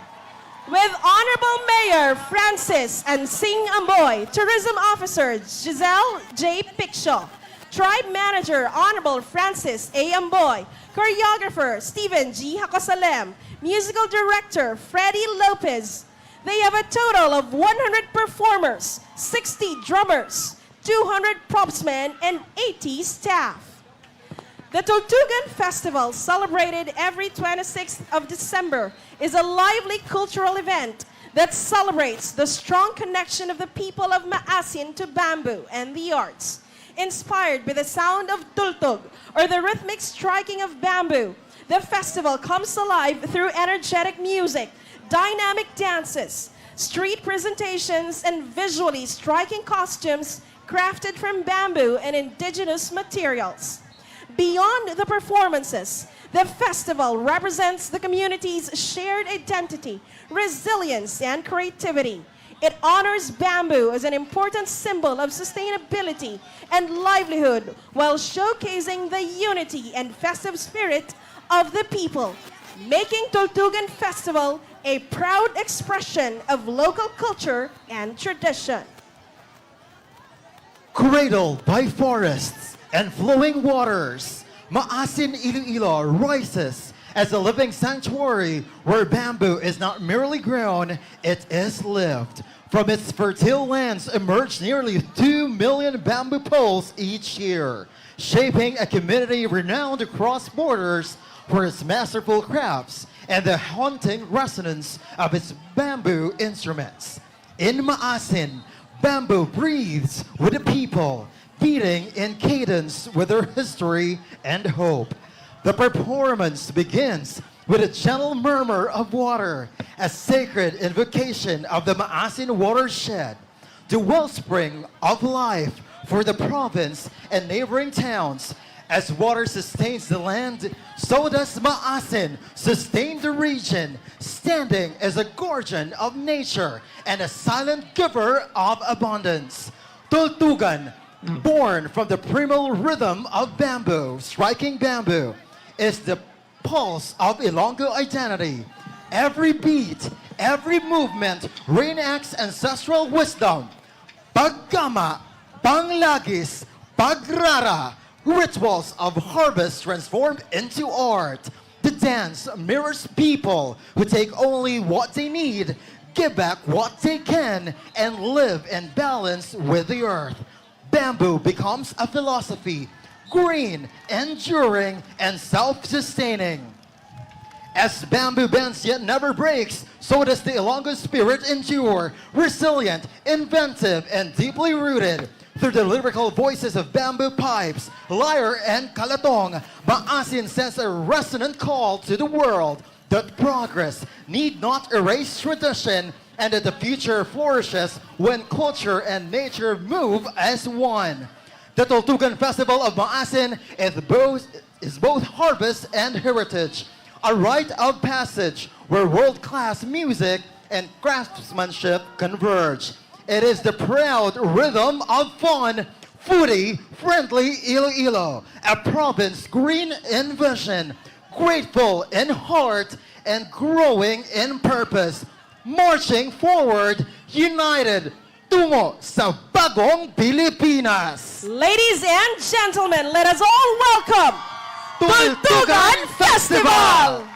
with Honorable Mayor Francis and Sing Amboy, Tourism Officer Giselle J. Piccio, Tribe Manager Honorable Francis A. Amboy, Choreographer Steven G. Hacosalem, Musical Director Freddy Lopez. They have a total of one hundred performers, sixty drummers, two hundred propsmen, and eighty staff. The Tultugan Festival, celebrated every twenty-sixth of December, is a lively cultural event that celebrates the strong connection of the people of Maasin to bamboo and the arts. Inspired by the sound of tultug, or the rhythmic striking of bamboo, the festival comes alive through energetic music, dynamic dances, street presentations, and visually striking costumes crafted from bamboo and indigenous materials. Beyond the performances, the festival represents the community's shared identity, resilience, and creativity. It honors bamboo as an important symbol of sustainability and livelihood while showcasing the unity and festive spirit of the people, making Tultugan Festival a proud expression of local culture and tradition. Cradled by forests and flowing waters, Maasin Iloilo rises as a living sanctuary where bamboo is not merely grown, it is lived. From its fertile lands emerge nearly two million bamboo poles each year, shaping a community renowned across borders for its masterful crafts and the haunting resonance of its bamboo instruments. In Maasin, bamboo breathes with the people, beating in cadence with their history and hope. The performance begins with a gentle murmur of water, a sacred invocation of the Maasin watershed, the wellspring of life for the province and neighboring towns. As water sustains the land, so does Maasin sustain the region, standing as a guardian of nature and a silent giver of abundance. Tultugan, born from the primal rhythm of bamboo, striking bamboo, is the pulse of Ilonggo identity. Every beat, every movement reenacts ancestral wisdom. Paggama, panglagis, pagrara, rituals of harvest transformed into art. The dance mirrors people who take only what they need, give back what they can, and live in balance with the earth. Bamboo becomes a philosophy, green, enduring, and self-sustaining. As bamboo bends yet never breaks, so does the Ilonggo spirit endure, resilient, inventive, and deeply rooted. Through the lyrical voices of bamboo pipes, lyre, and kalatong, Maasin sends a resonant call to the world that progress need not erase tradition and that the future flourishes when culture and nature move as one. The Tultugan Festival of Maasin is both, is both harvest and heritage, a rite of passage where world-class music and craftsmanship converge. It is the proud rhythm of fun, foodie, friendly Iloilo, a province green in vision, grateful in heart, and growing in purpose. Marching forward, united, tungo sa bagong Pilipinas. Ladies and gentlemen, let us all welcome Tultugan Festival!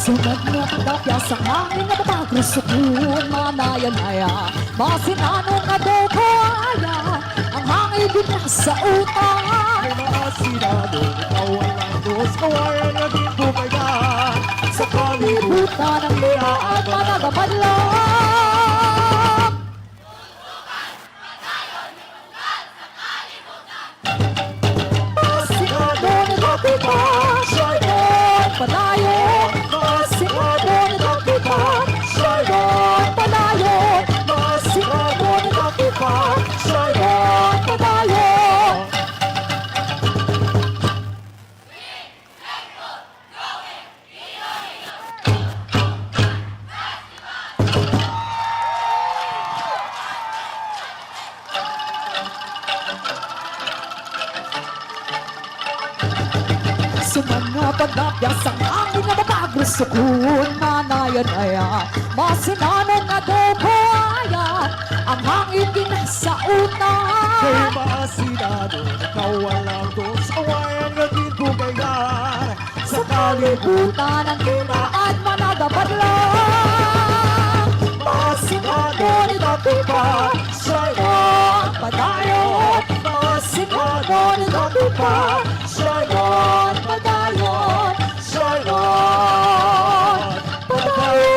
Sunog nga pagkapya sa hangin nga mapagrusugon, manaya-naya, masinanong nga dugaya, ang hangin din sa utak. Ay maasinado, ikaw ang landos, kawayan nga ginbukayan, sa kalibutan ang ginaan, managabadlak. Masinado ni Dapitan, Saigon, padayon. Masinado ni Dapitan, Saigon, padayon. Masinado ni Dapitan, Saigon, padayon. Sunog nga pagkapya sa hangin nga mapagrusugon, manaya-naya, masinanong nga dugaya, ang hangin din sa utak. Kay maasinado, ikaw ang landos, kawayan nga ginbukayan, sa kalibutan ang ginaan, managabadlak. Masinado ni Dapitan, Saigon, padayon. Masinado ni Dapitan, Saigon, padayon. Saigon, padayon.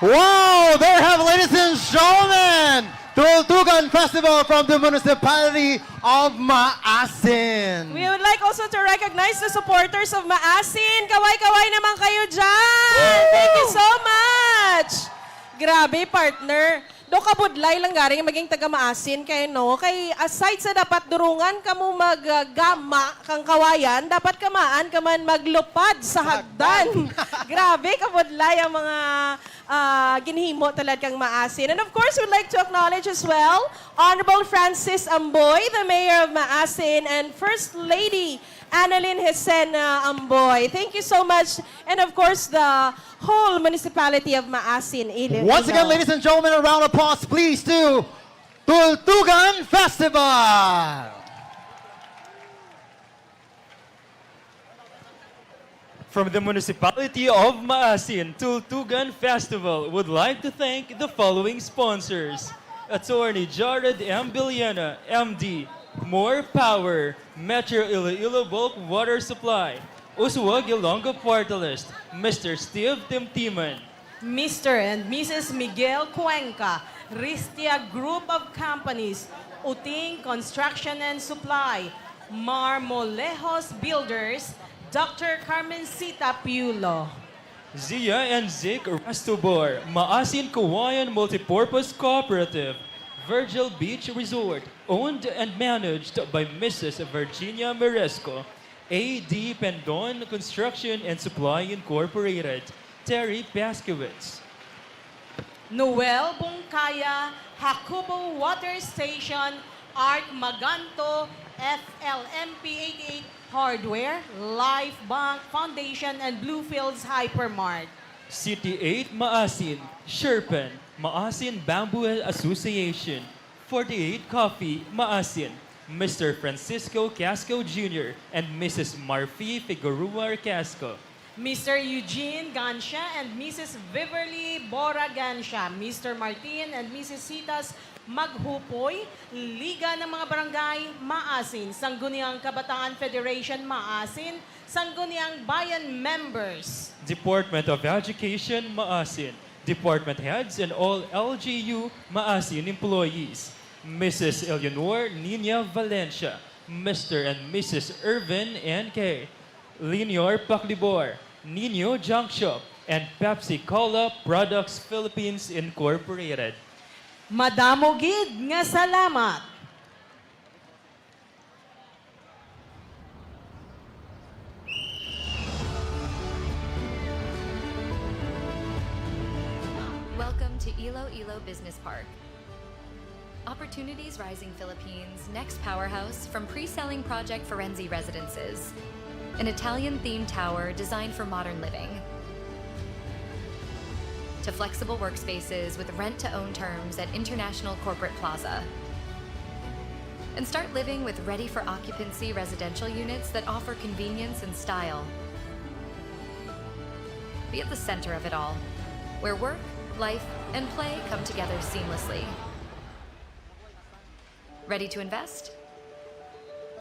Wow! There have, ladies and gentlemen, Tultugan Festival from the Municipality of Maasin. We would like also to recognize the supporters of Maasin. Kaway-kaway naman kayo dyan. Woo! Thank you so much. Grabe, partner. Do kabudlay lang gari nga maging taga Maasin kay, no? Kay aside sa dapat durungan kamo maggama kang kawayan, dapat kamaan ka man maglupad sa hagdan. Grabe kabudlay ang mga, ah, ginhimo tulad kang Maasin. And of course, we'd like to acknowledge as well Honorable Francis Amboy, the Mayor of Maasin, and First Lady Annalyn Hesena Amboy. Thank you so much. And of course, the whole municipality of Maasin, Iloilo. Once again, ladies and gentlemen, a round of applause, please, to Tultugan Festival! From the Municipality of Maasin, Tultugan Festival would like to thank the following sponsors: Attorney Jared M. Villena, M D, More Power, Metro Iloilo Bulk Water Supply, Uswag Ilonggo Party List, Mister Steve Timtiman, Mister and Missus Miguel Cuenca, Ristia Group of Companies, Uting Construction and Supply, Marmolejos Builders, Doctor Carmencita Piulo. Zia and Zik Rastobor, Maasin Kawayan Multipurpose Cooperative, Virgil Beach Resort, owned and managed by Missus Virginia Meresco, A D Pendon Construction and Supply Incorporated, Terry Paskowitz. Noel Bungkaya, Jacobo Water Station, Art Maganto, F L M P eighty-eight Hardware, Life Bank Foundation, and Bluefields Hypermart. City eight Maasin, Sherpen, Maasin Bamboo Association, forty-eight Coffee, Maasin, Mister Francisco Casco Junior and Missus Marfy Figueroa Casco. Mister Eugene Gancia and Missus Viverly Bora Gancia, Mister Martin and Missus Sitas Maghupoy, Liga ng mga Barangay, Maasin, Sangguniang Kabataan Federation, Maasin, Sangguniang Bayan members. Department of Education, Maasin, department heads, and all L G U Maasin employees. Missus Eleanor Nina Valencia, Mister and Missus Irvin N K, Linior Paklibor, Nino Junk Shop, and Pepsi Cola Products Philippines Incorporated. Madamo gid nga salamat! Welcome to Iloilo Business Park. Opportunities Rising Philippines' next powerhouse, from pre-selling project for Renzi Residences, an Italian-themed tower designed for modern living, to flexible workspaces with rent-to-own terms at International Corporate Plaza. And start living with ready-for-occupancy residential units that offer convenience and style. Be at the center of it all, where work, life, and play come together seamlessly. Ready to invest?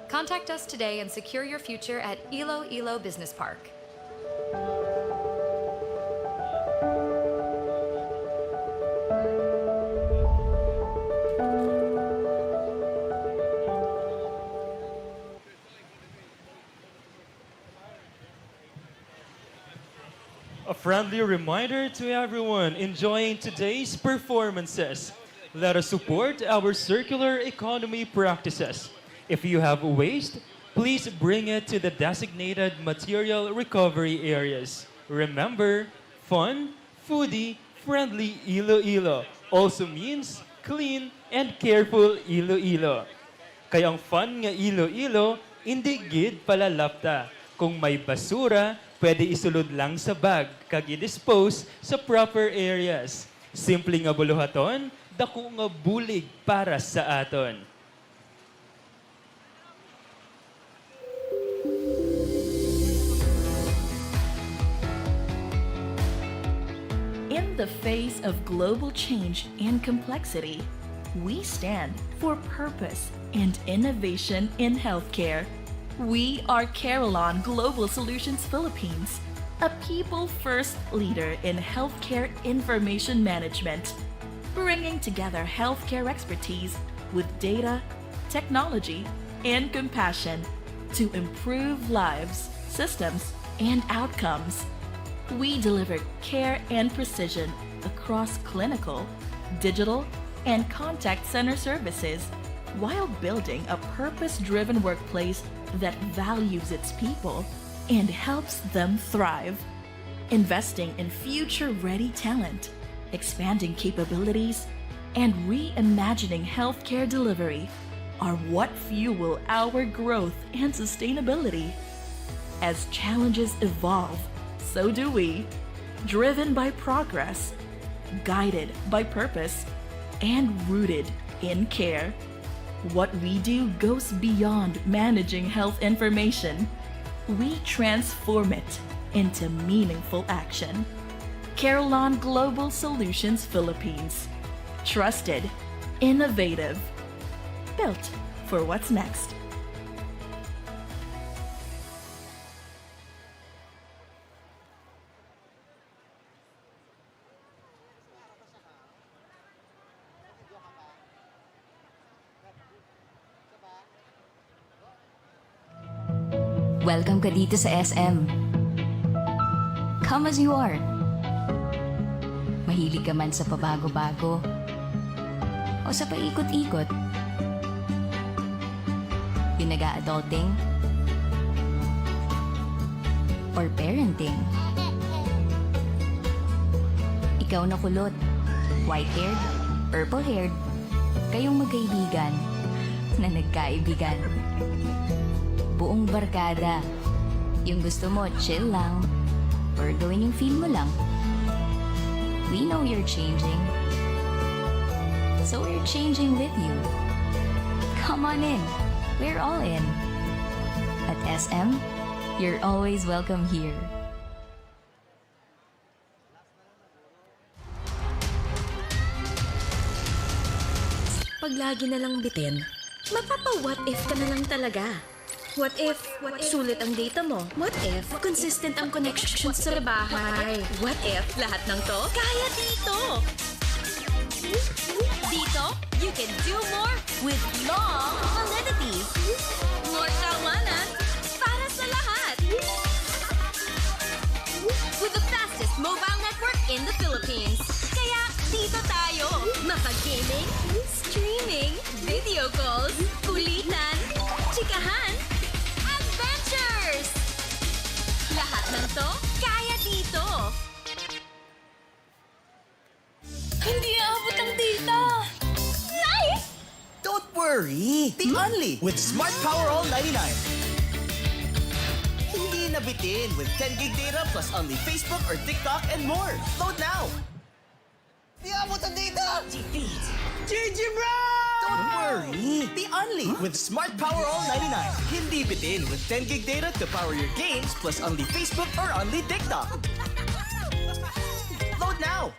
Contact us today and secure your future at Iloilo Business Park. A friendly reminder to everyone enjoying today's performances. Let us support our circular economy practices. If you have waste, please bring it to the designated material recovery areas. Remember, fun, foodie, friendly Iloilo also means clean and careful Iloilo. Kay ang fun nga Iloilo, indi gid palalapta. Kung may basura, pwede isulod lang sa bag kag i-dispose sa proper areas. Simple nga buluhaton, dako nga bulig para sa aton. In the face of global change and complexity, we stand for purpose and innovation in healthcare. We are Carillon Global Solutions Philippines, a people-first leader in healthcare information management, bringing together healthcare expertise with data, technology, and compassion to improve lives, systems, and outcomes. We deliver care and precision across clinical, digital, and contact center services while building a purpose-driven workplace that values its people and helps them thrive. Investing in future-ready talent, expanding capabilities, and reimagining healthcare delivery are what fuel our growth and sustainability. As challenges evolve, so do we. Driven by progress, guided by purpose, and rooted in care. What we do goes beyond managing health information. We transform it into meaningful action. Carillon Global Solutions Philippines. Trusted, innovative, built for what's next. Welcome ka dito sa S M. Come as you are. Mahilig ka man sa pabago-bago o sa paikot-ikot. Yung nag-a-adulting or parenting. Ikaw na kulot, white-haired, purple-haired, kayong magkaibigan na nagkaibigan. Buong barkada. Yung gusto mo, chill lang. Or gawin yung feel mo lang. We know you're changing. So we're changing with you. Come on in. We're all in. At S M, you're always welcome here. Pag lagi na lang bitin, mapapa-what if ka na lang talaga. What if sulit ang data mo? What if consistent ang connection sa bahay? What if lahat ng to kaya dito? Dito, you can do more with long validity. More tawanan para sa lahat. With the fastest mobile network in the Philippines. Kaya dito tayo. Mapag-gaming, streaming, video calls, kulitan, chikahan, adventures! Lahat ng to, kaya dito. Hindi aabot ang data. Nice! Don't worry! Be only with Smart Power All ninety-nine. Hindi na bitin with ten gig data plus only Facebook or TikTok and more. Load now! Di abot ang data! G G, bro! Worry. The Only with Smart Power All ninety-nine. Hindi bitin with ten gig data to power your games plus only Facebook or only TikTok. Load now!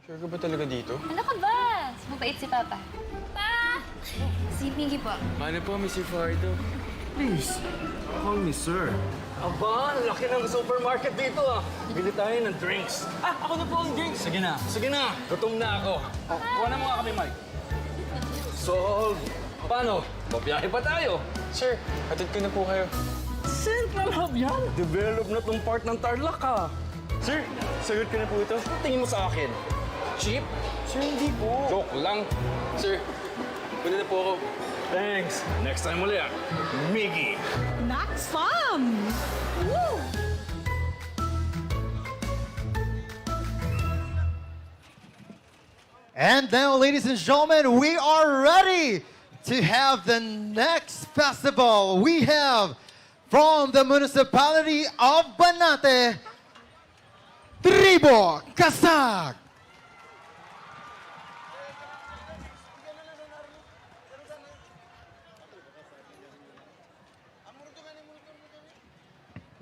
Sure ka ba talaga dito? Ano ka ba? Mabait si Papa. Pa! Si Miggy po. Paano po, Mister Fajardo? Please, call me sir. Aba, ang laki ng supermarket dito ah. Bili tayo ng drinks. Ah, ako na po ang drinks. Sige na, sige na. Gutom na ako. Oh, kuha na mo nga kami, Mike. Sold. Paano? Mabiyahe pa tayo. Sir, hatid ko na po kayo. Simple lang yan. Develop na tong part ng Tarlac ah. Sir, sagot ko na po ito. Tingin mo sa akin? Cheap? Sir, hindi po. Joke lang. Sir, pwede na po ako. Thanks. Next time ulit. Miggy. Not fun! Woo! And now, ladies and gentlemen, we are ready to have the next festival. We have from the municipality of Banate, Tribo Kasag.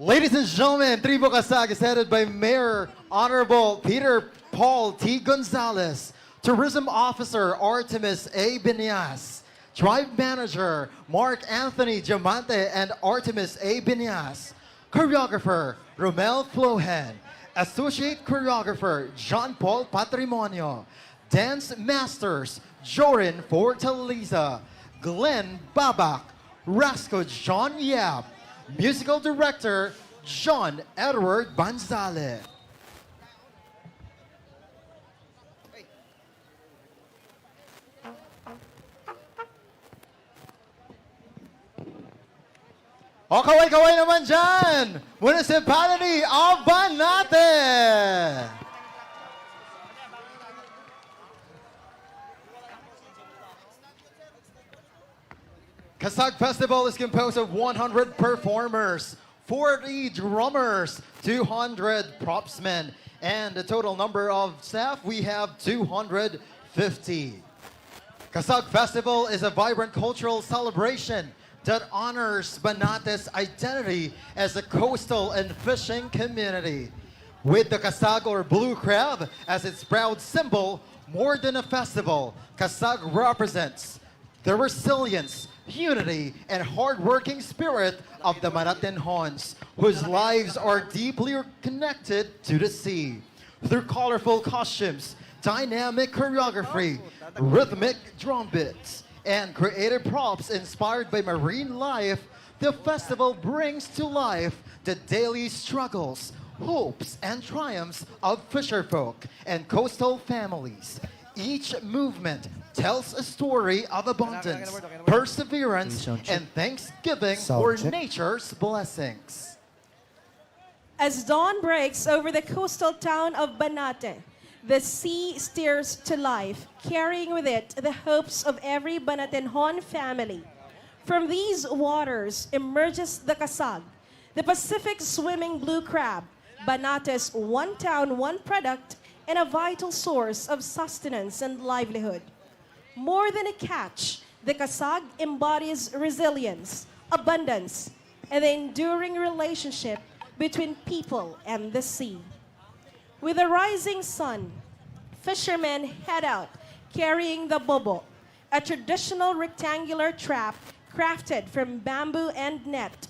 Ladies and gentlemen, Tribo Kasag is headed by Mayor Honorable Peter Paul T. Gonzalez, Tourism Officer Artemis A. Binias, Tribe Manager Mark Anthony Diamante and Artemis A. Binias, Choreographer Romel Flohen, Associate Choreographer John Paul Patrimonio, Dance Masters Jorin Fortaleza, Glenn Babak, Rasco John Yap, Musical Director John Edward Banzale. O, kaway-kaway naman dyan! Municipality of Banate! Kasag Festival is composed of one hundred performers, forty drummers, two hundred propsmen, and the total number of staff, we have two hundred fifty. Kasag Festival is a vibrant cultural celebration that honors Banate's identity as a coastal and fishing community. With the Kasag or blue crab as its proud symbol, more than a festival, Kasag represents the resilience, unity, and hard-working spirit of the Banatenhons, whose lives are deeply connected to the sea. Through colorful costumes, dynamic choreography, rhythmic drum beats, and creative props inspired by marine life, the festival brings to life the daily struggles, hopes, and triumphs of fisherfolk and coastal families. Each movement tells a story of abundance, perseverance, and thanksgiving for nature's blessings. As dawn breaks over the coastal town of Banate, the sea stirs to life, carrying with it the hopes of every Banatenhon family. From these waters emerges the kasag, the Pacific swimming blue crab, Banate's one town, one product, and a vital source of sustenance and livelihood. More than a catch, the kasag embodies resilience, abundance, and the enduring relationship between people and the sea. With the rising sun, fishermen head out carrying the bobo, a traditional rectangular trap crafted from bamboo and net.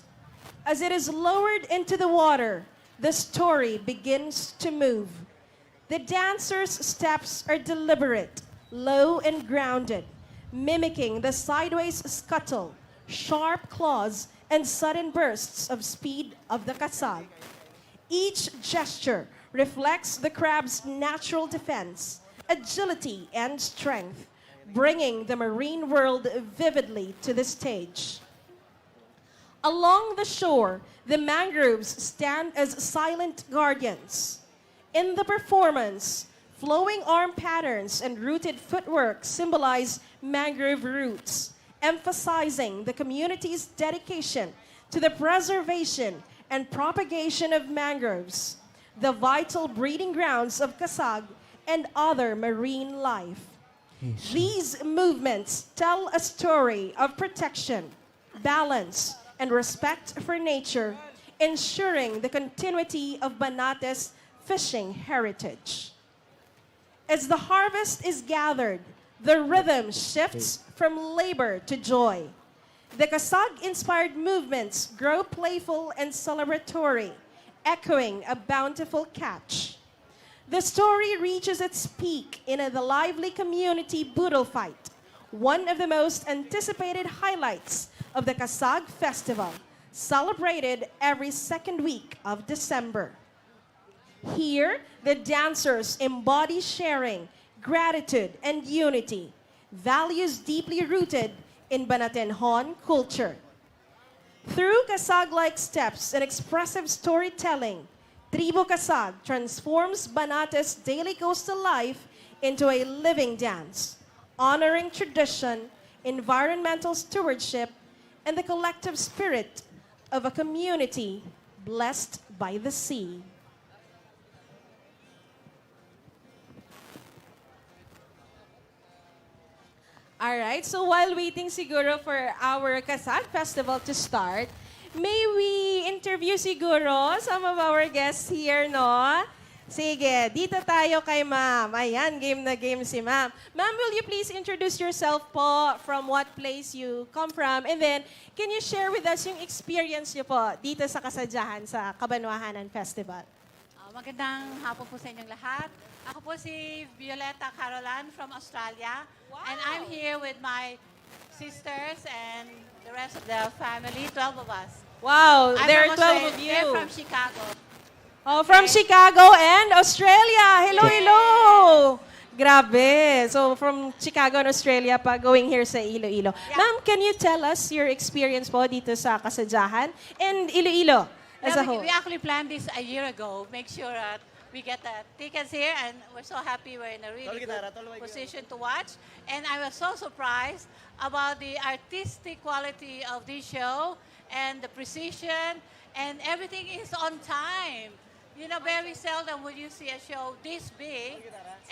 As it is lowered into the water, the story begins to move. The dancer's steps are deliberate, low, and grounded, mimicking the sideways scuttle, sharp claws, and sudden bursts of speed of the kasag. Each gesture reflects the crab's natural defense, agility, and strength, bringing the marine world vividly to the stage. Along the shore, the mangroves stand as silent guardians. In the performance, flowing arm patterns and rooted footwork symbolize mangrove roots, emphasizing the community's dedication to the preservation and propagation of mangroves, the vital breeding grounds of kasag and other marine life. These movements tell a story of protection, balance, and respect for nature, ensuring the continuity of Banate's fishing heritage. As the harvest is gathered, the rhythm shifts from labor to joy. The Kasag-inspired movements grow playful and celebratory, echoing a bountiful catch. The story reaches its peak in a, the lively community boodle fight, one of the most anticipated highlights of the Kasag Festival, celebrated every second week of December. Here, the dancers embody sharing, gratitude, and unity, values deeply rooted in Banatenhon culture. Through Kasag-like steps and expressive storytelling, Tribo Kasag transforms Banate's daily coastal life into a living dance, honoring tradition, environmental stewardship, and the collective spirit of a community blessed by the sea. All right, so while waiting siguro for our Kasag Festival to start, may we interview siguro some of our guests here, no? Sige, dito tayo kay ma'am. Ayan, game na game si ma'am. Ma'am, will you please introduce yourself po, from what place you come from, and then can you share with us yung experience niyo po dito sa Kasadyahan sa Cabanwahanan Festival? Ah, magandang hapon po sa inyong lahat. Ako po si Violeta Carolan from Australia. And I'm Wow! here with my sisters and the rest of the family, twelve of us. Wow, I'm there from are twelve Australia. of They're you. from Chicago. Oh, from Chicago and Australia. Hello, hello. Grabe. So, from Chicago and Australia pa, going here sa Iloilo. Yeah. Ma'am, can you tell us your experience po dito sa Kasadyahan and Iloilo as a Well, we, whole? we actually planned this a year ago. Make sure that we get the tickets here, and we're so happy we're in a really Tol good gitara, tol, may position to watch. And I was so surprised about the artistic quality of this show and the precision, and everything is on time. You know, very seldom will you see a show this big,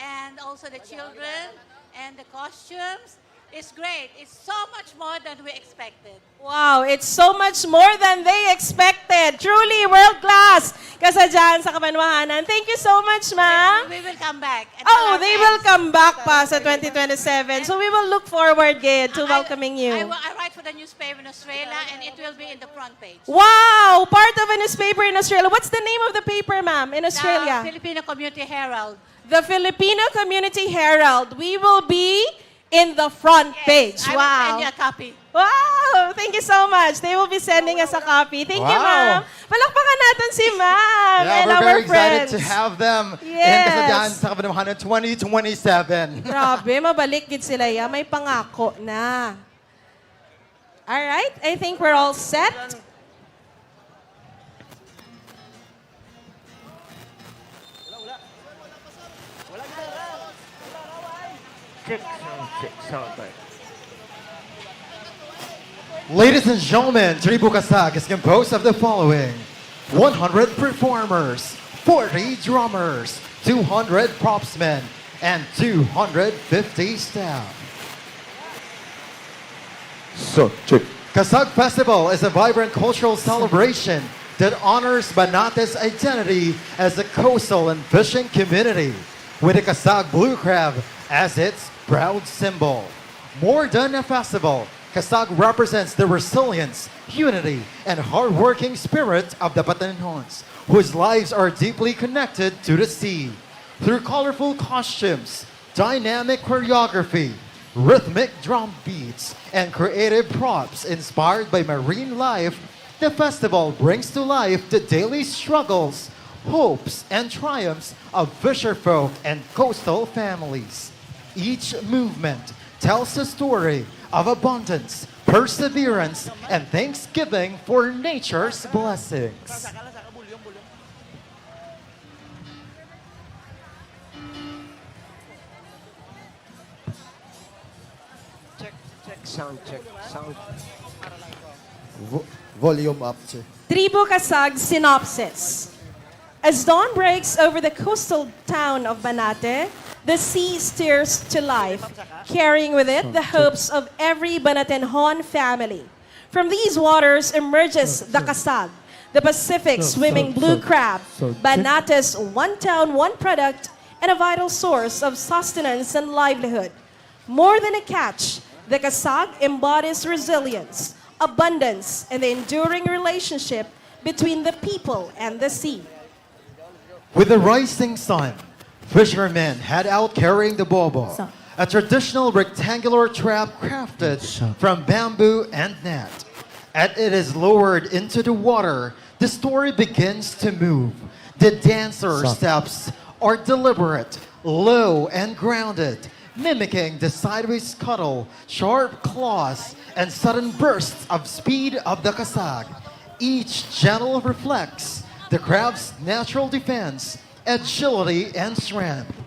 and also the children and the costumes. It's great. It's so much more than we expected. Wow, it's so much more than they expected. Truly world class. Kasadyahan sa Kabanwahanan. Thank you so much, ma'am. We will come back. And tell Oh, our they will friends. come back pa sa twenty twenty-seven. So we will look forward gid to And I, welcoming you. I wa-, I write for the newspaper in Australia, and it will be in the front page. Wow! Part of a newspaper in Australia. What's the name of the paper, ma'am, in Australia? The Filipino Community Herald. The Filipino Community Herald. We will be in the front Yes, page. I will Wow. send you a copy. Wow! Thank you so much. They will be sending us a copy. Thank you, Wow. ma'am. Palakpakan natin si ma'am Yeah, and we're our very excited friends. to have them in Yes. Kasadyahan sa Kabanwahanan twenty twenty-seven. Grabe, mabalik gid sila, ya. May pangako na. All right, I think we're all set. Check, sound check, sound check. Ladies and gentlemen, Tribu Kasag is composed of the following: one hundred performers, forty drummers, two hundred propsmen, and two hundred fifty staff. So, check. Kasag Festival is a vibrant cultural celebration that honors Banate's identity as a coastal and fishing community, with the Kasag blue crab as its proud symbol. More than a festival, Kasag represents the resilience, unity, and hardworking spirit of the Bataninjons, whose lives are deeply connected to the sea. Through colorful costumes, dynamic choreography, rhythmic drum beats, and creative props inspired by marine life, the festival brings to life the daily struggles, hopes, and triumphs of fisherfolk and coastal families. Each movement tells a story of abundance, perseverance, and thanksgiving for nature's blessings. Check, check, sound check, sound. Vo-, volume up, sir. Tribu Kasag synopsis. As dawn breaks over the coastal town of Banate, The sea stirs to life, carrying with it the hopes of every Banatenhon family. From these waters emerges the Kasag, the Pacific swimming blue crab, Banate's one town, one product, and a vital source of sustenance and livelihood. More than a catch, the Kasag embodies resilience, abundance, and the enduring relationship between the people and the sea. With the rising sun, fishermen head out carrying the bobo, a traditional rectangular trap crafted from bamboo and net. As it is lowered into the water, the story begins to move. The dancer steps are deliberate, low, and grounded, mimicking the sideways scuttle, sharp claws, and sudden bursts of speed of the Kasag. Each gentle reflects the crab's natural defense, agility, and strength.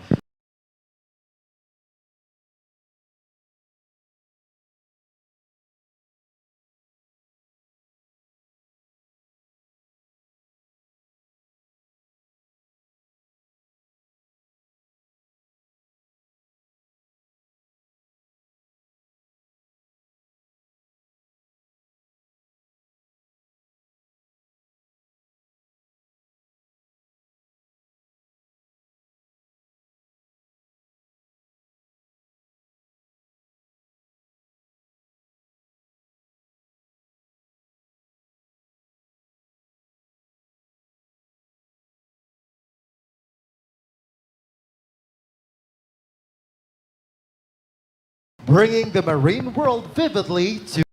Bringing the marine world vividly to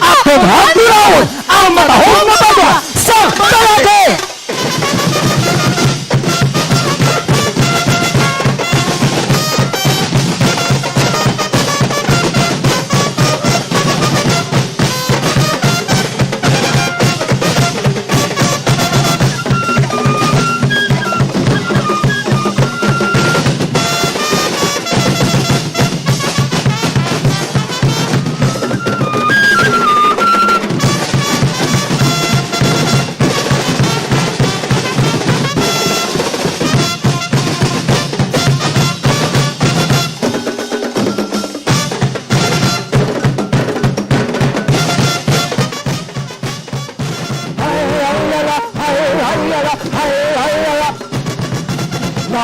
Atong hagduraon ang matahom nga bagwa sa Balake!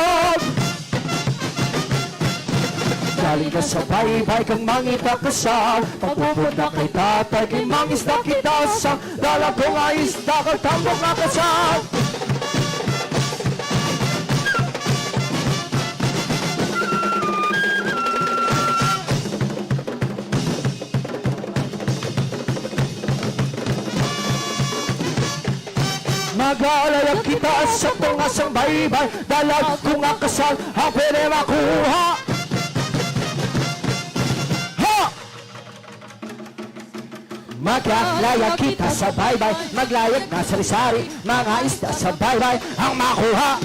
kasag. Dali na sa baybay kag mangita kasag. Pagpupod na kay tatay kay mangisda kita sa dala ko nga isda kag tambok nga kasag. Magalayag kita sa tunga sang baybay, dalag ko nga kasag, ang pwede makuha. Ha! Magalayag kita sa baybay, maglayag na sari-sari, mga isda sa baybay ang makuha.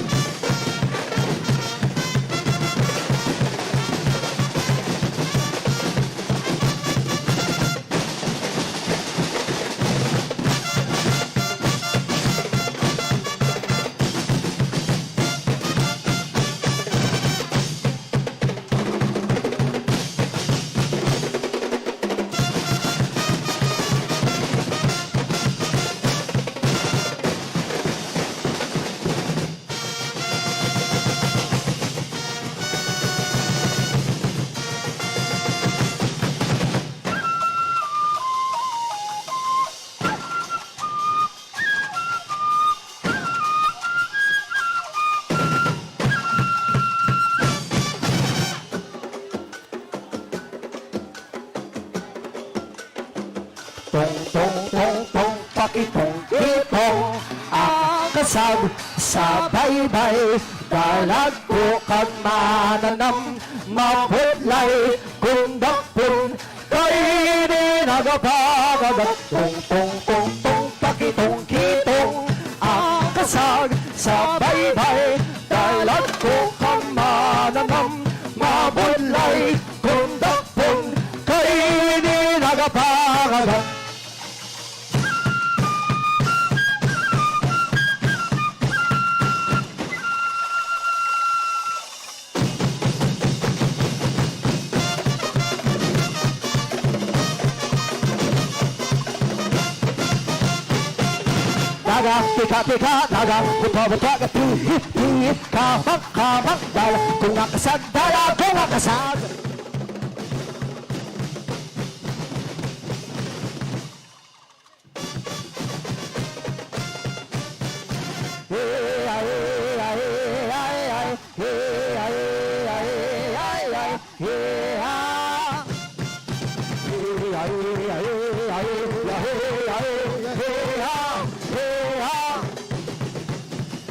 Tong, tong, tong, tong, pakitong, kitong, ang kasag sa baybay, dalag ko kag mananam, mabudlay kung dakpon, kay ini nagapangagat. Tong, tong, tong, tong, pakitong, kitong, ang kasag sa baybay, dalag ko kag mananam, mabudlay kung dakpon, kay ini nagapangagat. Daga, tika, tika, daga, buta, buta, tihit, tihit, kabang, kabang, dala, kung nakasag, dala, kung nakasag.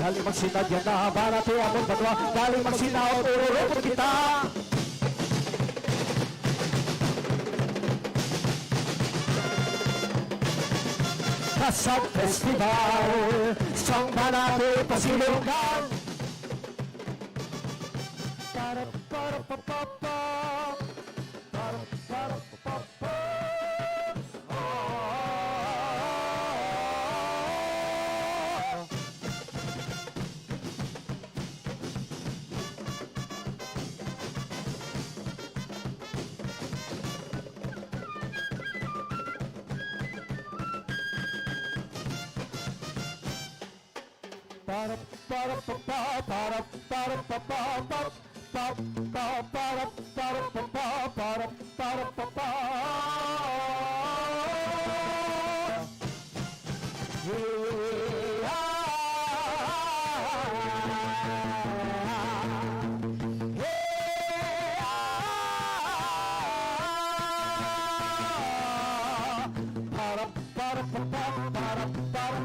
Dali magsinad yan na, banati amon batwa. Dali magsinad, ururupot kita. Kasag Festival, sang Banati, Pasilungan. Para, para, pa, pa, pa. Para, para, pa, pa, pa. Ah. Para, para, pa, pa, para, para, pa, pa, pa, pa, pa, para, para, pa, pa, para, para, pa, pa. Para, para, pa, pa, para, para,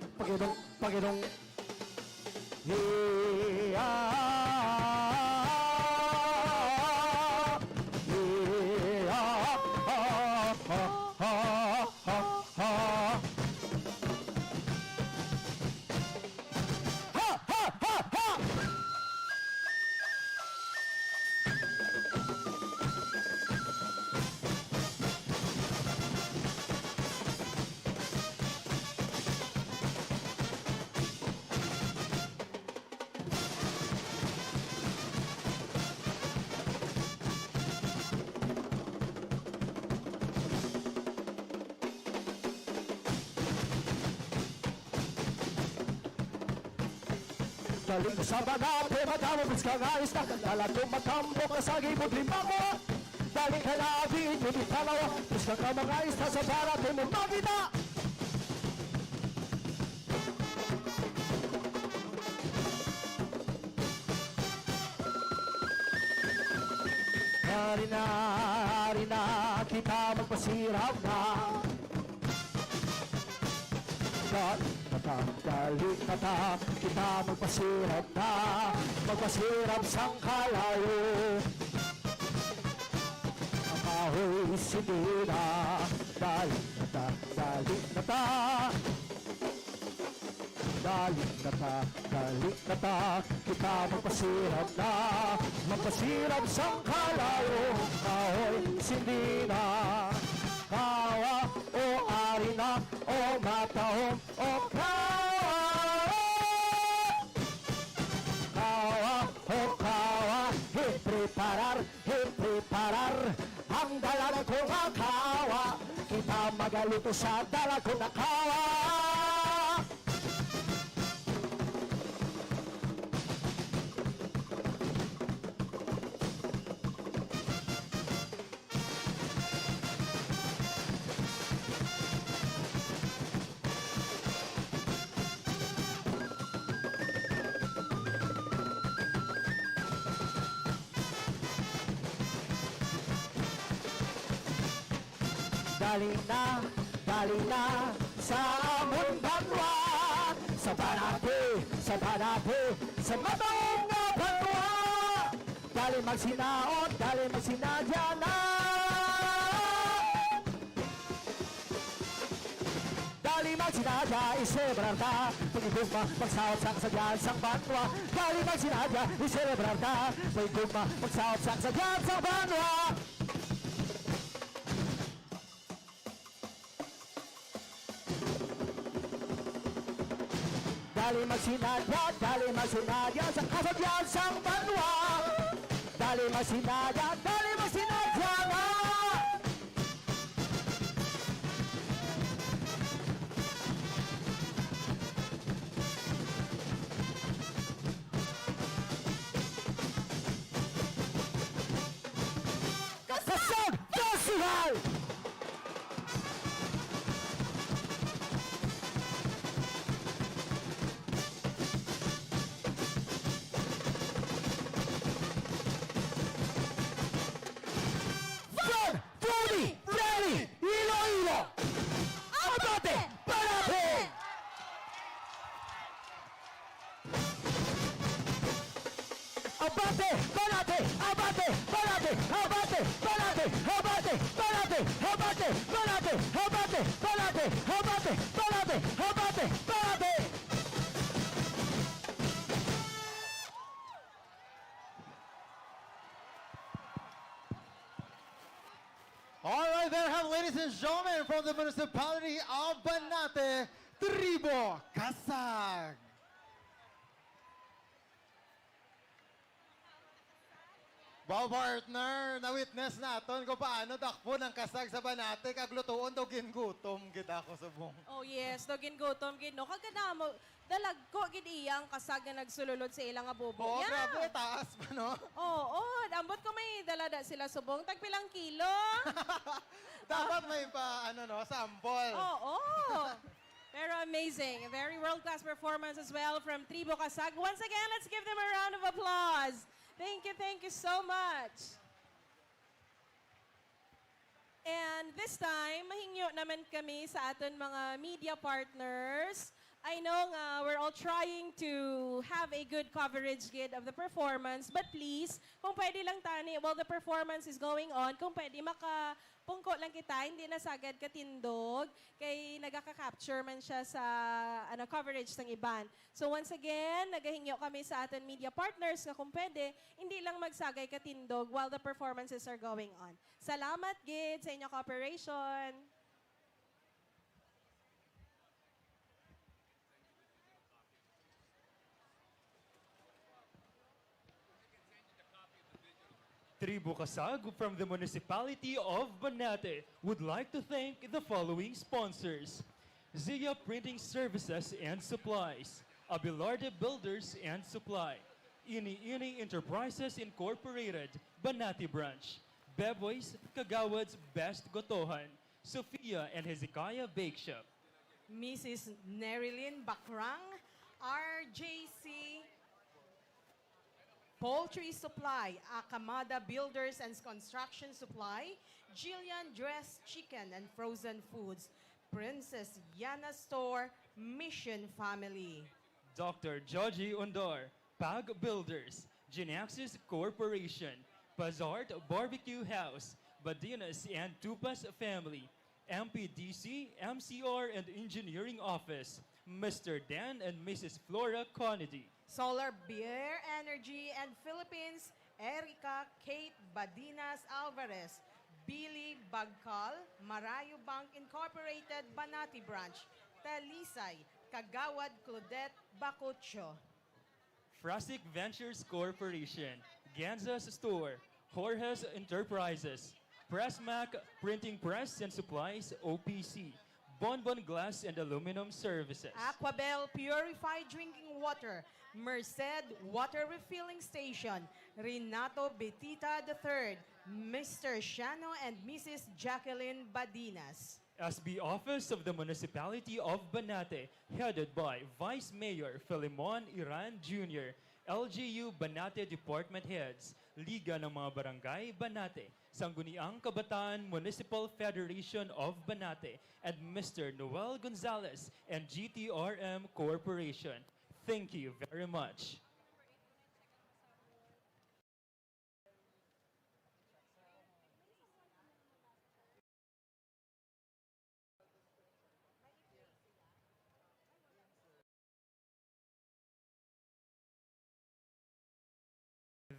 Panginoon, Panginoon. Iya, iya, ha, ha, ha, ha. Ha, ha, ha, ha! Dali sa banate, madamo pis ka nga isda, dala ko matambo ka sa gibod limbago. Dali ka na abi inyo di talaw, pis ka ka mga isda sa banate mo magina. Ari na, ari na, kita magpasiram na. Dali na ta, dali na ta, kita magpasiram na, magpasiram sang kalayo. Ang kahoy sindi na, dali na ta, dali na ta. Dali na ta, dali na ta, kita magpasiram na, magpasiram sang kalayo, kahoy sindi na. Kawa, o ari na, o matahom, o kawa. Kawa, o kawa, hi preparar, hi preparar. Ang dalaga ko nga kawa, kita magaluto sa dalaga ko nga kawa. Dali na, dali na sa amon banwa, sa Banate, sa Banate, sa mataong nga banwa. Dali magsinaot, dali magsinadya na. Dali magsinadya, iselebrar ta. Pagigugma, magsaot sa kasadyan sang banwa. Dali magsinadya, iselebrar ta. Pagigugma, magsaot sa kasadyan sang banwa. Dali magsinadya, dali magsinadya sa kasadyan sang banwa. Dali magsinadya, dali magsinadya nga. Kasag Festival! Fun, Foodie, Friendly, Iloilo! Abante! Parati! Abante! Parati! Abante! Parati! Abante! Parati! Abante! Parati! Abante! Parati! Abante! Parati! Abante! Parati! Abante! Parati! Abante! Parati! All right, there have, ladies and gentlemen, from the municipality of Banate, Tribo Kasag. Wow, partner! Na-witness naton kung paano dakpon ang kasag sa Banate kag lutuon daw gingutom gid ako subong. Oh yes, daw gingutom gid, no? Kag kadamo, dalagko gid iya ang kasag nga nagsululod sa ila nga bubo. Oo, Yeah. grabe, taas pa, no? Oo, ambot ko may dalada sila subong. Tagpilang kilo? Dapat may pa, ano, no, sample. Oo. Pero amazing. A very world-class performance as well from Tribo Kasag. Once again, let's give them a round of applause. Thank you, thank you so much. And this time, mahingyo naman kami sa aton mga media partners. I know nga we're all trying to have a good coverage gid of the performance, but please, kung pwede lang tani, while the performance is going on, kung pwede makapungko lang kita, hindi na sagad katindog, kay nagaka-capture man siya sa ano coverage sang iban. So once again, nagahingyo kami sa aton media partners nga kung pwede, hindi lang magsagay katindog while the performances are going on. Salamat gid sa inyo cooperation. Tribu Kasag from the Municipality of Banate would like to thank the following sponsors: Zia Printing Services and Supplies, Abelarde Builders and Supply, Ini Ini Enterprises Incorporated, Banate Branch, Beboy's, Kagawad's Best Gotohan, Sofia and Hezekiah Bake Shop. Missus Nerilyn Bakrang, R J C Poultry Supply, Akamada Builders and Construction Supply, Jillian Dress Chicken and Frozen Foods, Princess Yana Store, Mission Family. Doctor Joji Undor, Pag Builders, Genaxis Corporation, Pazart Barbecue House, Badinas and Tupas Family, M P D C, M C R and Engineering Office, Mister Dan and Missus Flora Conedy. Solar Bear Energy and Philippines, Erica Kate Badinas Alvarez, Billy Bagcal, Marayo Bank Incorporated, Banati Branch, Talisay, Kagawad Claudette Bacucho. Frasic Ventures Corporation, Ganza's Store, Jorge's Enterprises, Pressmac Printing Press and Supplies, O P C, Bonbon Glass and Aluminum Services. Aquabel Purified Drinking Water, Merced Water Refilling Station, Renato Betita the third, Mister Shano and Missus Jacqueline Badinas. S B Office of the Municipality of Banate, headed by Vice Mayor Filemon Iran Junior, L G U Banate Department Heads, Liga ng mga Barangay Banate, Sangguniang Kabataan Municipal Federation of Banate, and Mister Noel Gonzalez and G T R M Corporation. Thank you very much.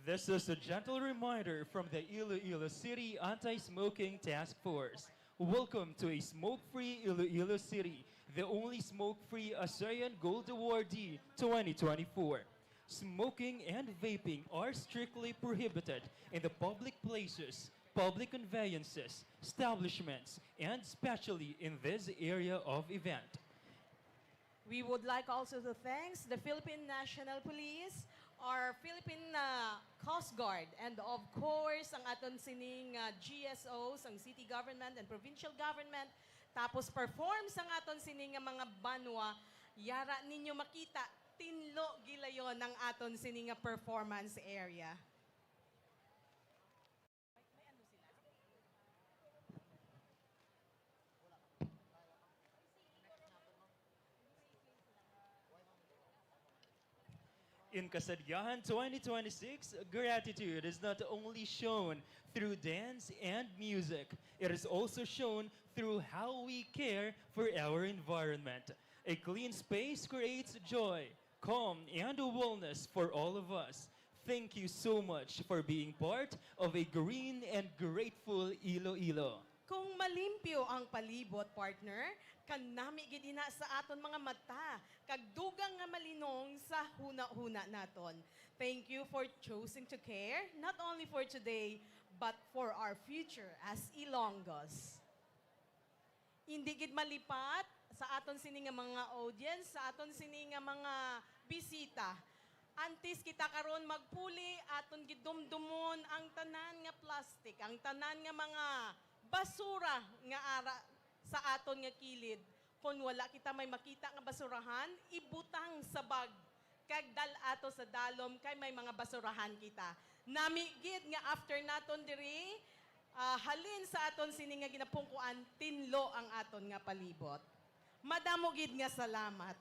This is a gentle reminder from the Iloilo City Anti-Smoking Task Force. Welcome to a smoke-free Iloilo City, the only smoke-free ASEAN Gold Awardee twenty twenty-four. Smoking and vaping are strictly prohibited in the public places, public conveyances, establishments, and especially in this area of event. We would like also to thanks the Philippine National Police, our Philippine uh, Coast Guard, and of course ang aton sining uh, G S O, sang city government and provincial government. Tapos perform sang aton sining nga mga banwa, yara ninyo makita, tinlo gilayon ang aton sining nga performance area. In Kasadyahan twenty twenty-six, gratitude is not only shown through dance and music, it is also shown through how we care for our environment. A clean space creates joy, calm, and wellness for all of us. Thank you so much for being part of a green and grateful Iloilo. Kung malimpyo ang palibot, partner, kanami gid ina sa aton mga mata, kag dugang nga malinong sa hunahuna naton. Thank you for choosing to care, not only for today, but for our future as Ilonggos. Indi gid malipat sa aton sini nga mga audience, sa aton sini nga mga bisita. Antes kita karon magpuli, aton gidumdumon ang tanan nga plastic, ang tanan nga mga basura nga ara sa aton nga kilid. Kon wala kita may makita nga basurahan, ibutang sa bag kag dal-ato sa dalom kay may mga basurahan kita. Nami gid nga after naton diri, ah, halin sa aton sini nga ginapungkuan, tinlo ang aton nga palibot. Madamo gid nga salamat.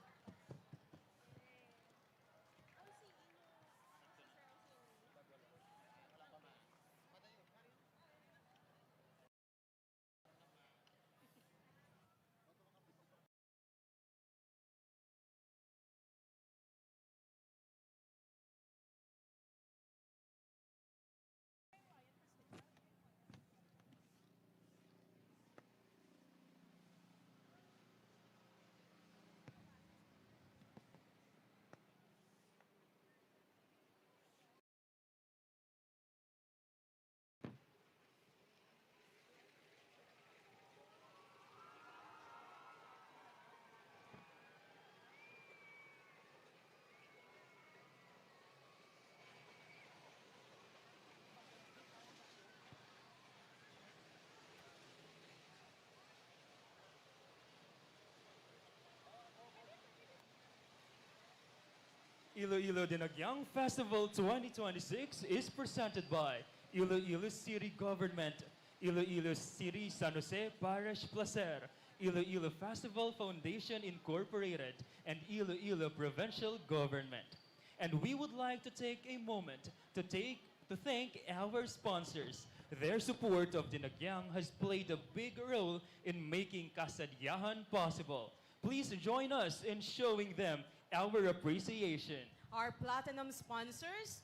Iloilo Dinagyang Festival twenty twenty-six is presented by Iloilo City Government, Iloilo City San Jose Parish Placer, Iloilo Festival Foundation Incorporated, and Iloilo Provincial Government. And we would like to take a moment to take to thank our sponsors. Their support of Dinagyang has played a big role in making Kasadyahan possible. Please join us in showing them our appreciation. Our platinum sponsors,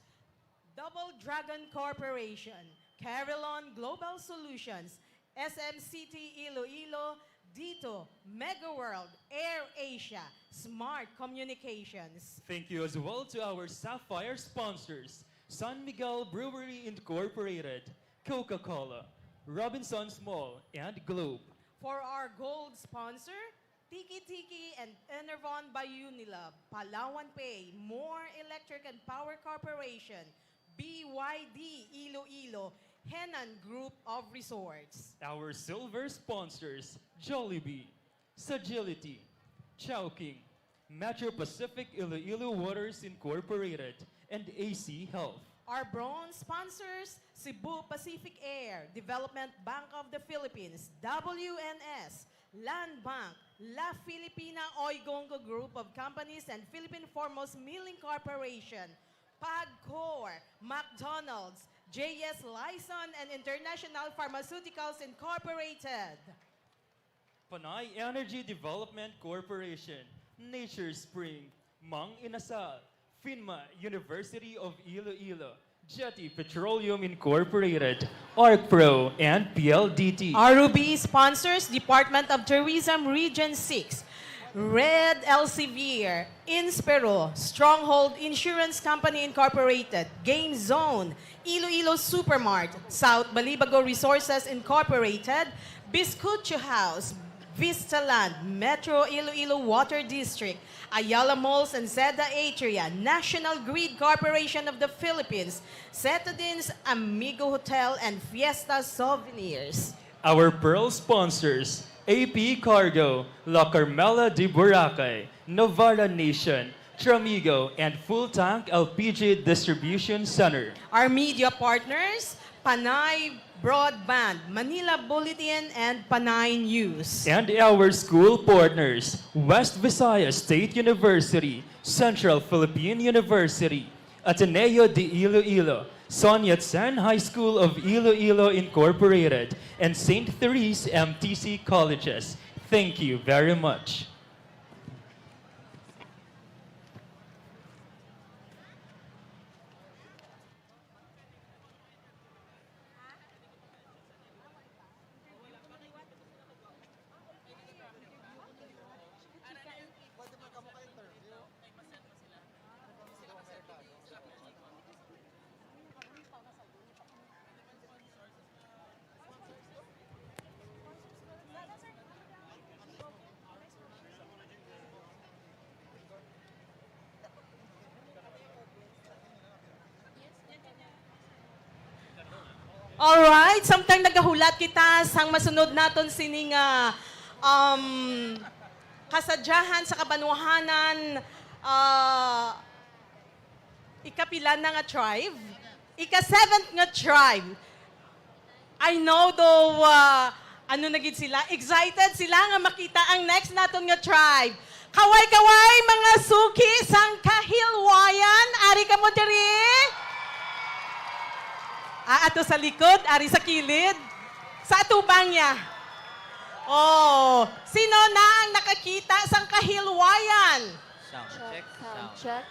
Double Dragon Corporation, Carilon Global Solutions, S M City Iloilo, Dito, Mega World, Air Asia, Smart Communications. Thank you as well to our Sapphire sponsors, San Miguel Brewery Incorporated, Coca-Cola, Robinson's Mall, and Globe. For our gold sponsor, Tiki Tiki and Enervon by Unilab, Palawan Pay, More Electric and Power Corporation, B Y D Iloilo, Henan Group of Resorts. Our silver sponsors, Jollibee, Sagility, Chowking, Metro Pacific Iloilo Waters Incorporated, and A C Health. Our bronze sponsors, Cebu Pacific Air, Development Bank of the Philippines, W N S, Land Bank, La Filipina Oigongo Group of Companies, and Philippine Foremost Milling Corporation, Pagcor, McDonald's, J S Lison, and International Pharmaceuticals Incorporated. Panay Energy Development Corporation, Nature Spring, Mang Inasal, FINMA, University of Iloilo, Jetty Petroleum Incorporated, ArcPro, and P L D T. R O B sponsors Department of Tourism Region six, Red Elsevier, Inspero, Stronghold Insurance Company Incorporated, Game Zone, Iloilo Supermart, South Balibago Resources Incorporated, Biscucho House, Vista Land, Metro Iloilo Water District, Ayala Malls and Zeda Atria, National Grid Corporation of the Philippines, Cetadines, Amigo Hotel, and Fiesta Souvenirs. Our pearl sponsors, A P Cargo, La Carmela de Boracay, Navarra Nation, Tramigo, and Full Tank L P G Distribution Center. Our media partners, Panay Broadband, Manila Bulletin, and Panay News. And our school partners, West Visayas State University, Central Philippine University, Ateneo de Iloilo, Sun Yat-sen High School of Iloilo Incorporated, and Saint Therese M T C Colleges. Thank you very much. Alright, samtang nagahulat kita sang masunod naton sini nga, um, kasadyahan sa kabanwahanan, ah, ikapila na nga tribe? Ika-seventh nga tribe. I know daw, ah, ano na gid sila, excited sila nga makita ang next naton nga tribe. Kaway-kaway, mga suki sang Kahilwayan, ari kamo diri? Ah, ato sa likod, ari sa kilid. Sa atubang niya. Oh, sino na ang nakakita sang Kahilwayan? Sound check, sound check.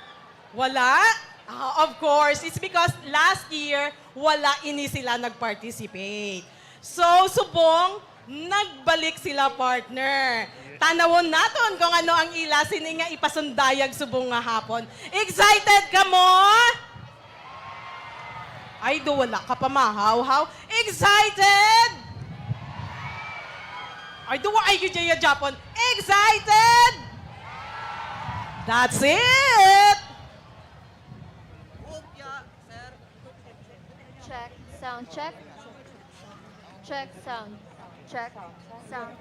Wala? Ah, of course, it's because last year, wala ini sila nag-participate. So, subong, nagbalik sila, partner. Tanawon naton kung ano ang ila sini nga ipasundayag subong nga hapon. Excited ka mo? Ay, do, wala ka pa mahaw-haw. Excited? Ay, do, ay, gid ya Japon. Excited? That's it! Check, sound check. Check, sound. Check, sound.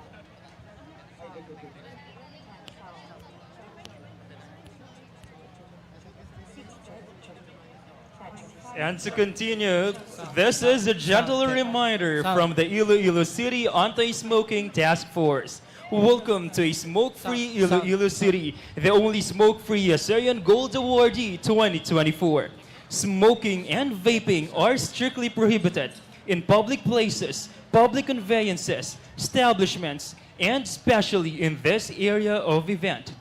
And to continue, this is a gentle reminder from the Iloilo City Anti-Smoking Task Force. Welcome to a smoke-free Iloilo City, the only smoke-free Assyrian Gold Awardee twenty twenty-four. Smoking and vaping are strictly prohibited in public places, public conveyances, establishments, and especially in this area of event.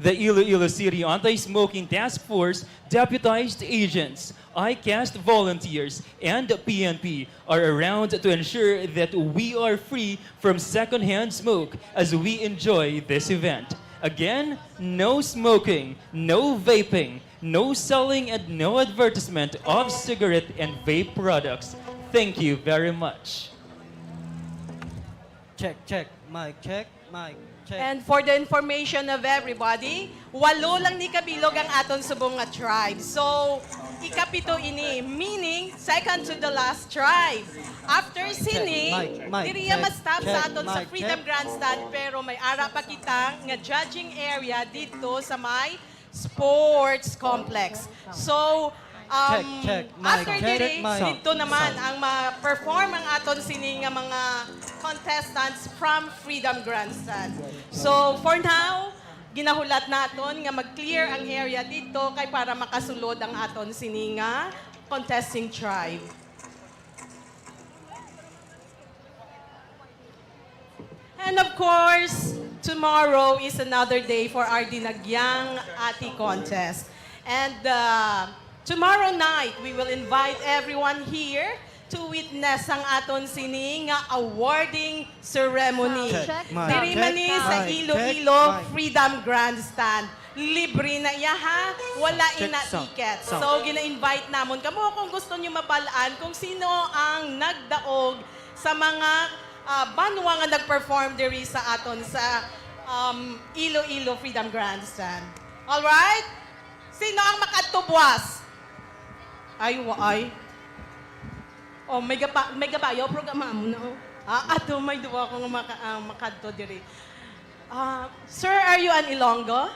The Iloilo City Anti-Smoking Task Force, deputized agents, ICAST volunteers, and P N P are around to ensure that we are free from secondhand smoke as we enjoy this event. Again, no smoking, no vaping, no selling, and no advertisement of cigarette and vape products. Thank you very much. Check, check. Mic, check. Mic, check. And for the information of everybody, walo lang ni kabilog ang aton subong nga tribe. So, ikapito ini, meaning second to the last tribe. After sini, Mic, mic, diri ya check, ma-stop sa check, aton sa mic, Freedom check. Grandstand, pero may ara pa kita nga judging area dito sa may sports complex. So, um, Check, check, mic, after check, diri, mic. dito naman ang ma-perform ang aton sini nga mga contestants from Freedom Grandstand. So, for now, ginahulat naton nga mag-clear ang area dito kay para makasulod ang aton sini nga contesting tribe. And of course, tomorrow is another day for our Dinagyang Ati contest. And uh, tomorrow night, we will invite everyone here to witness ang aton sini nga awarding ceremony. Check, mic, Diri check, man ni sa mic, Iloilo check, mic. Freedom Grandstand. Libre na iya, ha? Wala Check, ina sound, tickets. sound. So, gina-invite namon kamo kung gusto nyo mabalaan kung sino ang nagdaog sa mga ah, banwa nga nag-perform diri sa aton sa um, Iloilo Freedom Grandstand. Alright? Sino ang makadto buwas? Ay, waay. Oh, may gapa, may gabayaw programa mo na, oh. Ah, ato may duwa ko nga maka, ah, makadto diri. Ah, sir, are you an Ilonggo?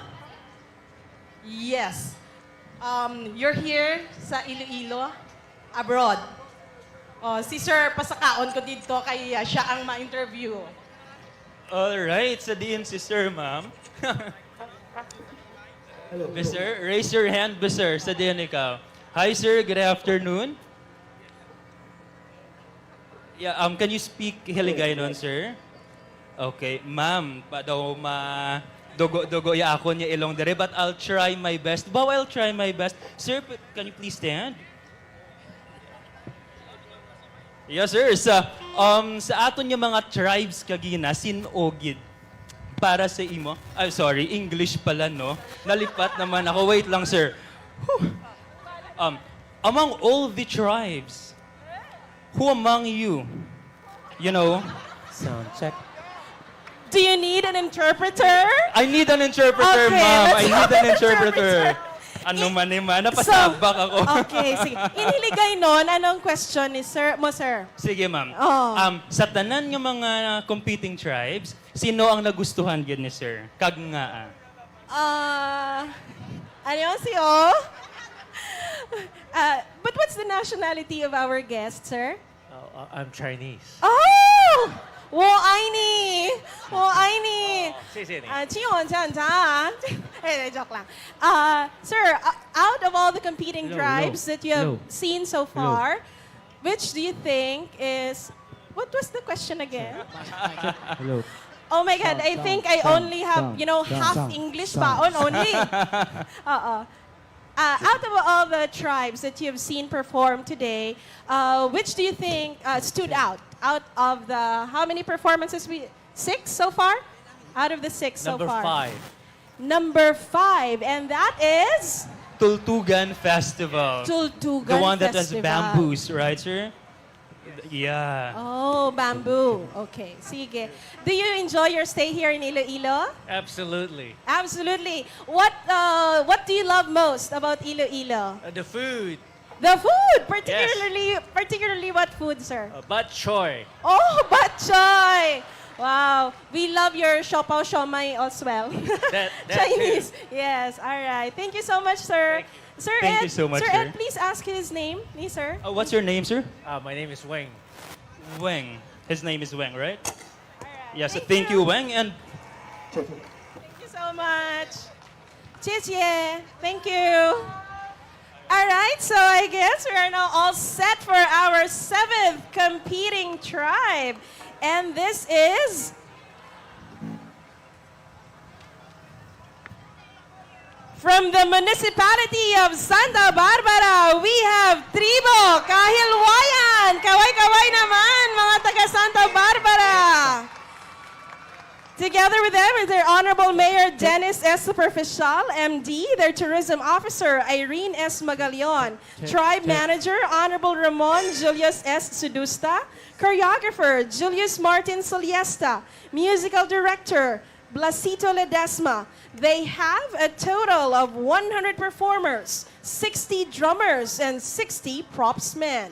Yes. Um, you're here sa Iloilo, abroad. Oh, si sir, pasakaon ko dito kay uh, siya ang ma-interview. Alright, sa diin si sir, ma'am? Mister, raise your hand, mister. Sa diin ikaw? Hi, sir. Good afternoon. Yeah, um, can you speak Hiligaynon, sir? Okay, ma'am, pa daw ma dugo-dugo ya ako niya ilong dire, but I'll try my best. Bawa, I'll try my best. Sir, p- can you please stand? Yes, sir. Sa, um, sa aton nga mga tribes kagina, sin-o gid para sa imo? Ay, sorry, English pala, no? Nalipat naman ako. Wait lang, sir. Whew. Um, among all the tribes, who among you, you know? Sound check. Do you need an interpreter? I need an interpreter, Okay, ma'am. let's I go need an with interpreter. interpreter. Ano man ni man, napatabak ako. Okay, sige. In Hiligaynon, anong question ni sir, mo, sir? Sige, ma'am. Oh. Um, sa tanan nga mga competing tribes, sino ang nagustuhan gyud ni sir? Kag ngaa? Ah, annyeonghaseyo. Ah, but what's the nationality of our guest, sir? Oh, uh, I'm Chinese. Oh! 我爱你! 我爱你! Oh, 谢谢你. Ah, 请问一下. Eh, joke lang. Ah, sir, uh, out of all the competing Hello, hello. tribes that you have Hello. seen so Hello. far, which do you think is, what was the question again? Hello. Oh my God, Sound, I think sound, I sound, only have, sound, you know, sound, half sound, English sound. baon only. Oo. Uh, out of all the tribes that you've seen perform today, uh, which do you think uh, stood out? Out of the, how many performances we, six so far? Out of the six so Number far. five. Number five, and that is Tultugan Festival. Tultugan The one that has Festival. bamboos, right, sir? Yeah. Oh, bamboo. Okay, sige. Do you enjoy your stay here in Iloilo? Absolutely. Absolutely. What uh, what do you love most about Iloilo? Uh, the food. The food, Yes. particularly particularly what food, sir? Uh, bok choy. Oh, bok choy. Wow. We love your siopaw siomai as well. That, that Chinese. too. Yes. All right. Thank you so much, sir. Thank you. Sir Thank Ed, you so much, Sir Ed, sir. please ask his name, ni sir. Uh, what's your name, sir? Uh, my name is Weng. Weng. His name is Weng, right? All right. Yes, Thank thank you. you, Weng, and Thank you so much. 谢谢. Thank you. All right, so I guess we are now all set for our seventh competing tribe. And this is from the municipality of Santa Barbara, we have Tribo Kahilwayan. Kaway-kaway naman, mga taga Santa Barbara. Together with them is their Honorable Mayor Dennis S. Superficial, M D, their Tourism Officer Irene S. Magalion, Tribe Manager Honorable Ramon Julius S. Sudusta, Choreographer Julius Martin Soliesta, Musical Director Blasito Ledesma. They have a total of one hundred performers, sixty drummers, and sixty propsmen.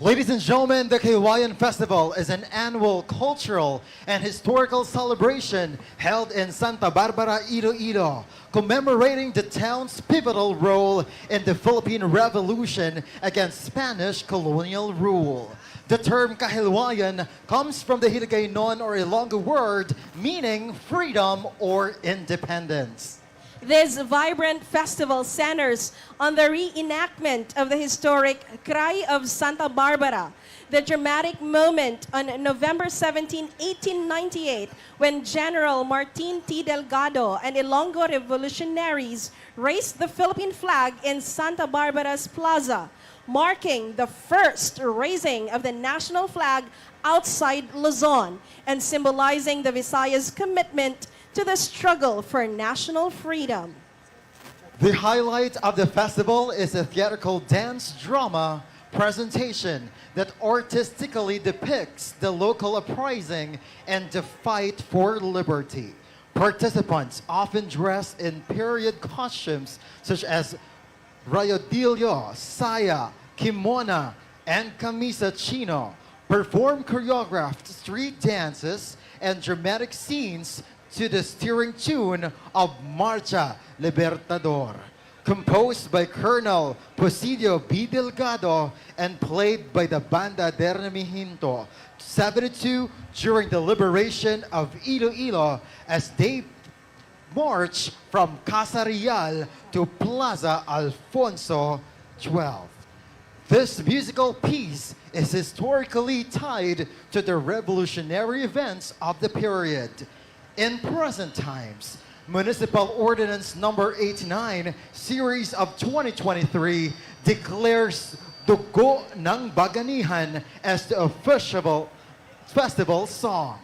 Ladies and gentlemen, the Kahilwayan Festival is an annual cultural and historical celebration held in Santa Barbara, Iloilo, commemorating the town's pivotal role in the Philippine Revolution against Spanish colonial rule. The term Kahilwayan comes from the Hiligaynon or Ilonggo word meaning freedom or independence. This vibrant festival centers on the reenactment of the historic Cry of Santa Barbara, the dramatic moment on November seventeen, eighteen ninety-eight, when General Martin T. Delgado and Ilonggo revolutionaries raised the Philippine flag in Santa Barbara's plaza, marking the first raising of the national flag outside Luzon and symbolizing the Visayas' commitment to the struggle for national freedom. The highlight of the festival is a theatrical dance drama presentation that artistically depicts the local uprising and the fight for liberty. Participants, often dressed in period costumes such as rayodillo, saya, kimona, and camisa chino, perform choreographed street dances and dramatic scenes to the stirring tune of Marcha Libertador, composed by Colonel Presidio B. Delgado and played by the Banda de Regimiento seventy-two during the liberation of Iloilo as they march from Casa Real to Plaza Alfonso twelve. This musical piece is historically tied to the revolutionary events of the period. In present times, Municipal Ordinance Number eighty-nine, Series of twenty twenty-three, declares Dugo ng Bayanihan as the official festival song.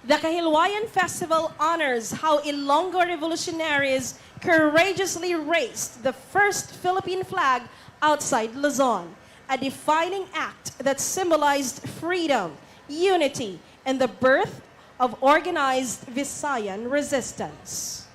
The Kahilwayan Festival honors how Ilonggo revolutionaries courageously raised the first Philippine flag outside Luzon, a defining act that symbolized freedom, unity, and the birth of organized Visayan resistance.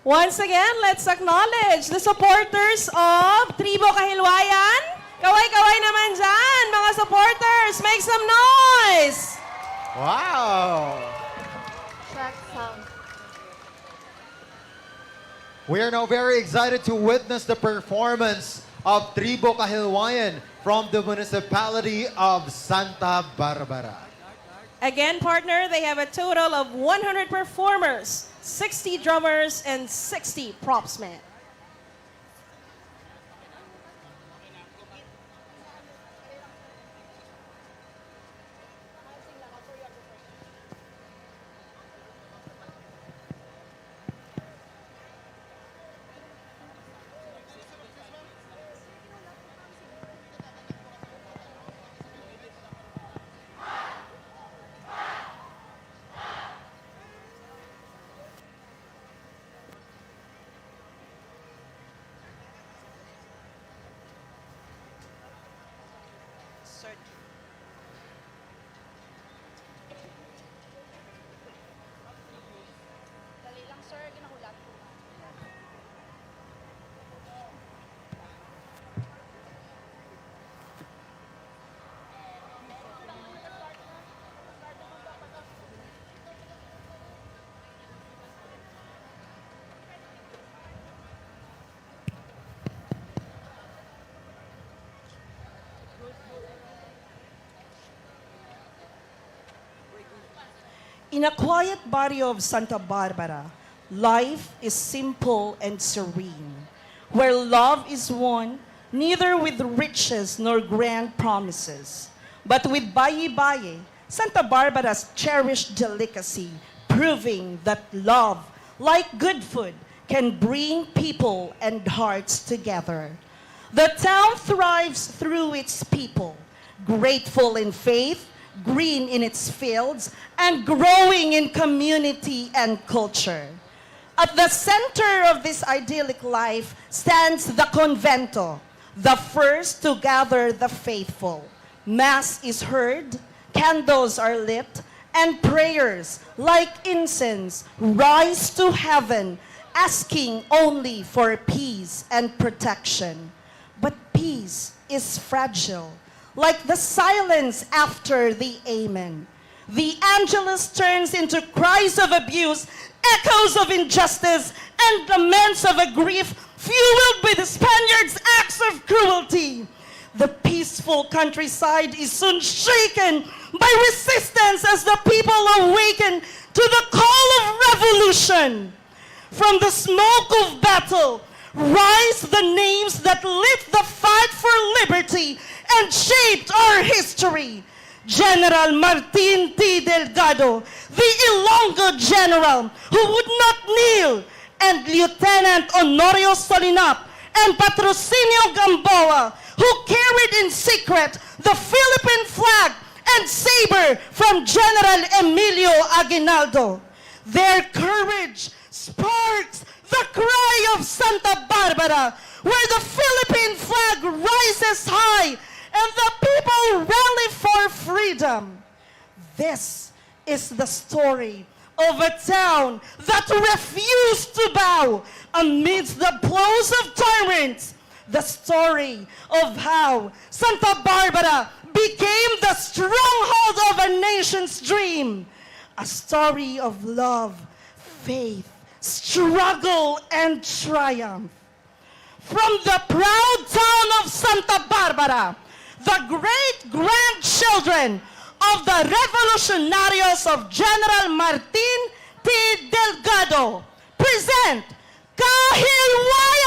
Once again, let's acknowledge the supporters of Tribo Kahilwayan. Kaway-kaway naman dyan, mga supporters. Make some noise! Wow! Check sound. We are now very excited to witness the performance of Tribo Kahilwayan from the municipality of Santa Barbara. Again, partner, they have a total of one hundred performers, sixty drummers, and sixty propsmen. In a quiet barrio of Santa Barbara, life is simple and serene, where love is won neither with riches nor grand promises, but with bayi-bayi, Santa Barbara's cherished delicacy, proving that love, like good food, can bring people and hearts together. The town thrives through its people, grateful in faith, green in its fields, and growing in community and culture. At the center of this idyllic life stands the convento, the first to gather the faithful. Mass is heard, candles are lit, and prayers, like incense, rise to heaven, asking only for peace and protection. But peace is fragile, like the silence after the amen. The Angelus turns into cries of abuse, echoes of injustice, and laments of a grief fueled by the Spaniards' acts of cruelty. The peaceful countryside is soon shaken by resistance as the people awaken to the call of revolution. From the smoke of battle rise the names that lit the fight for liberty and shaped our history. General Martin T. Delgado, the Ilonggo general who would not kneel, and Lieutenant Honorio Solinap and Patrocinio Gamboa, who carried in secret the Philippine flag and saber from General Emilio Aguinaldo. Their courage sparks the cry of Santa Barbara, where the Philippine flag rises high and the people rally for freedom. This is the story of a town that refused to bow amidst the blows of tyrants. The story of how Santa Barbara became the stronghold of a nation's dream. A story of love, faith, struggle, and triumph. From the proud town of Santa Barbara, the great grandchildren of the revolutionarios of General Martin T. Delgado present Kahilwayan!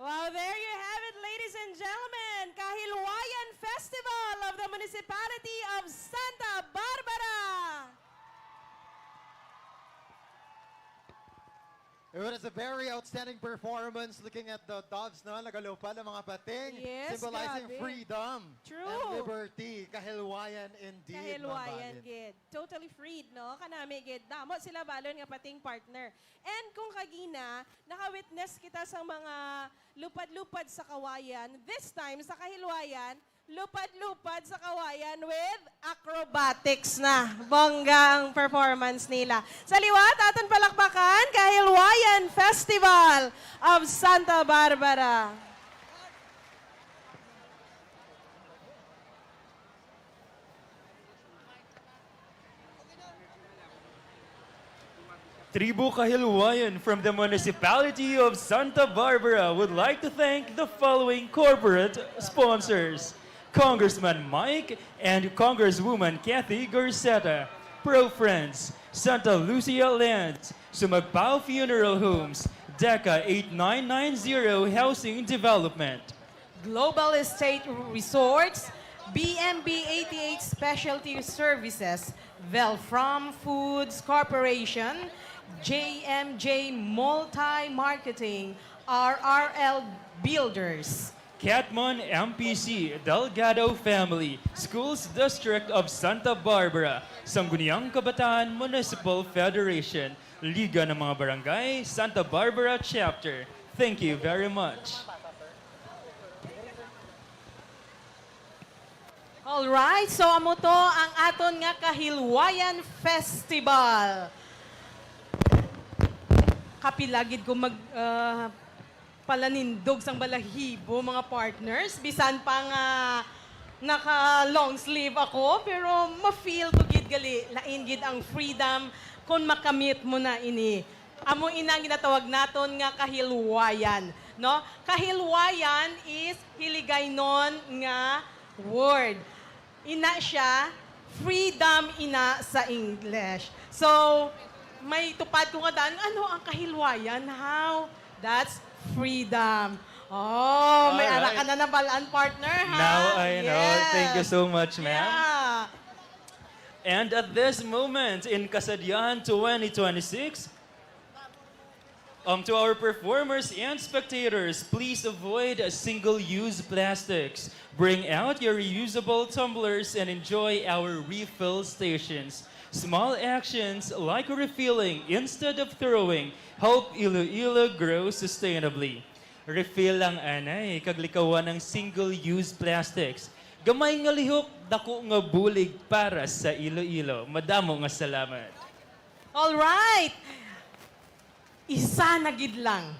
Wow, there you have it, ladies and gentlemen. Kahilwayan Festival of the Municipality of Santa Barbara. It was a very outstanding performance looking at the doves, no? Nagalupad ang mga pating, Yes, symbolizing grabe. freedom True. and liberty. Kahilwayan indeed, Kahilwayan, Ma'am Balin. gid. Totally freed, no? Kanami gid. Damo sila balon nga pating partner. And kung kagina, naka-witness kita sa mga lupad-lupad sa kawayan, this time, sa Kahilwayan, lupad-lupad sa kawayan with acrobatics na. Bongga ang performance nila. Sa liwat, aton palakpakan, Kahilwayan Festival of Santa Barbara. Tribu Kahilwayan from the Municipality of Santa Barbara would like to thank the following corporate sponsors: Congressman Mike and Congresswoman Kathy Garceta, Pro Friends, Santa Lucia Lands, Sumagpao Funeral Homes, DECA eight nine nine zero Housing Development. Global Estate Resorts, B M B eighty-eight Specialty Services, Velfram Foods Corporation, J M J Multi Marketing, R R L Builders. Catmon M P C, Delgado Family, Schools District of Santa Barbara, Sangguniang Kabataan Municipal Federation, Liga ng mga Barangay, Santa Barbara Chapter. Thank you very much. Alright, so amo to ang aton nga Kahilwayan Festival. Kapila gid ko mag, ah, palanindog sang balahibo, mga partners. Bisan pa nga naka long sleeve ako, pero ma-feel ko gid gali, lain gid ang freedom kung makamit mo na ini. Amo ina ang ginatawag naton nga kahilwayan, no? Kahilwayan is Hiligaynon nga word. Ina siya, freedom ina sa English. So, may tupad ko nga daan, ano ang kahilwayan? How? That's freedom. Oh, may ara ka Alright. na nabalaan, partner, ha? Now I know. Thank you Yes. so much, ma'am. Yeah. And at this moment, in Kasadyahan twenty twenty-six, um, to our performers and spectators, please avoid single-use plastics. Bring out your reusable tumblers and enjoy our refill stations. Small actions like refilling instead of throwing help Iloilo grow sustainably. Refill lang anay, kag likawan ang single-use plastics. Gamay nga lihok, dako nga bulig para sa Iloilo. Madamo nga salamat. Alright. Isa na gid lang.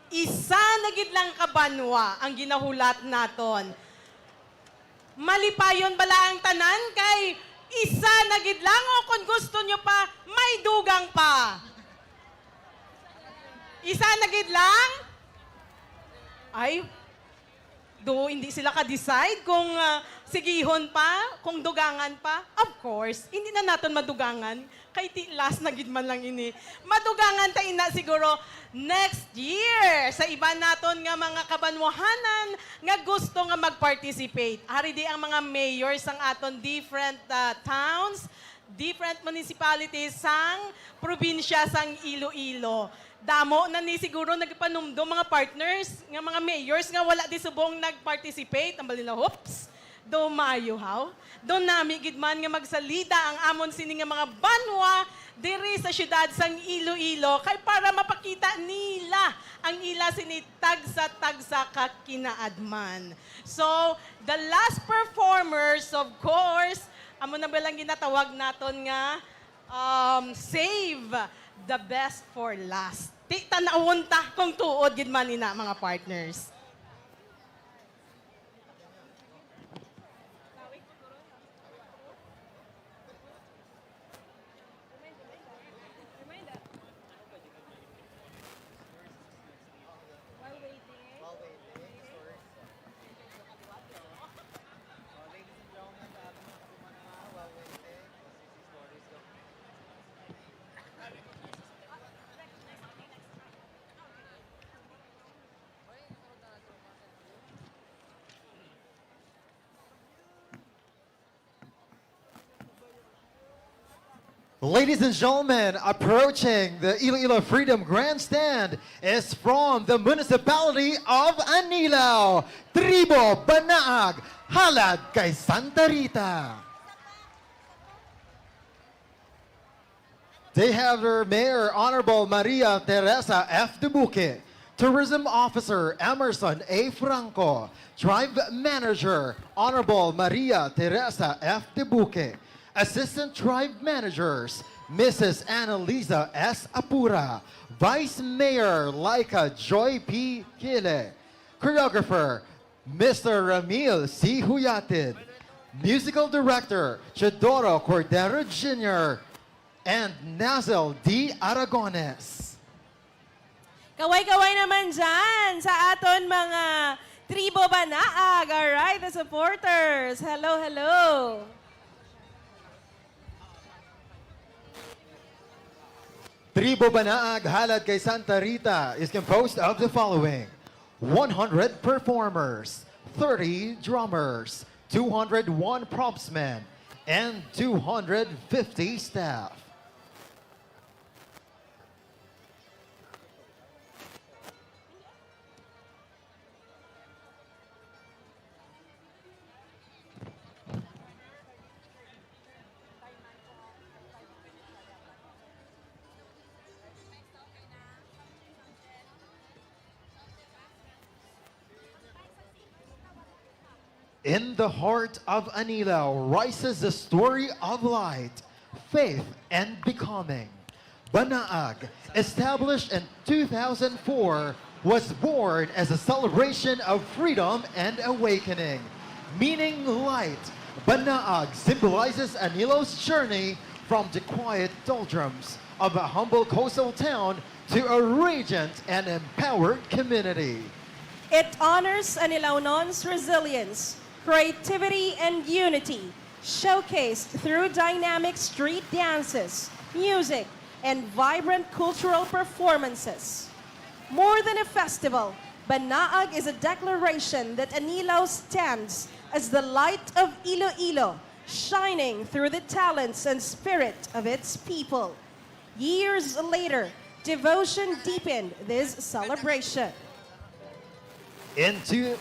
Isa na gid lang ka banwa ang ginahulat naton. Malipayon bala ang tanan kay isa na gid lang, o kung gusto nyo pa, may dugang pa. Isa na gid lang? Ay, do, hindi sila ka-decide kung, ah, sigihon pa, kung dugangan pa. Of course, hindi na naton madugangan. Kay ti last na gid man lang ini. Madugangan ta ina siguro next year sa iban naton nga mga kabanwahanan nga gusto nga mag-participate. Ari di ang mga mayor sang aton different, ah, towns, different municipalities sang probinsya sang Iloilo. Damo na ni siguro nagpanumdom, mga partners, nga mga mayors nga wala di subong nag-participate. Ang bali na, hoops! Do mayo, haw? Do nami gid man nga magsalida ang amon sini nga mga banwa diri sa siyudad sang Iloilo, kay para mapakita nila ang ila sini tagsa-tagsa ka kinaadman. So, the last performers, of course, amo na ba lang ginatawag naton nga, um, save the best for last. Ti, tanawon ta kung tuod gid man ina, mga partners. Ladies and gentlemen, approaching the Iloilo Freedom Grandstand is from the municipality of Anilao, Tribo Banaag, halad kay Santa Rita. They have their Mayor, Honorable Maria Teresa F. Dubuque, Tourism Officer Emerson A. Franco, Tribe Manager, Honorable Maria Teresa F. Dubuque, Assistant Tribe Managers, Missus Annalisa S. Apura, Vice Mayor Laika Joy P. Kile, Choreographer, Mister Ramil C. Huyatid, Musical Director Teodoro Cordero Junior, and Nazel D. Aragones. Kaway-kaway naman dyan sa aton mga Tribo Banaag. Alright, the supporters. Hello, hello. Tribo Banaag halad kay Santa Rita is composed of the following: one hundred performers, thirty drummers, two hundred one propsmen, and two hundred fifty staff. In the heart of Anilao rises the story of light, faith, and becoming. Banaag, established in two thousand four, was born as a celebration of freedom and awakening. Meaning light, Banaag symbolizes Anilao's journey from the quiet doldrums of a humble coastal town to a radiant and empowered community. It honors Anilaonon's resilience, creativity, and unity, showcased through dynamic street dances, music, and vibrant cultural performances. More than a festival, Banaag is a declaration that Anilao stands as the light of Iloilo, shining through the talents and spirit of its people. Years later, devotion deepened this celebration. In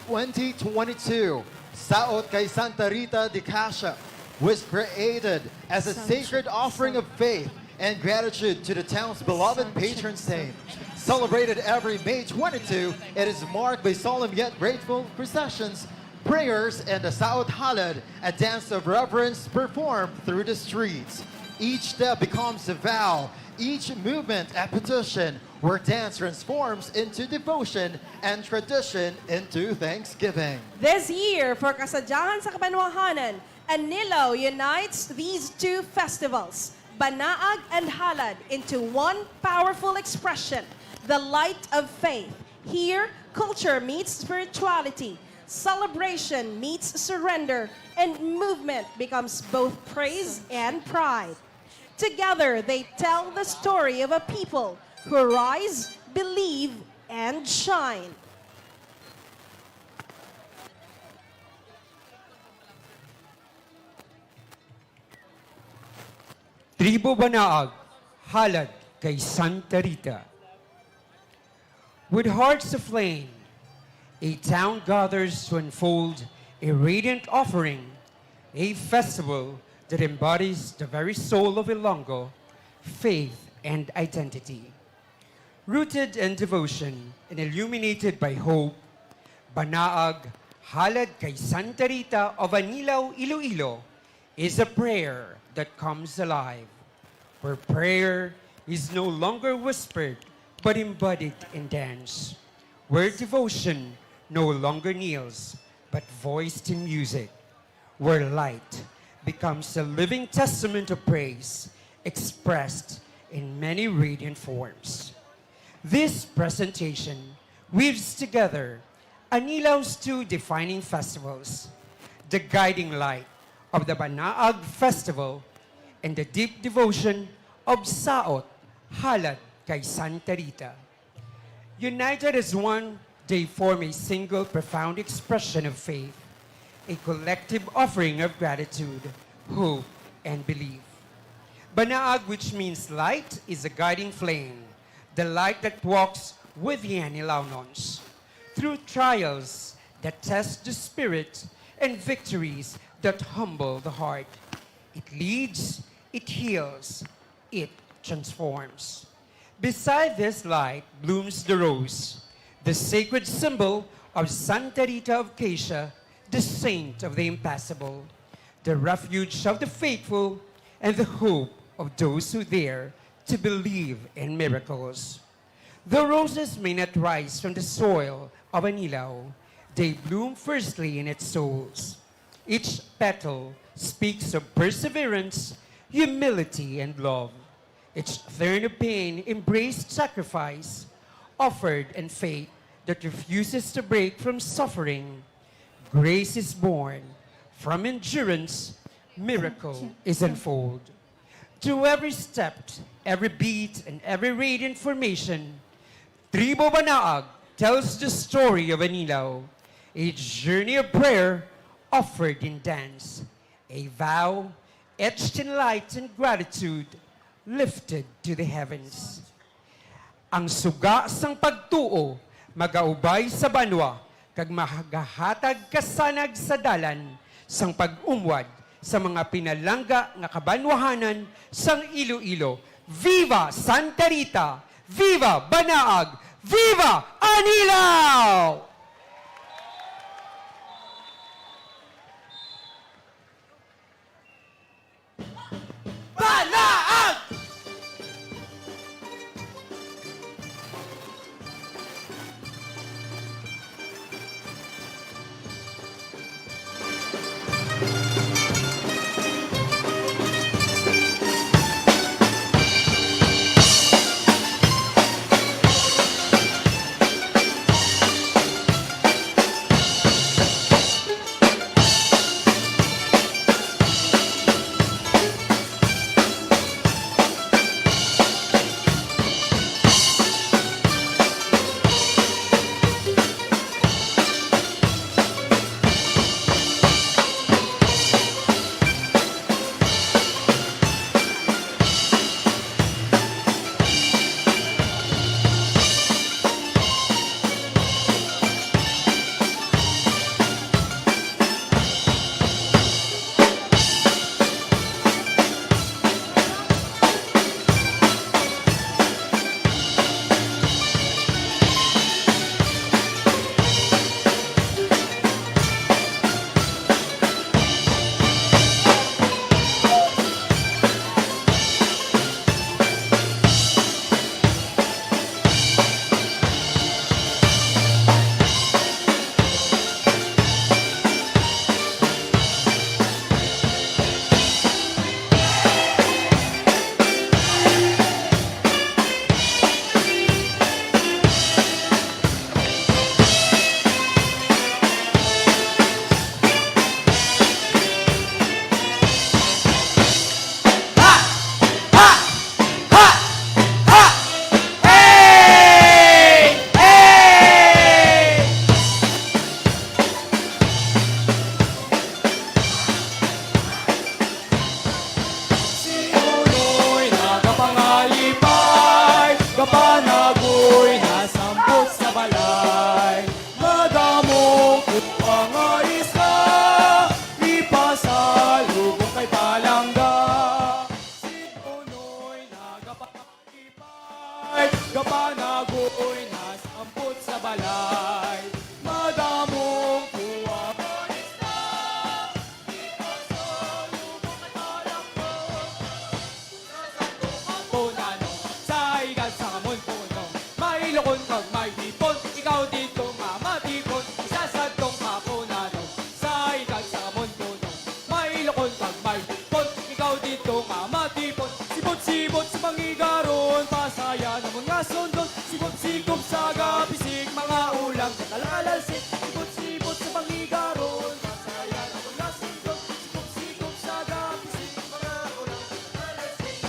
twenty twenty-two, Saot kay Santa Rita de Casia was created as a sacred offering of faith and gratitude to the town's beloved patron saint. Celebrated every May twenty-two, it is marked by solemn yet grateful processions, prayers, and the Saot Halad, a dance of reverence performed through the streets. Each step becomes a vow, each movement a petition, where dance transforms into devotion and tradition into thanksgiving. This year, for Kasadyahan sa Kabanwahanan, Anilao unites these two festivals, Banaag and Halad, into one powerful expression, the light of faith. Here, culture meets spirituality, celebration meets surrender, and movement becomes both praise and pride. Together, they tell the story of a people who rise, believe, and shine. Tribo Banaag, Halad kay Santa Rita. With hearts aflame, a town gathers to unfold a radiant offering, a festival that embodies the very soul of Ilonggo, faith, and identity. Rooted in devotion and illuminated by hope, Banaag, Halad kay Santa Rita of Anilao, Iloilo, is a prayer that comes alive, where prayer is no longer whispered but embodied in dance, where devotion no longer kneels but voiced in music, where light becomes a living testament of praise expressed in many radiant forms. This presentation weaves together Anilao's two defining festivals, the guiding light of the Banaag Festival and the deep devotion of Saot Halad kay Santa Rita. United as one, they form a single profound expression of faith, a collective offering of gratitude, hope, and belief. Banaag, which means light, is a guiding flame, the light that walks with the Anilaonons through trials that test the spirit and victories that humble the heart. It leads, it heals, it transforms. Beside this light blooms the rose, the sacred symbol of Santa Rita of Casia, the saint of the impassible, the refuge of the faithful, and the hope of those who dare to believe in miracles. The roses may not rise from the soil of Anilao. They bloom firstly in its souls. Each petal speaks of perseverance, humility, and love. Each thorn of pain embraced sacrifice, offered in faith that refuses to break from suffering. Grace is born from endurance, miracle is unfold. To every step, every beat, and every radiant formation, Tribo Banaag tells the story of Anilao, a journey of prayer offered in dance, a vow etched in light and gratitude lifted to the heavens. Ang suga sang pagtuo magaubay sa banwa kag magahatag kasanag sa dalan sang pag-umwad sa mga pinalangga nga kabanwahanan sang Iloilo. Viva Santa Rita! Viva Banaag! Viva Anilao! Panagoy nasampot sa balay, madamong kuha nga isda, ipasalubong kay palangga. Si Punoy nagapakalipay, gapanagoy nasampot sa balay, madamong kuha nga isda, ipasalubong kay palangga. Punano, sa ikan sa Amon Punong, may lukon kag may hipon. Ikaw dito nga matipon, isa sa tong kapunano. Sa ikan sa Amon Punong, may lukon kag may hipon. Ikaw dito nga matipon, sibot-sibot sa pangigaron, pasaya namon nga sundon. Sibot-sikop sa gapisig, mga ulam sa kalalalsik. Sibot-sibot sa pangigaron, pasaya namon nga sundon. Sibot-sikop sa gapisig, mga ulam sa kalalalsik.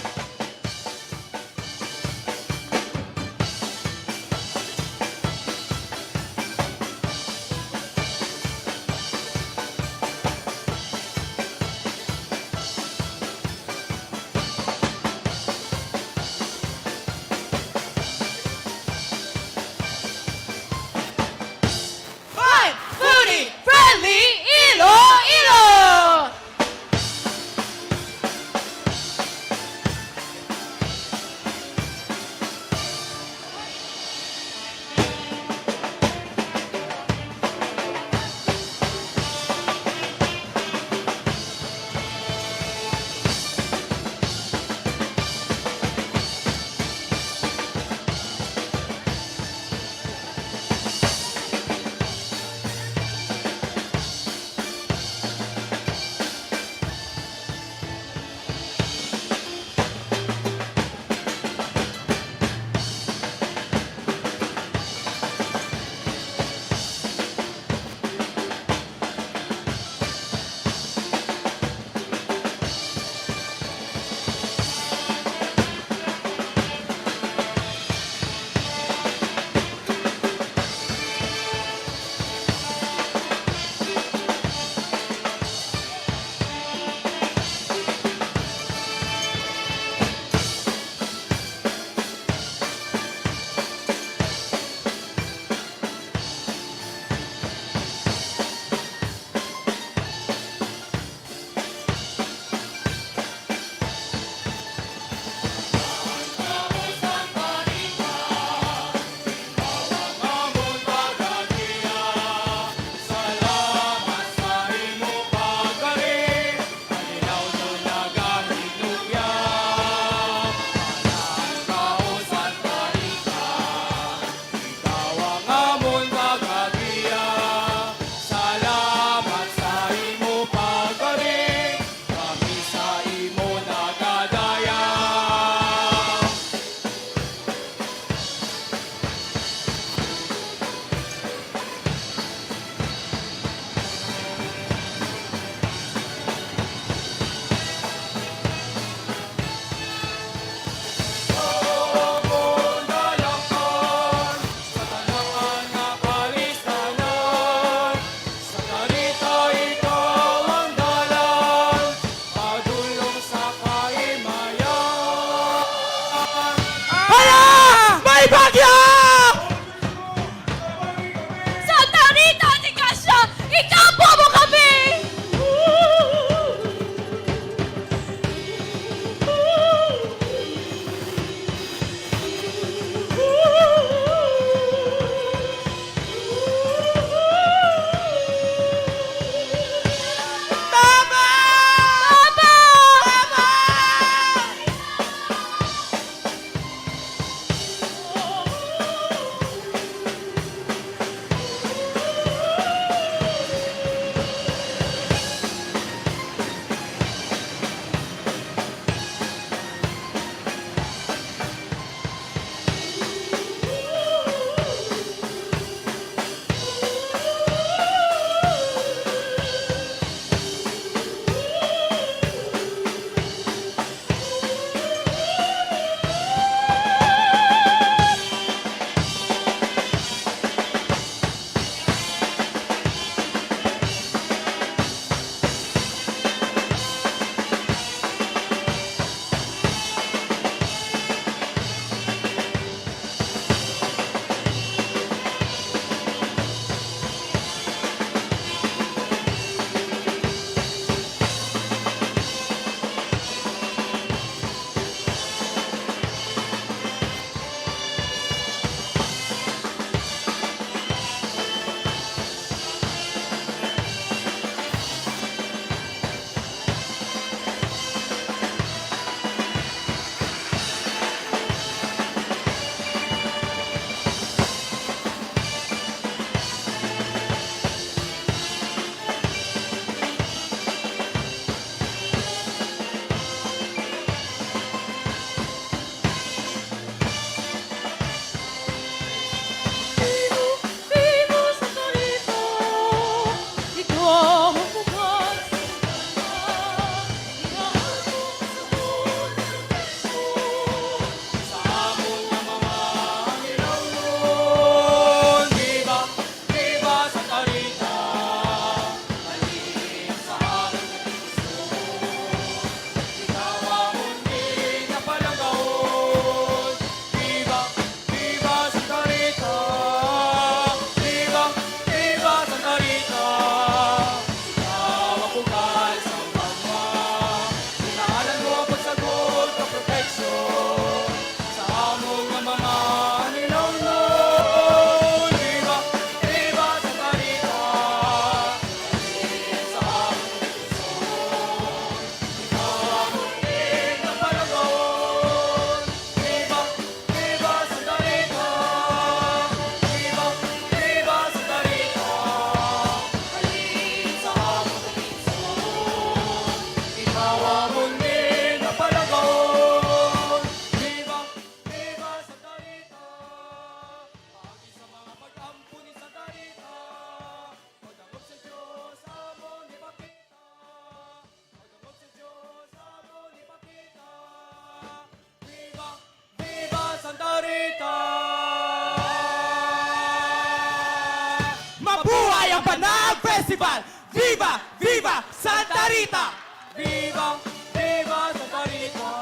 Festival! Viva! Viva Santa Rita! Viva! Viva Santa Rita!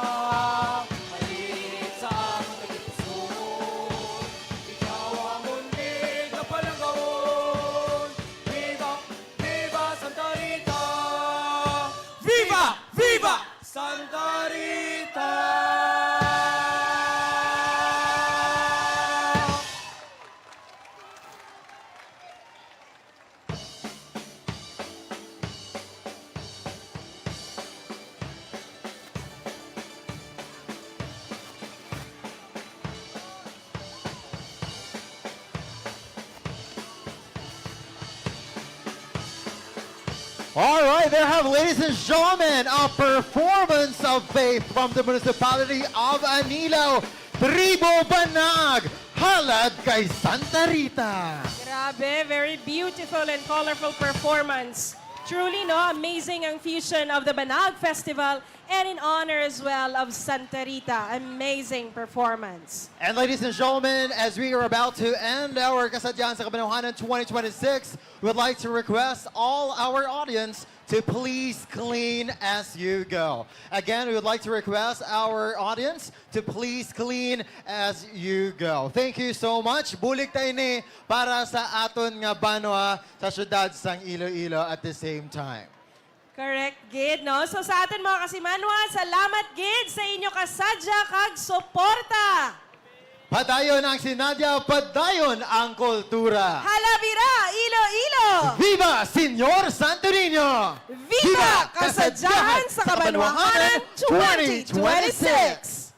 Malit sa among tagipusoon, ikaw ang undig nga palanggaon. Viva! Viva Santa Rita! Viva! Viva Santa Rita! All right, there have, ladies and gentlemen, a performance of faith from the municipality of Anilao, Tribo Banaag, Halad kay Santa Rita. Grabe, very beautiful and colorful performance. Truly, no, amazing ang fusion of the Banaag Festival and in honor as well of Santa Rita. Amazing performance. And ladies and gentlemen, as we are about to end our Kasadyahan sa Kabanwahanan twenty twenty-six, we would like to request all our audience to please clean as you go. Again, we would like to request our audience to please clean as you go. Thank you so much. Bulig ta ini para sa aton nga banwa sa siyudad sang Iloilo at the same time. Correct gid, no? So sa aton mga kasimanwa, salamat gid sa inyo kasadya kag suporta. Padayon ang sinadya, padayon ang kultura. Halabira, Iloilo! Viva Señor Santo Niño! Viva Kasadyahan sa Kabanwahanan twenty twenty-six!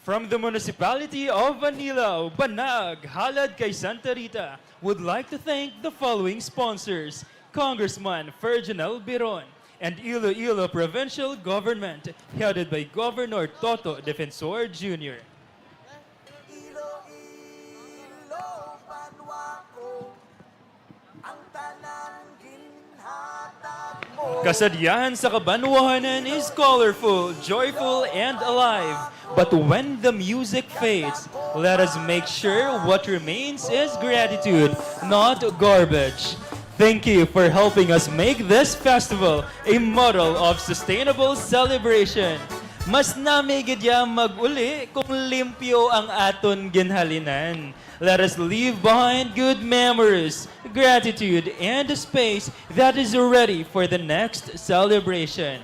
From the Municipality of Anilao, Banaag, Halad kay Santa Rita, would like to thank the following sponsors: Congressman Ferdinand Biron and Iloilo Provincial Government, headed by Governor Toto Defensor Junior. Iloilo, banwa ko, ang tanan ginhatag mo. Kasadyahan sa Kabanwahanan is colorful, joyful, and alive. But when the music fades, let us make sure what remains is gratitude, not garbage. Thank you for helping us make this festival a model of sustainable celebration. Mas nami gid ya mag-uli kung limpyo ang aton ginhalinan. Let us leave behind good memories, gratitude, and a space that is ready for the next celebration.